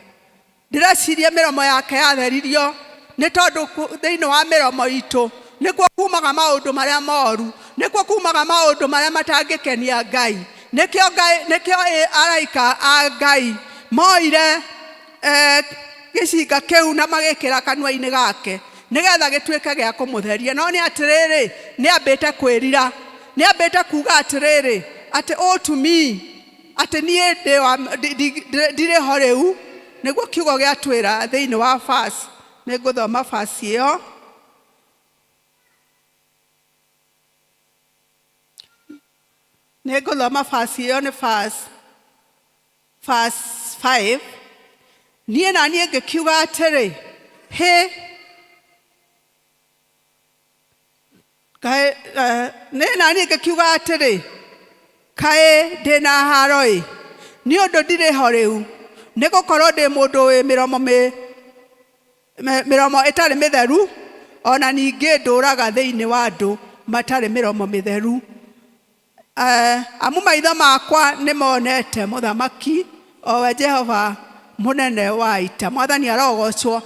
ndĩreciria mĩromo yake yatheririo, nĩ tondũ thĩinĩ wa mĩromo itũ nĩkuo kumaga maũndũ marĩa moru, nĩkuo kumaga maũndũ marĩa matangĩkenia Ngai. Nĩkĩo Ngai, nĩkĩo araika a Ngai moire gĩcinga kĩu na magĩkĩra kanua-inĩ gake nĩgetha gĩtuĩke gĩa kũmũtheria. No nĩ atĩrĩrĩ, nĩ ambĩte kwĩrira, nĩ ambĩte kuga atĩrĩrĩ, atĩ oh to me, atĩ niĩ ndirĩ ho rĩu. Nĩguo kiugo gĩatwĩra thĩinĩ wa verse, nĩ ngũthoma verse ĩyo. Nĩ ngũthoma verse ĩyo, nĩ verse 5. Niĩ na niĩ ngĩkiuga atĩrĩ, hĩ, kaĩ, niĩ na niĩ ngĩkiuga atĩrĩ, kaĩ ndĩ na haro-ĩ, nĩ ũndũ ndirĩ ho rĩu, Nĩ gũkorwo ndĩ mũndũ wĩ mĩromo mĩ, mĩromo ĩtarĩ mĩtheru, o na ningĩ ndũũraga thĩinĩ wa andũ matarĩ mĩromo mĩtheru. Eh, amu maitho makwa nĩ monete mũthamaki, o we Jehova mũnene wa ita. Mwathani arogocwo.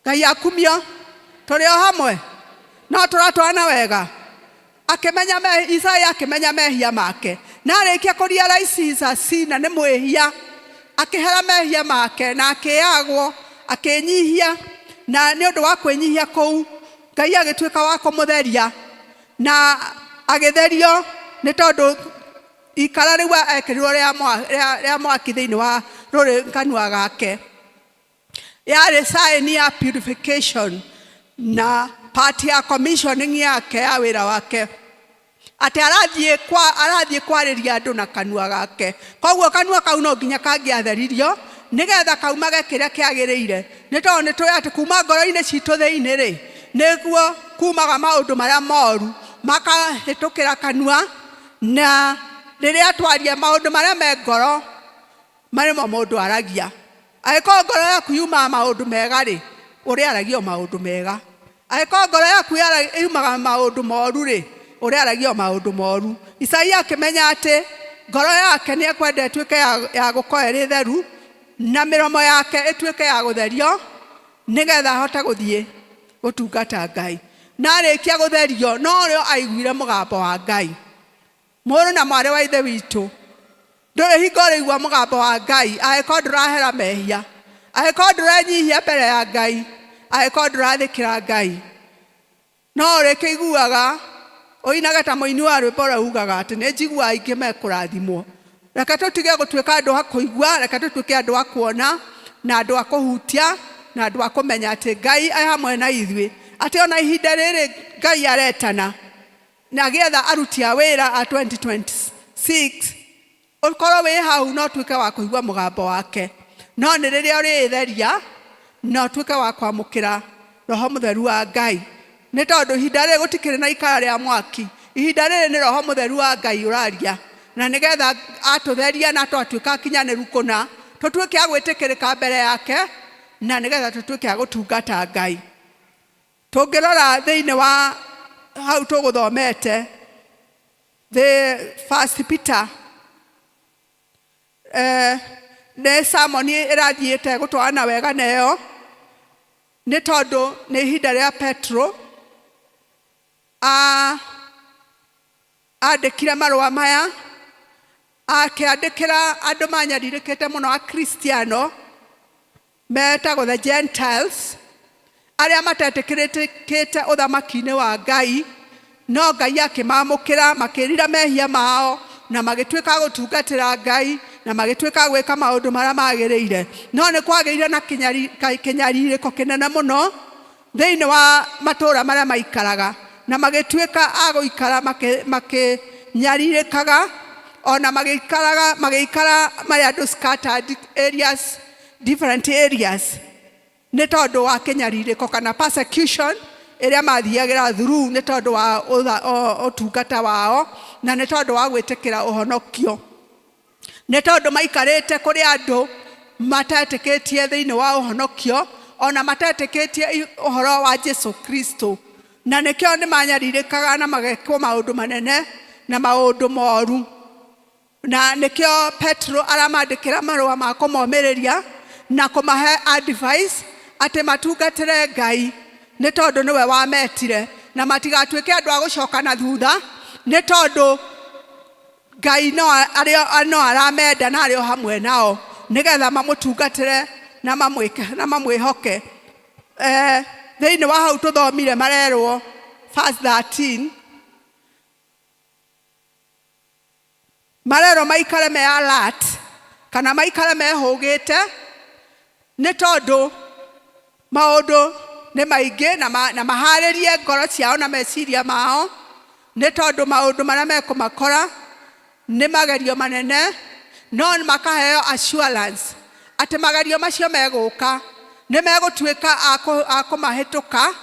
Ngai akumio. Tũrĩ o hamwe? No tũratwarana wega? Akĩmenya me, Isaia akĩmenya mehia make. Na arĩkia kũ realize he is a sinner, nĩ mwĩhia, akĩhera mehia make na akĩyagwo, akĩnyihia, na nĩ ũndũ wa kwĩnyihia kũu, Ngai agĩtuĩka wa kũmũtheria na agĩtherio nĩ tondũ ikara rĩu ekĩrirwo rĩa, rĩa, rĩa mwaki thĩinĩ wa rũrĩ kanua gake. Yarĩ sign ya purification na part ya commissioning yake ya wĩra wake atĩ arathiĩ kwa arathiĩ kwarĩria andũ na kanua gake. Koguo kanua kau no nginya kangĩatheririo nĩgetha kaumage kĩrĩa kĩagĩrĩire, nĩ tondũ nĩ tũĩ atĩ kuma ngoro-inĩ citũ thĩinĩ rĩ, nĩguo kumaga maũndũ marĩa moru makahĩtũkĩra kanua, na rĩrĩa twaria maũndũ marĩa me ngoro Marĩ mo mũndũ aragia. Angĩkorwo ngoro yaku yumaga maũndũ mega-rĩ, ũrĩaragia o maũndũ mega. Angĩkorwo ngoro yaku yumaga maũndũ moru-rĩ, ũrĩaragia o maũndũ moru. Isaia akĩmenya atĩ ngoro yake nĩ ekwenda ĩtuĩke ya, ya gũkorwo ĩrĩ theru na mĩromo yake ĩtuĩke ya gũtherio nĩgetha ahote gũthiĩ gũtungata Ngai. Na arĩkia gũtherio, norĩo aiguire mũgambo wa Ngai. Mũrũ na mwarĩ wa Ithe witũ, ndũrĩ hingo ũrĩigua mũgambo wa Ngai angĩkorwo ndũrahera mehia, angĩkorwo ndũrenyihia mbere ya Ngai, angĩkorwo ndũrathĩkĩra Ngai. No ũrĩkĩiguaga ũinage ta mũini wa rwĩmbo ũrĩa ugaga atĩ nĩ njiguaga aingĩ mekũrathimwo. Reke tũtige gũtuĩka andũ a kũigua, reke tũtuĩke andũ a kuona na andũ a kũhutia na andũ a kũmenya atĩ Ngai e hamwe na ithuĩ, atĩ ona ihinda rĩrĩ Ngai aretana Na agĩetha aruti a wĩra a 2026, ũkorwo wĩ hau na ũtuĩke wa kũigua mũgambo wake. No nĩ rĩrĩa ũrĩĩtheria na ũtuĩke wa kwamũkĩra Roho Mũtheru wa Ngai. Nĩ tondũ ihinda rĩrĩ gũtikĩrĩ na ikara rĩa mwaki, ihinda rĩrĩ nĩ Roho Mũtheru wa Ngai ũraria, na nĩgetha atũtheria na twatuĩka akinyanĩru kũna, tũtuĩke a gwĩtĩkĩrĩka mbere yake, na nĩgetha tũtuĩke a gũtungata Ngai. Tũngĩrora thĩinĩ wa hau tũgũthomete, the First Peter, eh, nĩ sermon ĩrathiĩte gũtwarana wega na ĩyo, nĩ tondũ nĩ ihinda rĩa Petro andĩkire marũa maya akĩandĩkĩra andũ manyarirĩkĩte mũno Akristiano metagwo the Gentiles, arĩa matetĩkĩrĩkĩte ũthamaki-inĩ wa Ngai, no Ngai akĩmamũkĩra, makĩrira mehia mao, na magĩtuĩka a gũtungatĩra Ngai, na magĩtuĩka a gwĩka maũndũ marĩa magĩrĩire. No nĩ kwagĩire na kĩnyarirĩko kĩnene mũno thĩinĩ wa matũũra marĩa maikaraga, na magĩtuĩka a gũikara makĩnyarirĩkaga, o na magĩikaraga magĩikara marĩ andũ scattered areas, different areas, nĩ tondũ wa kĩnyarirĩko kana persecution ĩrĩa mathiagĩra through nĩ tondũ wa ũtungata wao, na nĩ tondũ wa gwĩtĩkĩra ũhonokio. Nĩ tondũ maikarĩte kũrĩ andũ matetĩkĩtie thĩinĩ wa ũhonokio, o na matetĩkĩtie ũhoro wa Jesu Kristo. Na nĩkĩo nĩ manyarirĩkaga na magekwo maũndũ manene na maũndũ moru. Na nĩkĩo Petero aramandĩkĩra marũa ma kũmomĩrĩria na kũmahe advice atĩ matungatĩre Ngai nĩ tondũ nĩwe wametire, na matigatuĩke andũ a gũcoka na thutha, nĩ tondũ Ngai no, arĩ, no aramenda na arĩ o hamwe nao nĩgetha mamũtungatĩre na mamwĩke, na mamwĩhoke. Eh, thĩinĩ wa hau tũthomire marerwo verse 13 marerwo maikare me alert kana maikare mehũgĩte nĩ tondũ Maũndũ nĩ maingĩ na, ma, na maharĩrie ngoro ciao na meciria mao, nĩ tondũ maũndũ marĩa mekũmakora nĩ magerio manene, no makaheo assurance atĩ magerio macio megũka nĩ megũtuĩka a kũmahĩtũka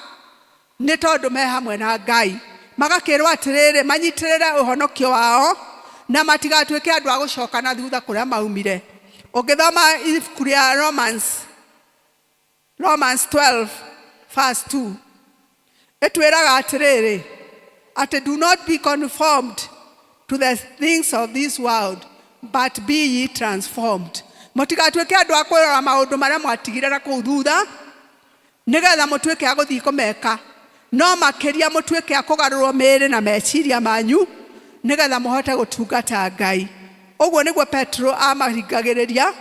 nĩ tondũ me hamwe na Ngai. Magakĩrwo atĩrĩrĩ, manyitĩrĩre ũhonokio wao na matigatuĩke andũ a gũcoka na thutha kũrĩa maumire. Ũngĩthoma ibuku rĩa Romans, Romans 12 verse 2 ĩtwĩraga atĩrĩrĩ atĩ do not be conformed to the things of this world but be ye transformed. Mũtigatuĩke andũ a kwĩrora maũndũ marĩa mwatigire na kũu thutha nĩgetha mũtuĩke a gũthiĩ kũmeka, no makĩria mũtuĩke a kũgarũrwo mĩĩrĩ na meciria manyu nĩgetha mũhote gũtungata Ngai. Ũguo nĩguo Petero amaringagĩrĩria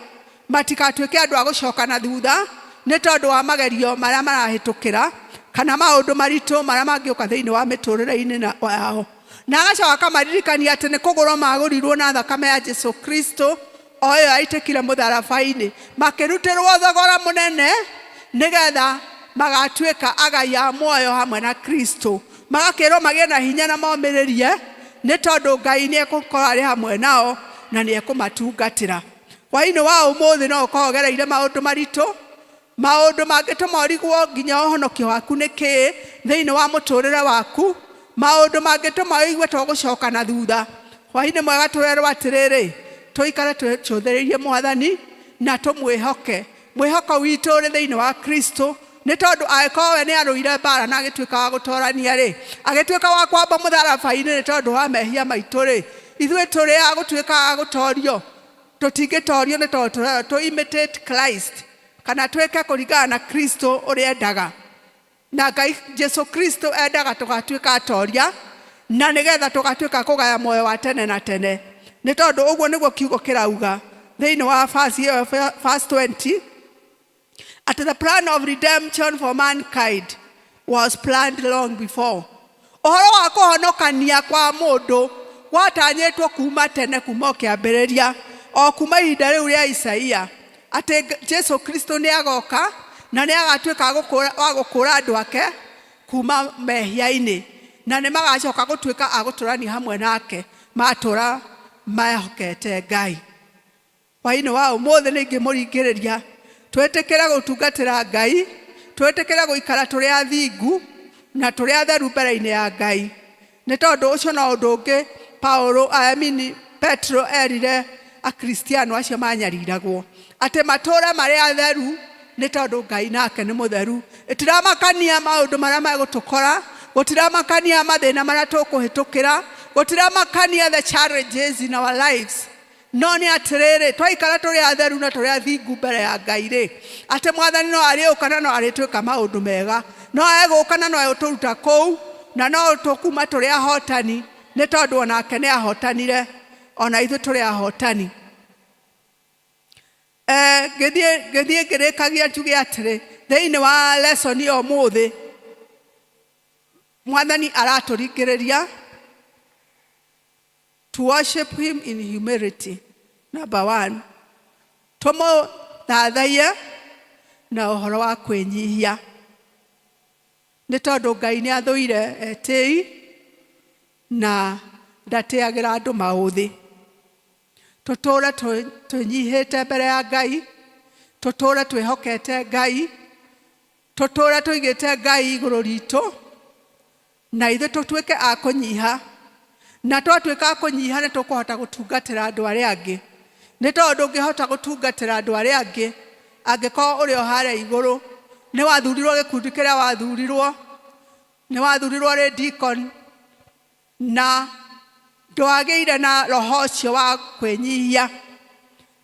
matikatuĩke andũ a gũcoka na thutha nĩ tondũ wa magerio marĩa marahĩtũkĩra kana maũndũ maritũ marĩa mangĩũka thĩinĩ wa mĩtũrĩre-inĩ yao. Na agacoka akamaririkania atĩ nĩ kũgũrwo magũrirwo na thakame ya Jesu Kristo o ĩyo yaitĩkire mũtharaba-inĩ, makĩrutĩrwo thogora mũnene nĩgetha magatuĩka agai a muoyo hamwe na Kristo. Magakĩrwo magĩe na hinya na momĩrĩrie nĩ tondũ Ngai nĩ egũkorwo arĩ hamwe nao na nĩ ekũmatungatĩra. Hwaĩ-inĩ wa ũmũthĩ no ũkorwo ũgereire maũndũ maritũ, maũndũ mangĩtũma ũrigwo nginya ũhonokio waku nĩ kĩĩ thĩinĩ wa mũtũrĩre waku, maũndũ mangĩtũma ũigue ta ũgũcoka na thutha. Hwaĩ-inĩ mwega tũrerwo atĩrĩrĩ, tũikare tũcũthĩrĩirie Mwathani na tũmwĩhoke. Mwĩhoko witũ ũrĩ thĩinĩ wa Kristo, nĩ tondũ angĩkorwo we nĩ arũire mbara na agĩtuĩka wa gũtorania rĩ, agĩtuĩka wa kwamba mũtharaba-inĩ nĩ tondũ wa mehia maitũ rĩ, ithuĩ tũrĩ a gũtuĩka a gũtorio? Tũtingĩtorio nĩ tondũ tũrerwo tũ imitate Christ, kana twĩke kũringana na Kristo ũrĩa endaga. Na Ngai Jesu Kristo endaga tũgatuĩka atoria, na nĩgetha tũgatuĩka kũgaya muoyo wa tene na tene. Nĩ tondũ ũguo nĩguo kiugo kĩrauga thĩinĩ wa verse ĩyo, verse 20, atĩ the plan of redemption for mankind was planned long before. Ũhoro wa kũhonokania kwa mũndũ gwatanyĩtwo kuma tene, kuma o kĩambĩrĩria, o kuma ihinda rĩu rĩa Isaia, atĩ Jesu Kristo nĩ agoka na nĩ agatuĩka wa gũkũũra andũ ake kuma mehia-inĩ, na nĩ magacoka gũtuĩka a gũtũrania hamwe nake matũra mehokete Ngai. Hwaĩ-inĩ wa ũmũthĩ nĩ ingĩmũringĩrĩria twĩtĩkĩre gũtungatĩra Ngai, twĩtĩkĩre gũikara tũrĩ athingu na tũrĩ atheru mbere-inĩ ya Ngai. Nĩ tondũ ũcio no ũndũ ũngĩ Paulo, I mean, Petro erire Akristiano acio manyariragwo atĩ matũũre marĩ atheru nĩ tondũ Ngai nake nĩ mũtheru. Ĩtiramakania maũndũ marĩa megũtũkora, gũtiramakania mathĩna marĩa tũkũhĩtũkĩra, gũtiramakania the challenges in our lives. No nĩ atĩrĩrĩ, twaikara tũrĩ atheru na tũrĩ athingu mbere ya Ngai-rĩ, atĩ Mwathani no arĩũka na no arĩtwĩka maũndũ mega. No egũka na no egũtũruta kũu, na no tũkuma tũrĩ ahotani, nĩ tondũ o nake nĩ ahotanire, o na ithuĩ tũrĩ ahotani. Ngĩthiĩ ngĩthiĩ ngĩrĩkagia njuge atĩrĩ, thĩinĩ wa lesson ya ũmũthĩ, Mwathani aratũringĩrĩria to worship him in humility. Number one, tũmũthathaiye na ũhoro wa kwĩnyihia, nĩ tondũ Ngai nĩ athũire etĩi na ndatĩagĩra andũ maũthĩ. Tũtũre twĩnyihĩte mbere ya Ngai, tũtũre twĩhokete Ngai, tũtũre tũigĩte Ngai igũrũ ritũ, na ithuĩ tũtuĩke a kũnyiha. Na twatuĩka a kũnyiha nĩ tũkũhota gũtungatĩra andũ arĩa angĩ. Nĩ tondũ ndũngĩhota gũtungatĩra andũ arĩa angĩ angĩkorwo ũrĩ o harĩa igũrũ. Nĩ wathurirwo gĩkundi kĩrĩa wathurirwo, nĩ wathurirwo ũrĩ deacon, na ndwagĩire na roho ũcio wa kwĩnyihia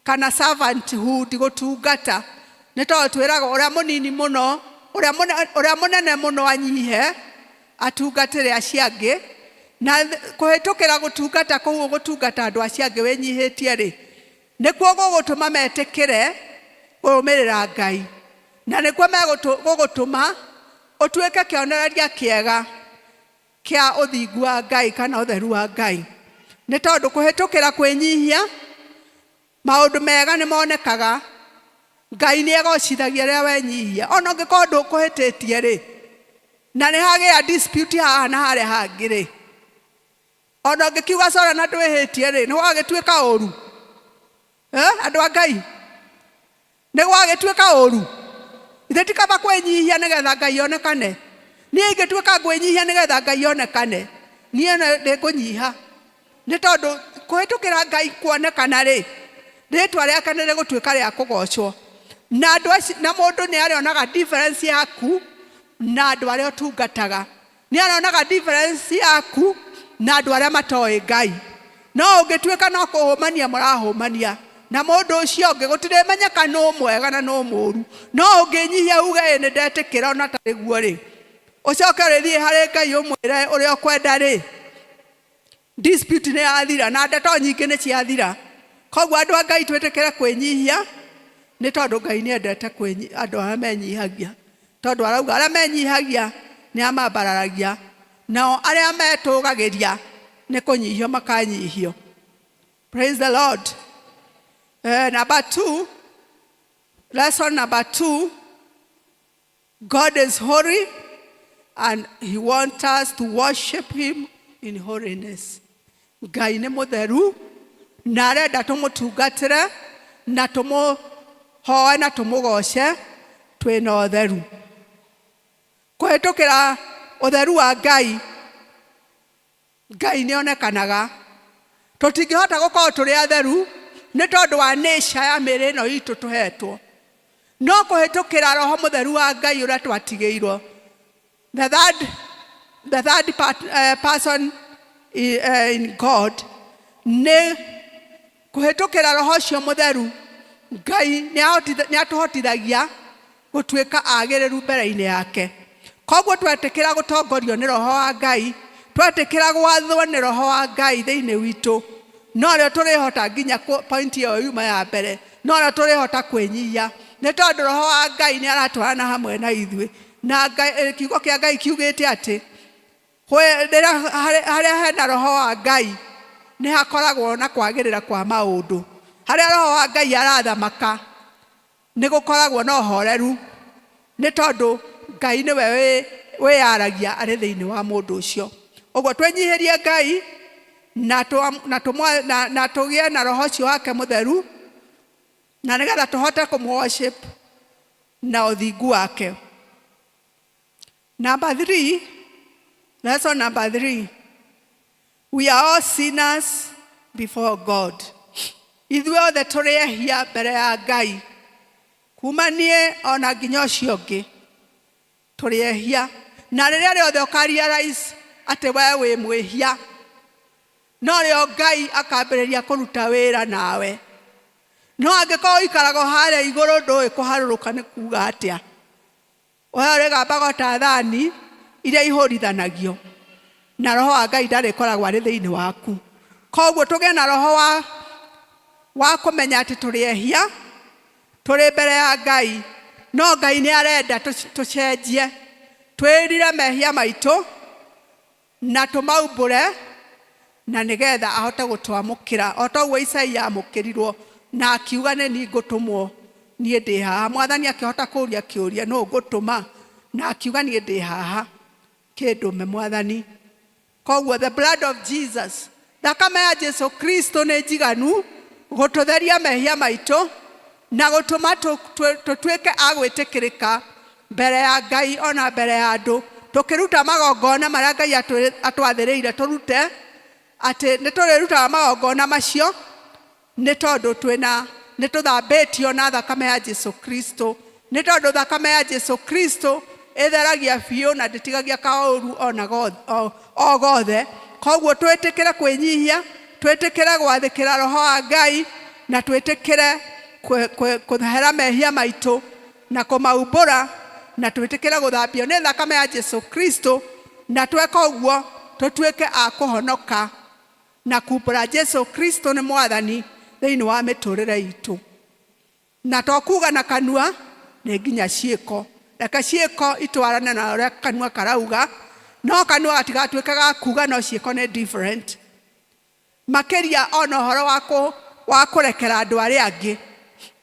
kana servanthood, gũtungata. Nĩ tondũ twĩragwo ũrĩa mũnini mũno, ũrĩa mũnene mũno anyihe, atungatĩre acio angĩ. Na kũhĩtũkĩra gũtungata kũu ũgũtungata andũ acio angĩ wĩnyihĩtie rĩ, nĩkuo gũgũtũma metĩkĩre kũrũmĩrĩra Ngai. Na nĩkuo gũgũtũma ũtuĩke kĩonereria kĩega kĩa ũthingu wa Ngai kana ũtheru wa Ngai. Nĩ tondũ kũhĩtũkĩra kwĩnyihia, maũndũ mega nĩ monekaga. Ngai nĩ egocithagia rĩrĩa wenyihia. Ona ũngĩkorwo ndũkũhĩtĩtie rĩ, na nĩ hagĩa dispute haha na harĩa hangĩ rĩ, ona ũngĩkiuga sorry na ndwĩhĩtie rĩ, nĩ gwagĩtuĩka ũru. Andũ a Ngai, nĩ gwagĩtuĩka ũru. Ithe ti kaba kwĩnyihia nĩgetha Ngai onekane. Niĩ ingĩtuĩka ngwĩnyihia nĩgetha Ngai onekane, niĩ ndĩkũnyiha. Nĩ tondũ kũhĩtũkĩra Ngai kuonekana rĩ, Rĩtwa rĩake nĩ rĩgũtuĩka rĩa kũgocwo. Na andũ acio, na mũndũ nĩ arĩonaga difference yaku na andũ arĩa ũtungataga. Nĩ arĩonaga difference yaku na andũ arĩa matoĩ Ngai. No ũngĩtuĩka no kũhũmania mũrahũmania na mũndũ ũcio ũngĩ, gũtirĩmenyeka nũ mwega na nũ mũru. No ũngĩnyihia uge ĩ nĩ ndetĩkĩra ona tarĩ guo rĩ, ũcoke ũrĩthiĩ harĩ Ngai ũmwĩre ũrĩa ũkwenda rĩ, dispute nĩ yathira na ndeto nyingĩ nĩ ciathira. Koguo andũ a Ngai twĩtĩkĩre kwĩnyihia nĩ tondũ Ngai nĩ endete andũ arĩa menyihagia. Tondũ arauga arĩa menyihagia nĩ amambararagia, nao arĩa metũgagĩria nĩ kũnyihio makanyihio. Praise the Lord. Number two, lesson number two, God is holy and he wants us to worship him in holiness. Ngai nĩ mũtheru na arenda tũmũtungatĩre na tũmũhoe na tũmũgoce twĩna ũtheru. Kũhĩtũkĩra ũtheru wa Ngai, Ngai nĩ onekanaga. Tũtingĩhota gũkorwo tũrĩ atheru nĩ tondũ wa nature ya mĩĩrĩ ĩno itũ tũhetwo. No kũhĩtũkĩra Roho Mũtheru wa Ngai ũrĩa twatigĩirwo. The third person in God nĩ kũhĩtũkĩra Roho ũcio Mũtheru, Ngai nĩ atũhotithagia gũtuĩka agĩrĩru mbere-inĩ yake. Koguo twetĩkĩra gũtongorio nĩ Roho wa Ngai, twetĩkĩra gwathwo nĩ Roho wa Ngai thĩinĩ witũ, norĩo tũrĩhota nginya point ĩyo yuma ya mbere, norĩo tũrĩhota kwĩnyihia, nĩ tondũ Roho wa Ngai nĩ aratwarana hamwe na ithuĩ. Na kiugo kĩa Ngai kiugĩte atĩ harĩa hena Roho wa Ngai nĩ hakoragwo na kwagĩrĩra kwa maũndũ. Harĩa Roho wa Ngai arathamaka nĩ gũkoragwo na ũhoreru, nĩ tondũ Ngai nĩwe wĩyaragia arĩ thĩinĩ wa mũndũ ũcio. Ũguo twĩnyihĩrie Ngai na tũgĩe na Roho ũcio wake Mũtheru, na nĩgetha tũhote kũmũ-worship na ũthingu wake. Number 3, lesson number 3. We are all sinners before God. Ithuĩ othe tũrĩ ehia mbere ya Ngai. Kuma niĩ ona nginya ũcio ũngĩ tũrĩ ehia. Na rĩrĩa rĩothe ũka realize atĩ we wĩ mwĩhia, no rĩo Ngai akambĩrĩria kũruta wĩra nawe. No angĩkorwo ũikaraga harĩa igũrũ ndũĩ kũharũrũka nĩ kuga atĩa, we ũrĩgambaga ta thani iria ihũrithanagio, na Roho wa Ngai ndarĩkoragwo arĩ thĩinĩ waku. Koguo tũgĩe na roho wa kũmenya atĩ tũrĩ ehia, tũrĩ mbere ya Ngai, no Ngai nĩ arenda tũcenjie, twĩrire mehia maitũ na tũmaumbũre, na nĩgetha ahote gũtwamũkĩra o ta ũguo Isaia amũkĩrirwo na akiuga nĩ niĩ ngũtũmwo, niĩ ndĩ haha. Mwathani akĩhota kũũria kĩũria, nũ ngũtũma? Na akiuga niĩ ndĩ haha, kĩndũme Mwathani. Koguo the blood of Jesus, thakame ya Jesu Kristo nĩ njiganu gũtũtheria mehia maitũ na gũtũma tũtuĩke a gwĩtĩkĩrĩka mbere ya Ngai ona mbere ya andũ, tũkĩruta magongona marĩa Ngai atwathĩrĩire tũrute, atĩ nĩ tũrĩrutaga magongona macio nĩ tondũ nĩ tũthambĩtio na thakame ya Jesu Kristo, nĩ tondũ thakame ya Jesu Kristo ĩtheragia biũ na ndĩtigagia kaũru ona o gothe. Koguo twĩtĩkĩre kwĩnyihia, twĩtĩkĩre gwathĩkĩra Roho wa Ngai, na twĩtĩkĩre kũhera mehia maitũ na kũmaumbũra, na twĩtĩkĩre gũthambio nĩ thakame ya Jesu Kristo, na tweka ũguo tũtuĩke a kũhonoka na kumbũra Jesu Kristo nĩ Mwathani thĩinĩ wa mĩtũrĩre itũ. Na to kuga na kanua, nĩ nginya ciĩko. Reke ciĩko itwarane na ũrĩa kanua karauga, no kanua gatigatuĩke ga kuga no ciĩko nĩ different. Makĩria ona ũhoro wa kũrekera andũ arĩa angĩ,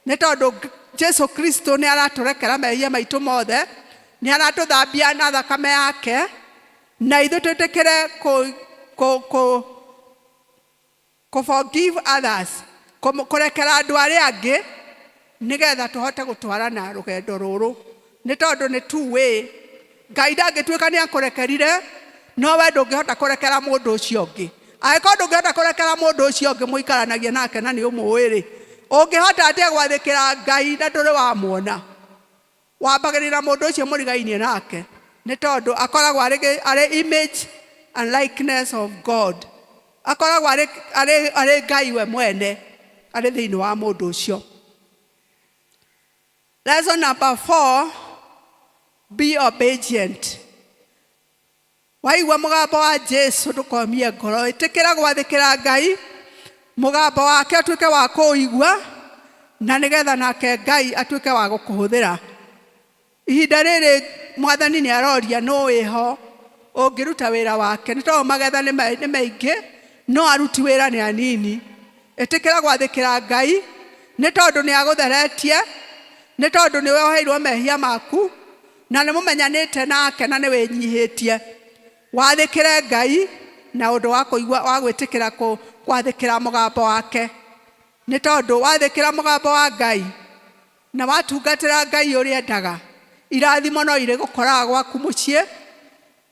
nĩ tondũ Jesu Kristo nĩ aratũrekera mehia maitũ mothe, nĩ aratũthambia na thakame yake, na ithuĩ twĩtĩkĩre kũ forgive others, kũrekera andũ arĩa angĩ, nĩgetha tũhote gũtwarana rũgendo rũrũ. Nĩ tondũ nĩ two way. Ngai ndangĩtuĩka nĩ akũrekerire, no we ndũngĩhota kũrekera mũndũ ũcio ũngĩ. Angĩkorwo ndũngĩhota kũrekera mũndũ ũcio ũngĩ mũikaranagia nake na nĩ ũmũĩ rĩ, Ũngĩhota atĩa gwathĩkĩra Ngai na ndũrĩ wamuona? Wambagĩrĩra mũndũ ũcio mũrigainie nake nĩ tondũ akoragwo arĩ arĩ image and likeness of God. Akoragwo arĩ arĩ arĩ Ngai we mwene arĩ thĩinĩ wa mũndũ ũcio. Lesson number 4, be obedient. Waigua mũgambo wa Jesu ndũkomie ngoro, ĩtĩkĩra gwathĩkĩra Ngai, mũgambo wake ũtuĩke wa kũũigua, na nĩgetha nake Ngai atuĩke wa gũkũhũthĩra. Ihinda rĩrĩ Mwathani nĩ aroria nũ wĩho ũngĩruta wĩra wake, nĩ tondũ magetha nĩ maingĩ no aruti wĩra nĩ anini. Ĩtĩkĩra gwathĩkĩra Ngai nĩ tondũ nĩ agũtheretie, nĩ tondũ nĩ woheirwo mehia maku, na nĩ mũmenyanĩte nake na nĩ wĩnyihĩtie. Wathĩkĩre Ngai na ũndũ wa kũigua wa gwĩtĩkĩra kwathĩkĩra mũgambo wake, nĩ tondũ wathĩkĩra mũgambo wa Ngai na watungatĩra Ngai ũrĩa endaga, irathimo no irĩgũkoraga gwaku mũciĩ,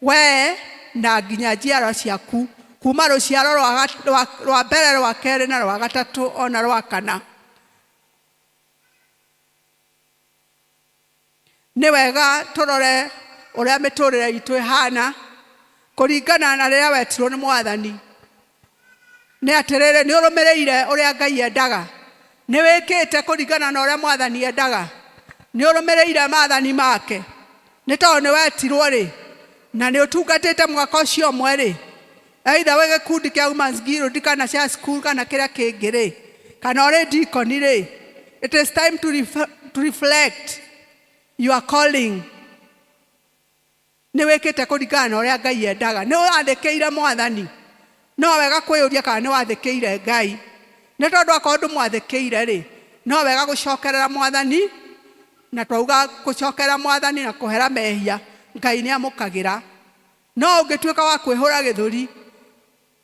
we na nginya njiarwa ciaku, kuma rũciaro rwa mbere, rwa kerĩ na rwa gatatũ ona rwa kana. Nĩ wega tũrore ũrĩa mĩtũrĩre itũ ĩhana kũringana na rĩrĩa wetirwo nĩ Mwathani. Nĩ atĩrĩrĩ, nĩ ũrũmĩrĩire ũrĩa Ngai endaga? Nĩ wĩkĩte kũringana na ũrĩa Mwathani endaga? Nĩ ũrũmĩrĩire maathani make? Nĩ tondũ nĩ wetirwo rĩ, na nĩ ũtungatĩte mwaka ũcio ũmwe rĩ, either wĩ gĩkundi kĩa Women's Guild kana cia school kana kĩrĩa kĩngĩ rĩ, kana ũrĩ deacon rĩ, it is time to, to reflect your calling. Nĩ wĩkĩte kũringana na ũrĩa Ngai endaga? Nĩ wathĩkĩire Mwathani? No wega kwĩyũria kana nĩ wathĩkĩire Ngai, nĩ tondũ akorwo ndũmwathĩkĩire rĩ, no wega gũcokerera Mwathani. Na twauga gũcokerera Mwathani na kũhera mehia, Ngai nĩ amũkagĩra. No ũngĩtuĩka wa kwĩhũra gĩthũri,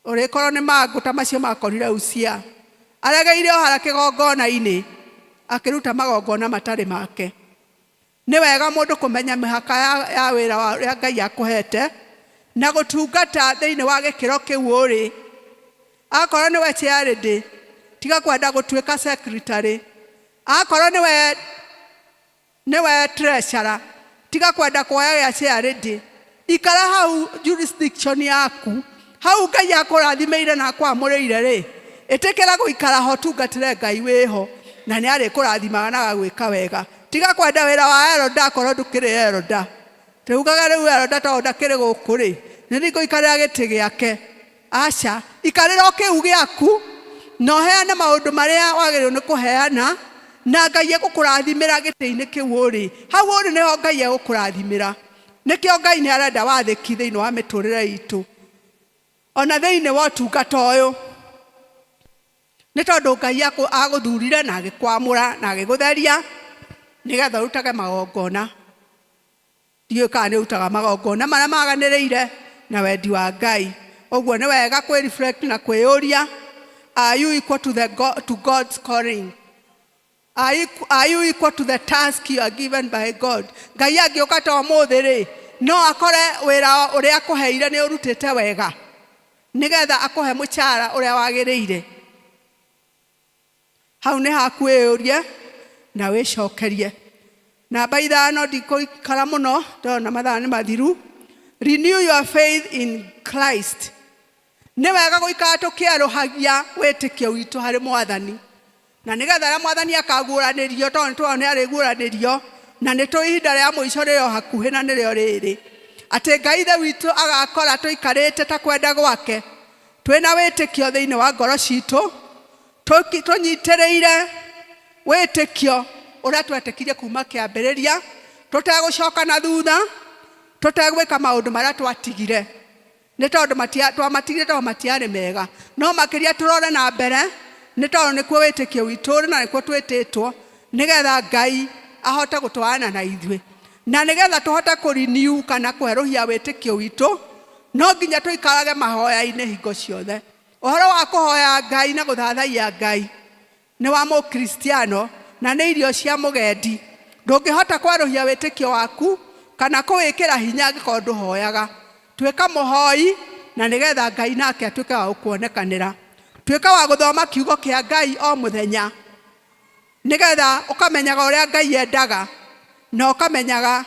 ũrĩkorwo nĩ mangũ ta macio makorire Usia, aregeire o harĩa kĩgongona-inĩ akĩruta magongona matarĩ make. Nĩ wega mũndũ kũmenya mĩhaka ya, ya wĩra wa ũrĩa Ngai akũhete na gũtungata thĩinĩ wa gĩkĩro kĩu ũrĩ. Akorwo nĩwe chairlady, tiga kwenda gũtuĩka secretary. Akorwo nĩwe nĩwe treasurer, tiga kwenda kuoya gĩa chairlady. Ikara hau jurisdiction yaku, hau Ngai akũrathimĩire na akwamũrĩire rĩ, ĩtĩkĩra gũikara ho, tungatĩre Ngai wĩho, na nĩ arĩkũrathimaga na agagwĩka wega. Tiga kwenda wĩra wa elder akorwo ndũkĩrĩ elder. Tũugaga rĩu elder tondũ ndakĩrĩ gũkũ rĩ, nĩ ningũikarĩra gĩtĩ gĩake. Aca, ikarĩra o kĩu gĩaku na ũheane maũndũ marĩa wagĩrĩirwo nĩ kũheana, na Ngai egũkũrathimĩra gĩtĩ-inĩ kĩu ũrĩ. Hau ũrĩ nĩho Ngai egũkũrathimĩra. Nĩkĩo Ngai nĩ arenda wathĩki thĩinĩ wa mĩtũrĩre itũ, ona thĩinĩ wa ũtungata ũyũ. Nĩ tondũ Ngai agũthurire na agĩkwamũra na agĩgũtheria nĩgetha ũrutage magongona. Ndiũĩ kana nĩ ũrutaga magongona marĩa maganĩrĩire na wendi wa Ngai. Ũguo nĩ wega kwĩ reflect na kwĩyũria, are you equal to, the God, to God's calling? Are you, are you equal to the task you are given by God? Ngai angĩũka ta ũmũthĩ rĩ, no akore wĩra ũrĩa akũheire nĩ ũrutĩte wega nĩgetha akũhe mũcara ũrĩa wagĩrĩire. Hau nĩ haku wĩyũrie na wĩcokerie. Namba 5, ndikũikara mũno ndona mathaa nĩ mathiru. Renew your faith in Christ. Nĩ wega gũikara tũkĩerũhagia wĩtĩkio witũ harĩ Mwathani, na nĩgetha rĩrĩa Mwathani akaguũranĩrio, tondũ nĩ tũrona nĩ arĩguũranĩrio, na nĩ tũĩ ihinda rĩa mũico rĩo hakuhĩ na nĩrĩo rĩrĩ, atĩ Ngai Ithe witũ agakora tũikarĩte ta kwenda gwake, twĩna wĩtĩkio thĩinĩ wa ngoro citũ, tũnyitĩrĩire wĩtĩkio ũrĩa twetĩkirie kuma kĩambĩrĩria, tũtegũcoka na thutha, tũtegwĩka maũndũ marĩa twatigire, nĩ tondũ twamatigire tondũ matiarĩ mega. No makĩria tũrore na mbere, nĩ tondũ nĩkuo wĩtĩkio witũ ũrĩ na nĩkuo twĩtĩtwo, nĩgetha Ngai ahote gũtwarana na ithuĩ, na nĩgetha tũhote kũrenew kana kwerũhia wĩtĩkio witũ, no nginya tũikarage mahoya-inĩ hingo ciothe. Ũhoro wa kũhoya Ngai na gũthathaiya Ngai nĩ wa Mũkristiano na nĩ irio cia mũgendi. Ndũngĩhota kwerũhia wĩtĩkio waku kana kũwĩkĩra hinya angĩkorwo ndũhoyaga. Tuĩka mũhoi na nĩgetha Ngai nake atuĩke wa gũkuonekanĩra. Tuĩka wa gũthoma kiugo kĩa Ngai o mũthenya. Nĩgetha ũkamenyaga ũrĩa Ngai endaga na ũkamenyaga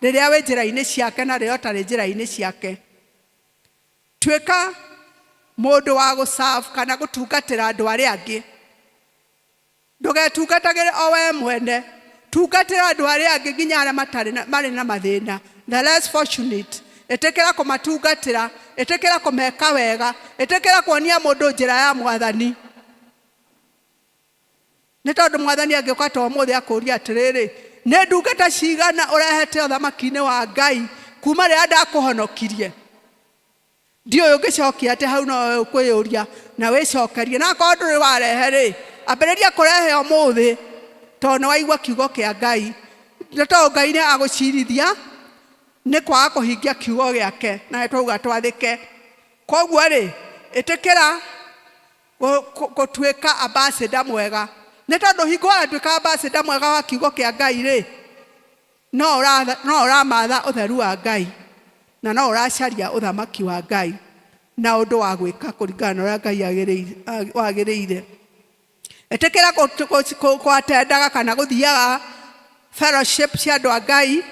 rĩrĩa wĩ njĩra-inĩ ciake na rĩrĩa ũtarĩ njĩra-inĩ ciake. Tuĩka mũndũ wa gũ serve kana gũtungatĩra andũ arĩa angĩ. Ndũgetungatagĩre o wee mwene, tungatĩra andũ arĩa angĩ nginya arĩa matarĩ na, marĩ na mathĩna, the less fortunate. Ĩtĩkĩra kũmatungatĩra, ĩtĩkĩra kũmeka wega, ĩtĩkĩra kuonia mũndũ njĩra ya Mwathani. Nĩ tondũ Mwathani angĩũka ta ũmũthĩ akũrie atĩrĩrĩ, nĩ ndungata cigana ũrehete ũthamaki-inĩ wa Ngai kuma rĩrĩa ndakũhonokirie? Ndiũĩ ũngĩcokia atĩa hau no we ũkwĩyũria na wĩcokerie. Na akorwo ndũrĩ warehe rĩ, ambĩrĩria kũrehe ũmũthĩ tondũ nĩ waigua kiugo kĩa Ngai. Nĩ tondũ Ngai nĩ agũcirithia nĩ kwaga kũhingia kiugo gĩake na nĩ twauga twathĩke. Koguo rĩ, ĩtĩkĩra gũtuĩka ambassador mwega. Nĩ tondũ hingo watuĩka ambassador mwega wa kiugo kĩa Ngai rĩ, No ũramatha ũtheru wa Ngai, na no ũracaria ũthamaki wa Ngai na ũndũ wa gwĩka kũringana na ũrĩa Ngai wagĩrĩire. Ĩtĩkĩra kũ-attendaga kana gũthiaga fellowship cia andũ a Ngai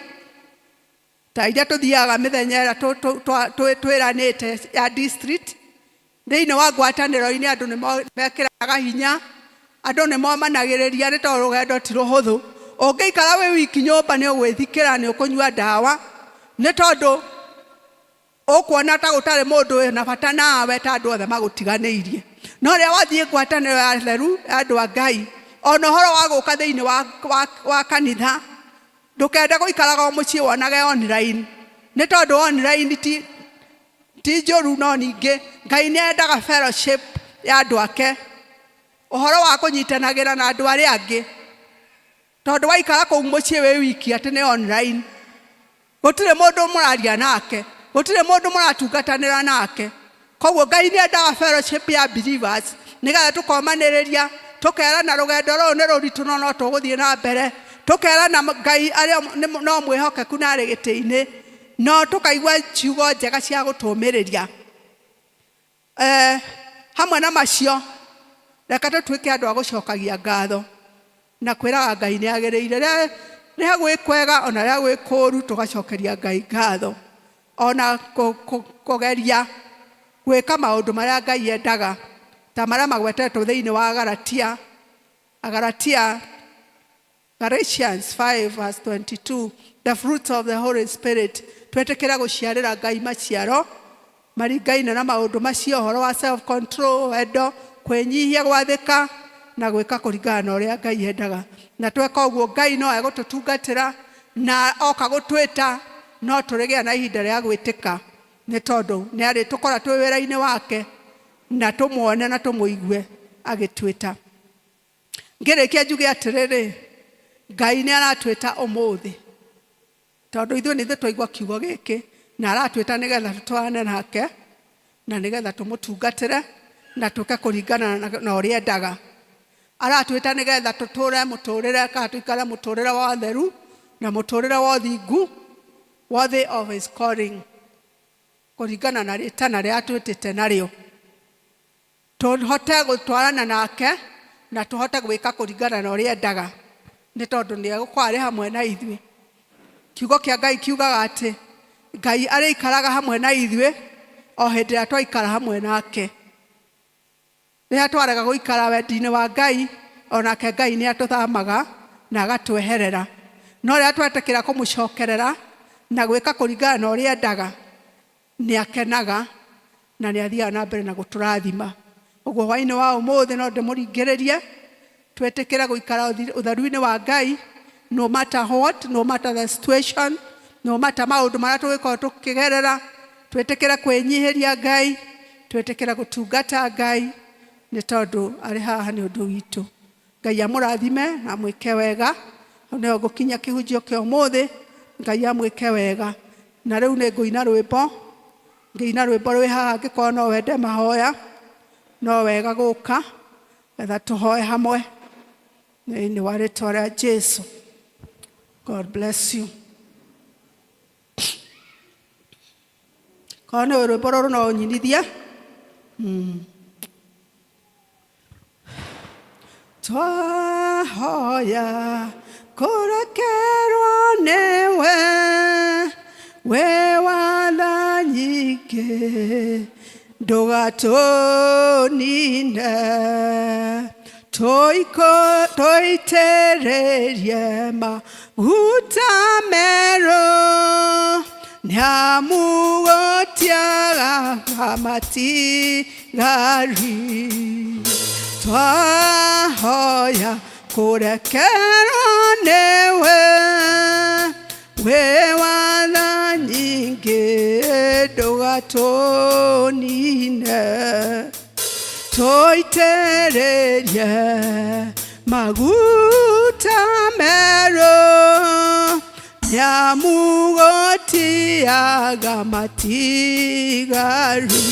ta iria tũthiaga mĩthenya ĩrĩa twĩranĩte ya district. Thĩinĩ wa ngwatanĩro-inĩ andũ nĩ mekĩraga hinya, andũ nĩ momanagĩrĩria nĩ tondũ rũgendo ti rũhũthũ. Ũngĩikara wĩ wiki nyũmba nĩ ũgwĩthikĩra, nĩ ũkũnyua ndawa, nĩ tondũ ũkuona ta gũtarĩ mũndũ wĩna bata nawe ta andũ othe magũtiganĩirie. No rĩrĩa wathiĩ ngwatanĩro ya theru ya andũ a Ngai, ona ũhoro wa gũka thĩinĩ wa kanitha, ndũkende gũikaraga o mũciĩ wonage online, nĩ tondũ online ti Ti njũru no ningĩ Ngai nĩ endaga fellowship ya andũ ake, ũhoro wa kũnyitanagĩra na andũ arĩa angĩ. Tondũ waikara kũu mũciĩ wĩ wiki atĩ nĩ online, gũtirĩ mũndũ mũraria nake, gũtirĩ mũndũ mũratungatanĩra nake. Koguo Ngai nĩ endaga fellowship ya believers nĩgetha tũkomanĩrĩria, tũkerana rũgendo rũrũ nĩ rũritũ no no tũgũthiĩ na mbere, tũkerana Ngai arĩ no mwĩhokeku na arĩ gĩtĩ-inĩ. No tũkaigua ciugo njega cia gũtũũmĩrĩria. Eh, hamwe na macio, reke tũtuĩke andũ a gũcokagia ngatho na kwĩraga Ngai nĩ agĩrĩire. Rĩrĩa gwĩ kwega ona rĩrĩa gwĩ kũũru tũgacokeria Ngai ngatho. Ona kũgeria gwĩka maũndũ marĩa Ngai endaga ta marĩa magwetetwo thĩinĩ wa Galatia, Agalatia Galatians 5 verse 22, the fruits of the Holy Spirit, twetĩkĩra gũciarĩra Ngai maciaro maringaine na maũndũ macio, ũhoro wa self control, wendo, kwĩnyihia, gwathĩka na gwĩka kũringana na ũrĩa Ngai endaga. Na tweka ũguo Ngai no egũtũtungatĩra na oka gũtwĩta no tũrĩgĩa na ihinda rĩa gwĩtĩka nĩ tondũ nĩ arĩtũkora twĩ wĩra-inĩ wake na tũmuone na tũmũigue agĩtwĩta. Ngĩrĩkia njuge atĩrĩrĩ, Ngai nĩ aratwĩta ũmũthĩ, tondũ ithuĩ nĩ ithuĩ twaigua kiugo gĩkĩ, na aratwĩta nĩgetha tũtwarane nake, na nĩgetha tũmũtungatĩre, na twĩke kũringana na ũrĩa endaga. Aratwĩta nĩgetha tũtũre mũtũrĩre kana tũikare mũtũrĩre wa ũtheru, na mũtũrĩre wa ũthingu, worthy of his calling, kũringana na rĩtana rĩrĩa atwĩtĩte narĩo. Tũhote gũtwarana nake na tũhote gwĩka kũringana na ũrĩa endaga, nĩ tondũ nĩ egũkorwo arĩ hamwe na ithuĩ. Kiugo kĩa Ngai kiugaga atĩ Ngai arĩikaraga hamwe na ithuĩ o hĩndĩ ĩrĩa twaikara hamwe nake. Rĩrĩa twarega gũikara wendi-inĩ wa Ngai, o nake Ngai nĩ atũthamaga na agatweherera. No rĩrĩa twetĩkĩra kũmũcokerera na gwĩka kũringana na ũrĩa endaga, Nĩ akenaga na nĩ athiaga na mbere na gũtũrathima. Ũguo hwaĩ-inĩ wa ũmũthĩ no ndĩmũringĩrĩrie twĩtĩkĩre gũikara ũtheru-inĩ wa Ngai no matter what, no matter the situation, no matter maũndũ marĩa tũngĩkorwo tũkĩgerera, twĩtĩkĩre kwĩnyihĩria Ngai, twĩtĩkĩre gũtungata Ngai nĩ tondũ arĩ haha nĩ ũndũ witũ. Ngai amũrathime na amwĩke wega. Hau nĩho ngũkinyia kĩhunjio kĩa ũmũthĩ. Ngai amwĩke wega. Na rĩu nĩ ngũina rwĩmbo, ngĩina rwĩmbo rwĩ haha angĩkorwo no wende mahoya, no wega gũka, getha tũhoe hamwe thĩinĩ wa rĩtwa rĩa Jesu. God bless you. Korwo nĩ rwĩmbo rũrũ no ũnyinithie. Twahoya kũrekerwo nĩwe, we watha nyingĩ, ndũgatũnine. Tũitĩrĩrie maguta merũ, nĩamu gũtiagaga matigari. Twahoya kũrekerwo nĩwe, we watha nyingĩ, ndũgatũnine. Tũitĩrĩrie maguta merũ, nĩamu gũtiaga matigari.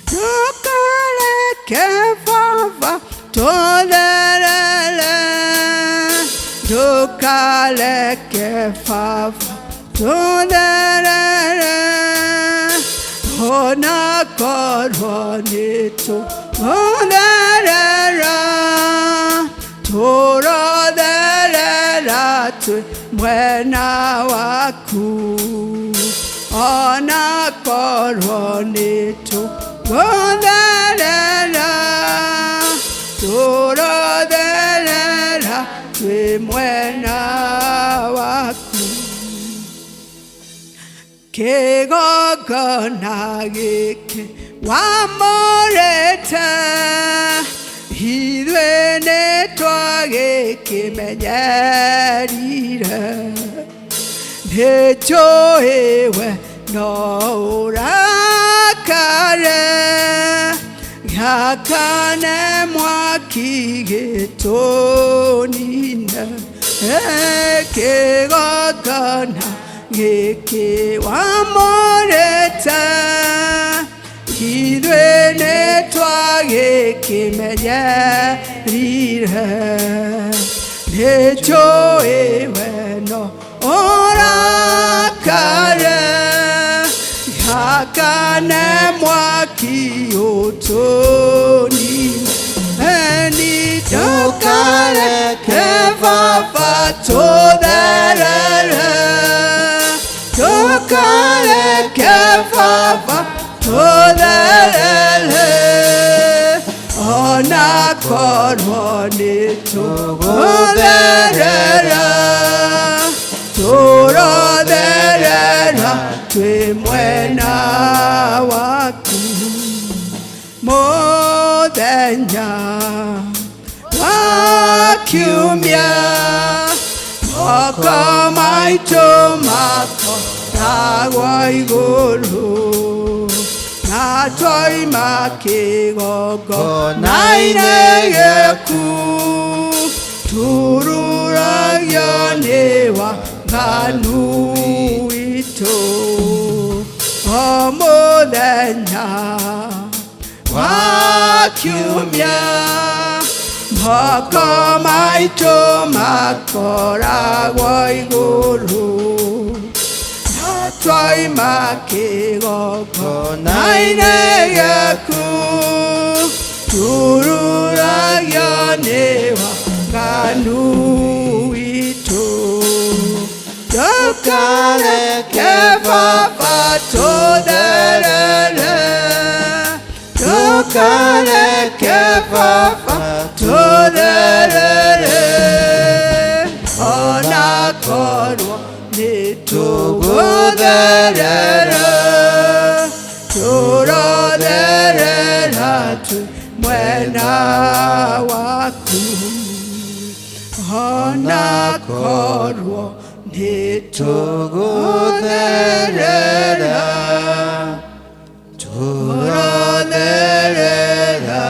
Ndũkareke Baba tũtherere, ndũkareke Baba tũtherere, ona korwo nĩtũgũtherera, tũrotherera twĩ mwena waku. Ona korwo nĩtũgũtherera, tũrotherera twĩ mwena waku. Kĩgongona gĩkĩ wamũrĩte, ithuĩ nĩtwagĩkĩmenyerire. Nĩnjũĩ we no ũrakare, gĩakane mwaki gĩtũnine. Kĩgongona gĩkĩ wamũrĩte, ithuĩ nĩtwagĩkĩmenyerire. Nĩnjũĩ we no ũrakare, gĩakane mwaki ũtũnine. Ndũkareke Baba tũtherere, ndũkareke Baba tũtherere, ona korwo nĩtũgũtherera, tũrotherera twĩ mwena waku. Mũthenya wa kiumia, moko maitũ makoragwo igũrũ, na twaima kĩgongona-inĩ gĩaku, tururagio nĩ waganu witũ. O mũthenya wa kiumia, moko maitũ makoragwo igũrũ, na twaima kĩgongona-inĩ gĩaku, tururagio nĩ waganu witũ. Ndũkareke Baba tũtherere, ndũkareke Baba tũtherere, ona korwo nĩtũgũtherera, tũrotherera twĩ mwena waku. Ona korwo nĩtũgũtherera, tũrotherera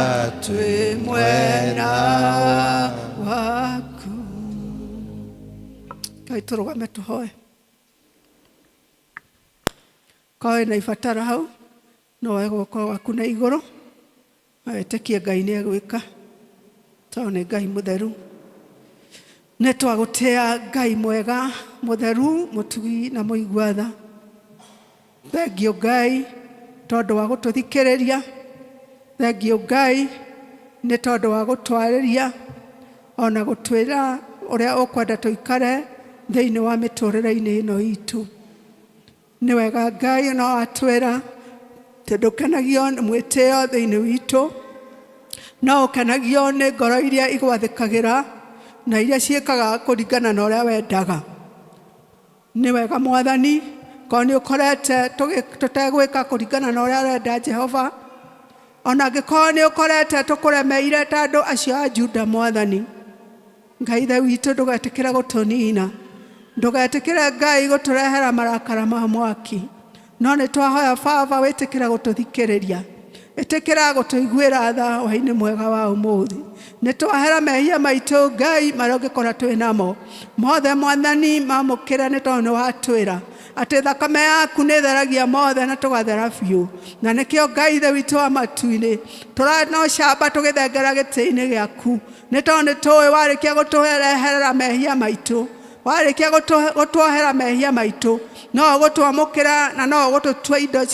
twĩ mwena waku. Ngai, tũrũgame tũhoe. Korwo wĩna ibataro hau, no woe guoko gwaku na igũrũ na wĩtĩkie Ngai nĩ egwĩka, tondũ nĩ Ngai mũtheru. Nĩ twagũtĩa Ngai mwega, mũtheru, mũtugi na mũigua tha. Thengiũ Ngai tondũ wa gũtũthikĩrĩria. Thengiũ Ngai Nĩ tondũ wa gũtwarĩria ona gũtwĩra ũrĩa ũkwenda tũikare thĩinĩ wa mĩtũrĩre-inĩ ĩno itũ. Nĩ wega Ngai no atwĩra atĩ ndũkenagio nĩ mwĩtĩo thĩinĩ witũ, no ũkenagio nĩ ngoro iria igwathĩkagĩra na iria ciĩkaga kũringana na ũrĩa wendaga. Nĩ wega Mwathani, korwo nĩ ũkorete tũtegwĩka kũringana na ũrĩa ũrenda Jehova, ona angĩkorwo nĩ ũkorete tũkũremeire ta andũ acio a Juda Mwathani, Ngai Ithe witũ ndũgetĩkĩre gũtũnina, ndũgetĩkĩre Ngai gũtũrehera marakara ma mwaki, no nĩ twahoya Baba wĩtĩkĩre gũtũthikĩrĩria, ĩtĩkĩra gũtũiguĩra tha hwaĩ-inĩ mwega wa ũmũthĩ. Nĩ twahera mehia maitũ Ngai marĩa ũngĩkora twĩ namo mothe Mwathani, mamũkĩre nĩ tondũ nĩ watwĩra atĩ thakame yaku nĩ ĩtheragia mothe na tũgathera biũ. Na nĩkĩo Ngai Ithe witũ wa matu-inĩ tũranocamba tũgĩthengera gĩtĩ-inĩ gĩaku, nĩ tondũ nĩ tũĩ warĩkia gũtũreherera mehia maitũ, warĩkia gũtuohera mehia maitũ, no ũgũtwamũkĩra na no ũgũtũtua indo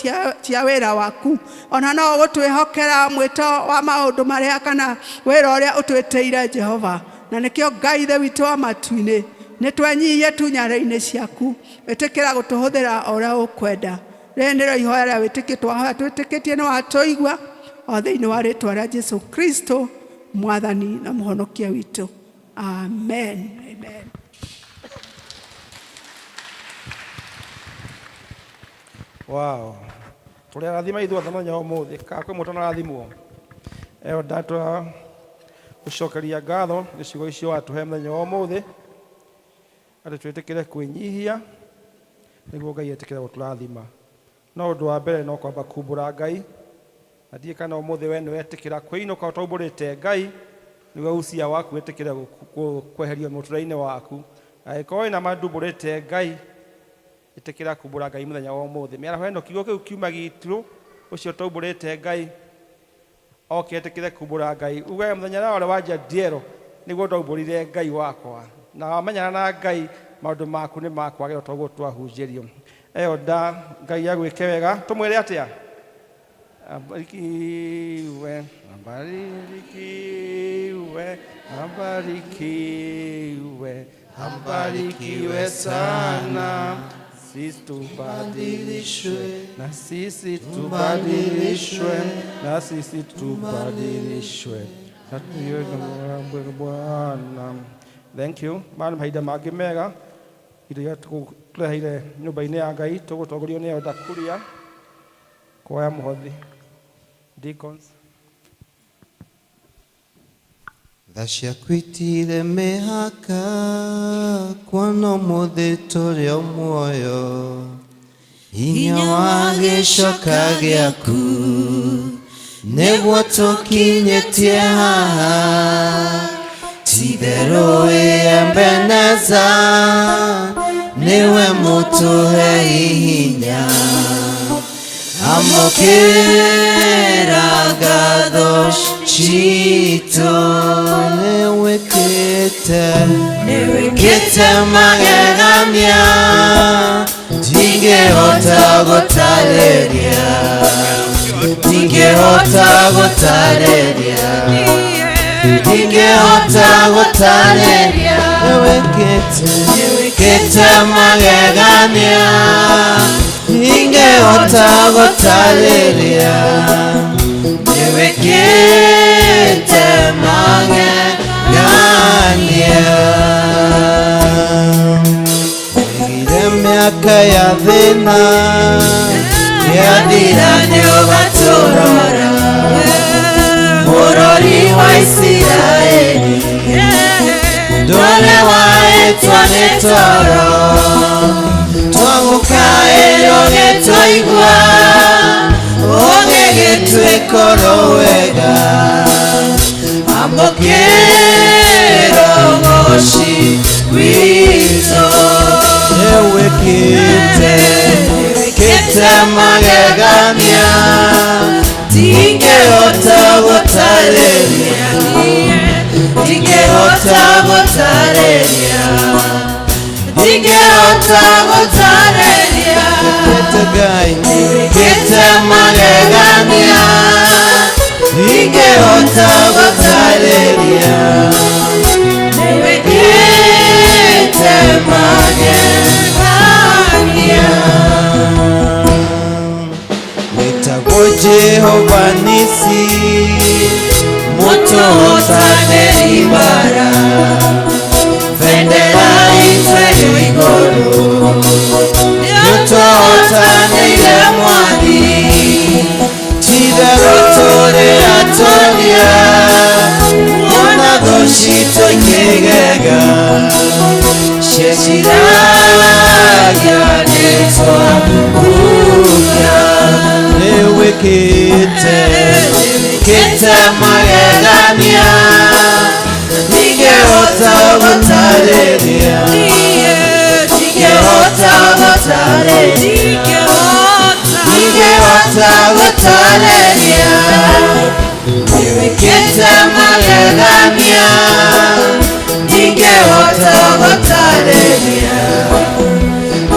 cia wĩra waku, ona no ũgũtwĩhokera mwĩto wa maũndũ marĩa kana wĩra ũrĩa ũtwĩtĩire Jehova. Na nĩkĩo Ngai Ithe witũ wa matu-inĩ nĩ twenyihie tu nyarĩrĩ-inĩ ciaku, ĩtĩkĩra gũtũhũthĩra o ũrĩa ũkwenda. Rĩrĩ nĩrĩo ihoya rĩa wĩtĩkio twahoya twĩtĩkĩtie nĩ watũigua, o thĩinĩ wa rĩtwa rĩa Jesu Kristo Mwathani na Mũhonokia witũ. Amen. Amen. Wow. Tũrĩ arathima ithuothe mũthenya wa ũmũthĩ, kana kwĩ mũndũ ũtanarathimwo? Ĩyo ndatwa gũcokeria ngatho nĩ ciugo icio watũhe mũthenya wa ũmũthĩ, atĩ twĩtĩkĩre kwĩnyihia nĩguo Ngai etĩkĩre gũtũrathima. No ũndũ wa mbere no kwamba kumbũra Ngai, na ndiũĩ kana ũmũthĩ we nĩwetĩkĩra kwĩinũka ũtaumbũrĩte Ngai, nĩguo ucia waku wĩtĩkĩre kweherio mũtũrĩre-inĩ waku. Angĩkorwo wĩna ma ndumbũrĩte Ngai, ĩtĩkĩra kumbũra Ngai mũthenya wa ũmũthĩ. Mĩaraho ĩno kiugo kĩu kiuma gitũ, ũcio ũtaumbũrĩte Ngai, oke etĩkĩre kumbũra Ngai. Uge mũthenya ũrĩa warĩ wa Jadielo, nĩguo ndaumbũrire Ngai wakwa. Na wamenyana na Ngai, maũndũ maku nĩ makwagĩra toguo twahunjĩrio. Ĩyo nda Ngai agwĩke wega. Tũmwĩre atĩa? Abarikiwe, abarikiwe, abarikiwe, abarikiwe sana. Sisi tubadilishwe, na sisi tubadilishwe, na sisi tubadilishwe. Na tuwe kama Bwana. Thank you. Maya nĩ mahinda mangĩ mega indo iria tũreheire nyũmba-inĩ ya Ngai tũgũtongorio nĩ Elder Kuria kuoya mũhothi. Deacons. Tha ciaku itirĩ mĩhaka, kuona ũmũthĩ tũrĩ o muoyo, hinya wa gĩcoka gĩaku nĩguo tũkinyĩtie haha. Ti-itherũ wĩ Ebeneza, nĩwe mũtũhei hinya. Amũkĩra ngatho citũ, nĩwĩkĩte, nĩwĩkĩte magegania, ndingĩhota gũtarĩria, ndingĩhota gũtarĩria, ndingĩhota gũtarĩria. Nĩwĩkĩte, nĩwĩkĩte magegania, ndingĩhota gũtarĩria, nĩwĩkĩte magegania. Ĩgire mĩaka ya thĩna yathira nĩũgatũrora, bũrũri wa Isiraeli ndũrĩ waĩtwo nĩ toro, twagũkaĩra ũgĩtũigua, ũgĩgĩtwĩka oro wega. Amũkĩra ũgoci witũ, nĩwĩkĩte, nĩwĩkĩte magegania, ndingĩhota gũtarĩria, ndingĩhota gũtarĩria, ndingĩhota gũtarĩria. Nĩwĩkĩte Ngai, nĩwĩkĩte magegania, Ndingĩhota gũtarĩria nĩwĩkĩte magegania. Wĩtagwo Jehova Nisi, mũtũhotanĩri mbara, bendera itũ ĩrĩ igũrũ, nĩũtũhotanĩire Mwathi, ti-itherũ tũrĩ atoria, kuona thũ citũ ikĩgega, cieciragia nĩtwahukia. Nĩwĩkĩte kĩte magegania, ndingĩhota gũtarĩria, ndingĩhota gũtarĩria, ndingĩhota gũtarĩria, nĩwĩkĩte magegania, ndingĩhota gũtarĩria,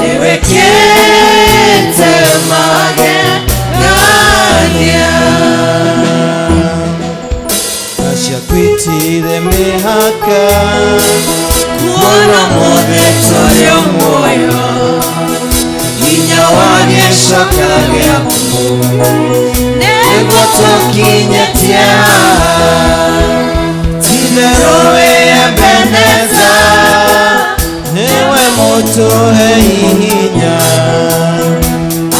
nĩwĩkĩte magegania. Tha ciaku itirĩ mĩhaka, kuona ũmũthĩ tũrĩ o muoyo, hinya wa gĩcoka gĩaku nĩguo tũkinyĩtie haha, ti-itherũ wĩ Ebeneza, nĩwe mũtũhei hinya,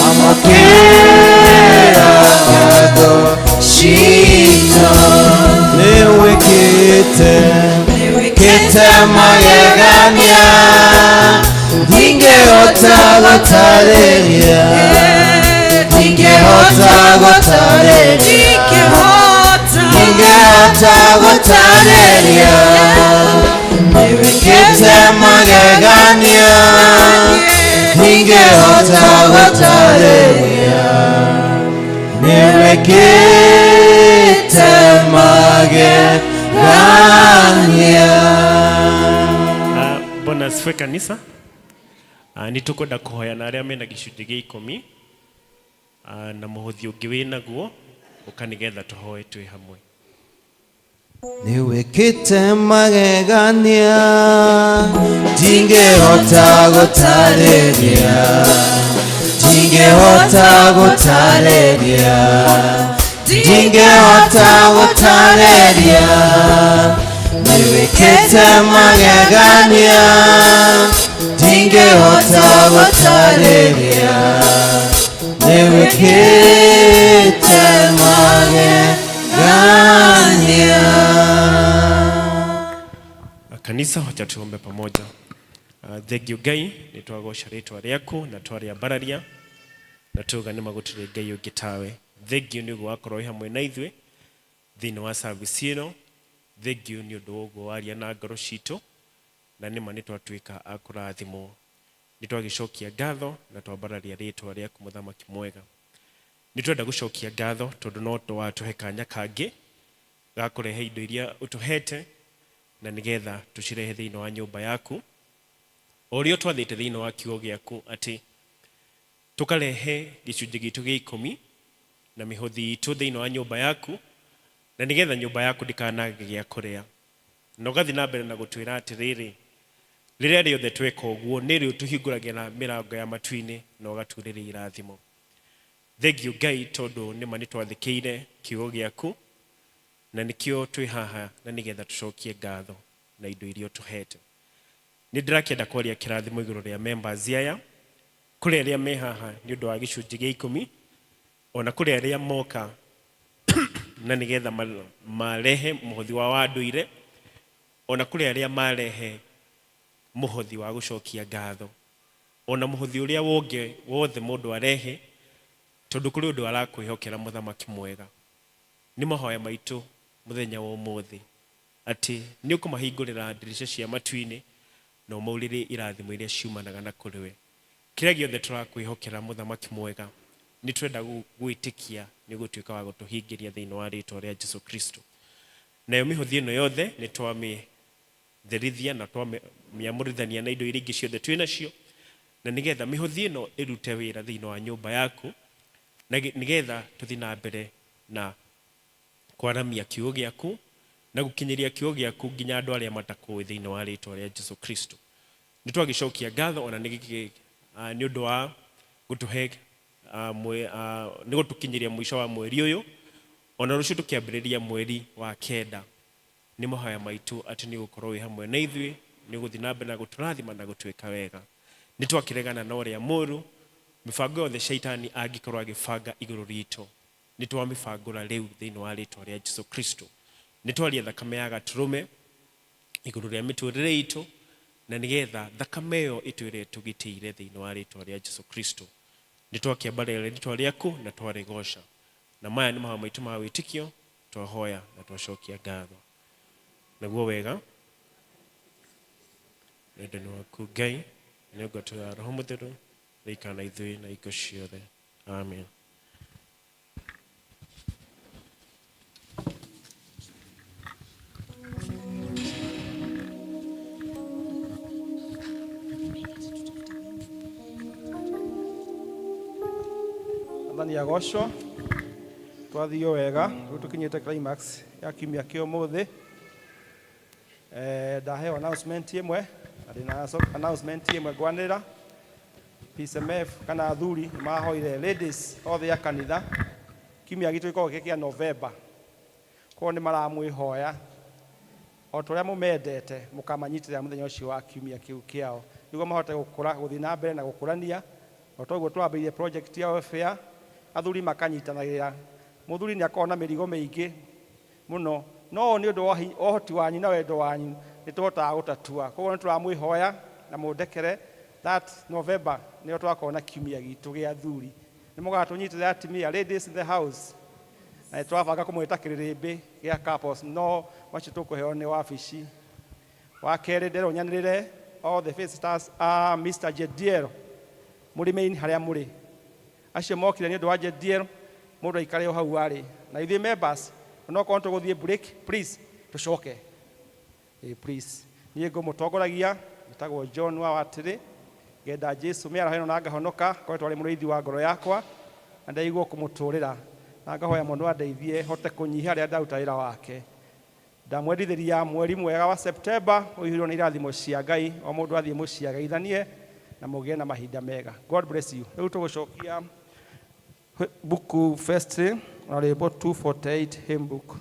amũkĩra ngatho citũ. Nĩwĩkĩte kĩte magegania, ndingĩhota gũtarĩria, ndingĩhota gũtarĩria, ndingĩhota gũtarĩria, nĩwĩkĩte magegania, ndingĩhota gũtarĩria, nĩwĩkĩte magegania. Bwana asifiwe kanisa. Nĩ tũkwenda kũhoya na arĩa mena gĩcunjĩ gĩa ikũmi na mũhothi ũngĩ wĩ naguo ũka nĩgetha tũhoe twĩ hamwe. Nĩwĩkĩte magegania, ndingĩhota gũtarĩria, ndingĩhota gũtarĩria, ndingĩhota gũtarĩria, nĩwĩkĩte magegania, ndingĩhota gũtarĩria, nĩwĩkĩte magegania. Kanisa, wacha tuombe pamoja. Thengiũ Ngai nĩ twagoca rĩtwa rĩaku na twarĩambararia na tuga nĩ ma gũtirĩ Ngai ũngĩ tawe. Thengiũ nĩ ũguo wakorwo wĩ hamwe na ithuĩ thĩinĩ wa service ĩno. Thengiũ nĩ ũndũ wa ũguo waria na ngoro citũ na nĩma nĩ twatuĩka a kũrathimwo. Nĩ twagĩcokia ngatho na twambararia rĩtwa rĩaku mũthamaki mwega. Nĩ twenda gũcokia ngatho tondũ no watũhe kanya kangĩ ga kũrehe indo iria ũtũhete na nĩgetha tũcirehe thĩinĩ wa nyũmba yaku. O ũrĩa ũtwathĩte thĩinĩ wa kiugo gĩaku atĩ tũkarehe gĩcunjĩ gitũ gĩa ikũmi na mĩhothi itũ thĩinĩ wa nyũmba yaku na nĩgetha nyũmba yaku ndĩkanage gĩa kũrĩa. Na ũgathiĩ na mbere na gũtwĩra atĩrĩrĩ, rĩrĩa rĩothe tweka ũguo nĩrĩo tũhingũragĩra mĩrango ya matu-inĩ na ũgaturĩria irathimo. Thengiũ Ngai tondũ nĩma nĩtwathĩkĩire kiugo gĩaku na nĩkĩo twĩ haha na nĩgetha tũcokie ngatho na indo iria ũtũhete. Nĩ ndĩrakĩenda kwaria kĩrathimo igũrũ rĩa members aya, kũrĩ arĩa me haha nĩ ũndũ wa gĩcunjĩ gĩa ikũmi, ona kũrĩ arĩa moka na nĩgetha marehe mũhothi wa wa ndũire, ona kũrĩ arĩa marehe mũhothi wa gũcokia ngatho, ona mũhothi ũrĩa wonge wothe mũndũ arehe, tondũ kũrĩ ũndũ arakwĩhokera mũthamaki mwega. Nĩ mahoya maitũ mũthenya wa ũmũthĩ atĩ nĩ ũkũmahingũrĩra ndirica cia matu-inĩ na ũmaurĩrie irathimo iria ciumanaga na kũrĩ we. Kĩrĩa gĩothe tũrakwĩhokera mũthamaki mwega, nĩ twenda gwĩtĩkia nĩ ũgũtuĩka wa gũtũhingĩria thĩinĩ wa rĩtwa rĩa Jesu Kristo. Nayo mĩhothi ĩno yothe nĩ twamĩtherithia na twamĩamũrithania na indo iria ingĩ ciothe twĩ nacio, na nĩgetha mĩhothi ĩno ĩrute wĩra thĩinĩ wa nyũmba yaku, na nĩgetha tũthiĩ na mbere na Kwaramia kiugo gĩaku na gũkinyĩria kiugo gĩaku nginya andũ arĩa matakũĩ thĩinĩ wa rĩtwa rĩa Jesu Kristo. Nĩ twagĩcokia ngatho ona nĩ gĩkĩ nĩ ũndũ wa gũtũhe nĩ gũtũkinyĩria mũico wa mweri ũyũ ona rũciũ tũkĩambĩrĩria mweri wa kenda. Nĩ mahoya maitũ atĩ nĩ ũgũkorwo wĩ hamwe na ithuĩ, nĩ ũgũthiĩ na mbere na gũtũrathima na gũtwĩka wega. Nĩ twakĩregana na ũrĩa mũũru, mĩbango yothe shaitani angĩkorwo agĩbanga igũrũ ritũ nĩ twamĩbangũra rĩu thĩinĩ wa rĩtwa rĩa Jesu Kristo. Nĩ twaria thakame ya gatũrũme igũrũ rĩa mĩtũrĩre itũ na nĩgetha thakame ĩyo ĩtwĩre tũgitĩire thĩinĩ wa rĩtwa rĩa Jesu Kristo. Nĩ twakĩambarĩra rĩtwa rĩaku na twarĩgoca, na maya nĩ mahoya maitũ ma wĩtĩkio, twahoya na twacokia ngatho. Naguo wega wendo nĩ waku Ngai, nĩ ngwato ya Roho Mũtheru rĩikara na ithuĩ na hingo ciothe. Amen. Mwathani agocwo. Twathio wega rĩu tũkinyĩte climax ya kiumia kĩa ũmũthĩ. Ndaheo announcement ĩmwe na ndĩna announcement ĩmwe ngwanĩrĩra. PCMF kana athuri nĩ mahoire ladies othe a kanitha kiumia gitũ gĩkoragwo gĩ kĩa November, koguo nĩ maramwĩhoya o ta ũrĩa mũmendete mũkamanyitĩrĩra mũthenya ũcio wa kiumia kĩu kĩao nĩguo mahote gũkũra, gũthiĩ na mbere na gũkũrania. O ta ũguo twambĩrĩirie project ya welfare, athuri makanyitanagĩra. Mũthuri nĩ akoragwo na mĩrigo mĩingĩ mũno, no nĩ ũndũ wa ũhoti wanyu na wendo wanyu nĩ tũhotaga gũtatua. Koguo nĩ tũramwĩhoya na mũndekere that November nĩyo twakorwo na kiumia gitũ gĩa athuri. Nĩ mũgatũnyitĩrĩra atumia, ladies in the house, na nĩ tũrabanga kũmwĩta kĩrĩrĩmbĩ gĩa couples, no macio tũkũheo nĩ wabici. Wa kerĩ nderwo nyanĩrĩre all the visitors a Mr. Jediel mũrĩ main harĩa mũrĩ. Acio mokire nĩ ũndũ wa Jediel, mũndũ aikare o hau arĩ. Na ithuĩ members, onokorwo tũgũthiĩ break, please tũcoke. Please. Niĩ ngũmũtongoragia, njĩtagwo John wa Watĩrĩ, ngenda Jesu mĩaraho ĩno na ngahonoka, ngoretwo arĩ mũrĩithi wa ngoro yakwa, na ndaigua kũmũtũrĩra, na ngahoya mũno andeithie hote kũnyihia rĩrĩa ndaruta wĩra wake. Ndamwendithĩria mweri mwega wa September, ũihũirwo nĩ irathimo cia Ngai, o mũndũ athiĩ mũciĩ ageithanie na mũgĩe na mahinda mega. God bless you. Rĩu tũgũcokia buku first na rwĩmbo 248 hymn book.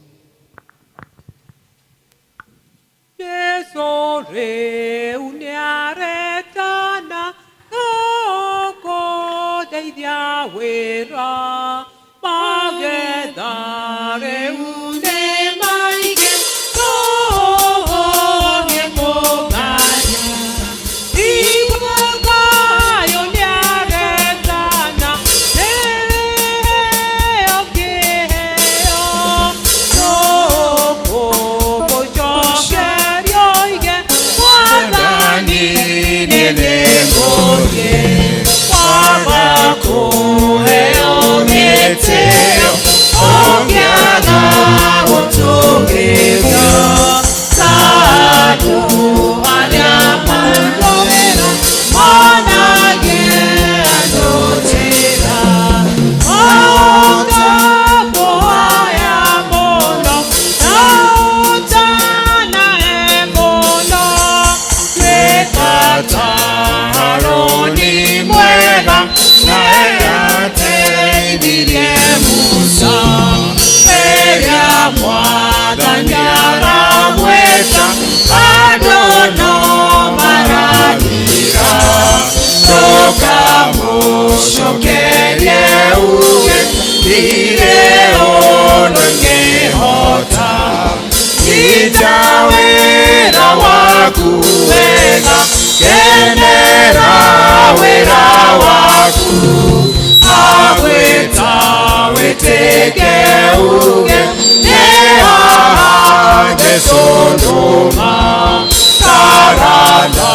Jesu rĩu nĩaretana gũkũndeithia wĩra, magetha rĩu nĩ maingĩ, tũthiĩ kũngania. Igua thayũ nĩaretana, nĩheo kĩheo, tũkũmũcokeria oige, Mwathani niĩ nĩngũthiĩ, kwamba kũheo gĩtĩo, ũngĩaga gũtũgĩrio, ta andũ arĩa marũmĩra, monage andũ njĩra. Ũtakũhoya mũno, na ũtanahe mũno, tuĩka ta Harũni mwega, na ateithirie Musa, rĩrĩa Mwathani aramwĩta, andũ no marathira. Ndũkamũcokerie uge, ndirĩ ũndũ ingĩhota, nyita wĩra waku wega, kenera wĩra waku, agwĩta wĩtĩke uge, nĩ haha Jesũ ndũma. Taranda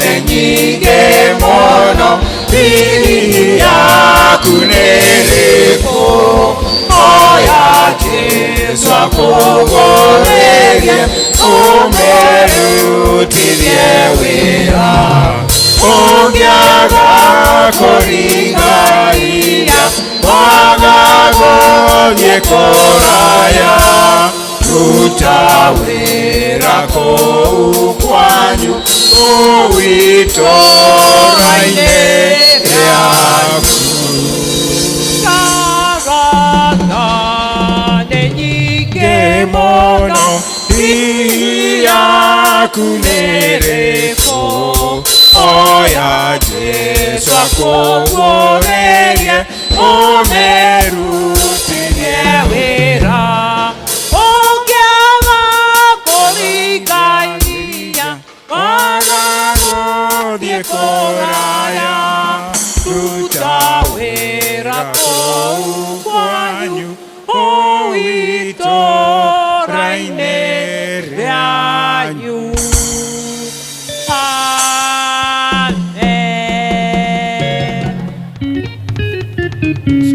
nĩ nyingĩ mũno, bidii yaku nĩ ĩrĩkũ? Oya Jesũ akũgũrĩrie, ũmũrutithie wĩra. Ũngĩaga kũringa iria, waga Gũthiĩ kũraya ruta wĩra kũu kwanyu kũu itũũra-inĩ rĩaku. Ngarana nĩ nyingĩ Mũno hihi yaku nĩrĩkũ oya Jesũ akũguũrĩrie ũmĩrutithie wĩra ũngĩaga kũringa iria waga gũthiĩ kũraya ruta wĩra kũu kwanyu kũu itũũra-inĩ rĩanyu. Amen.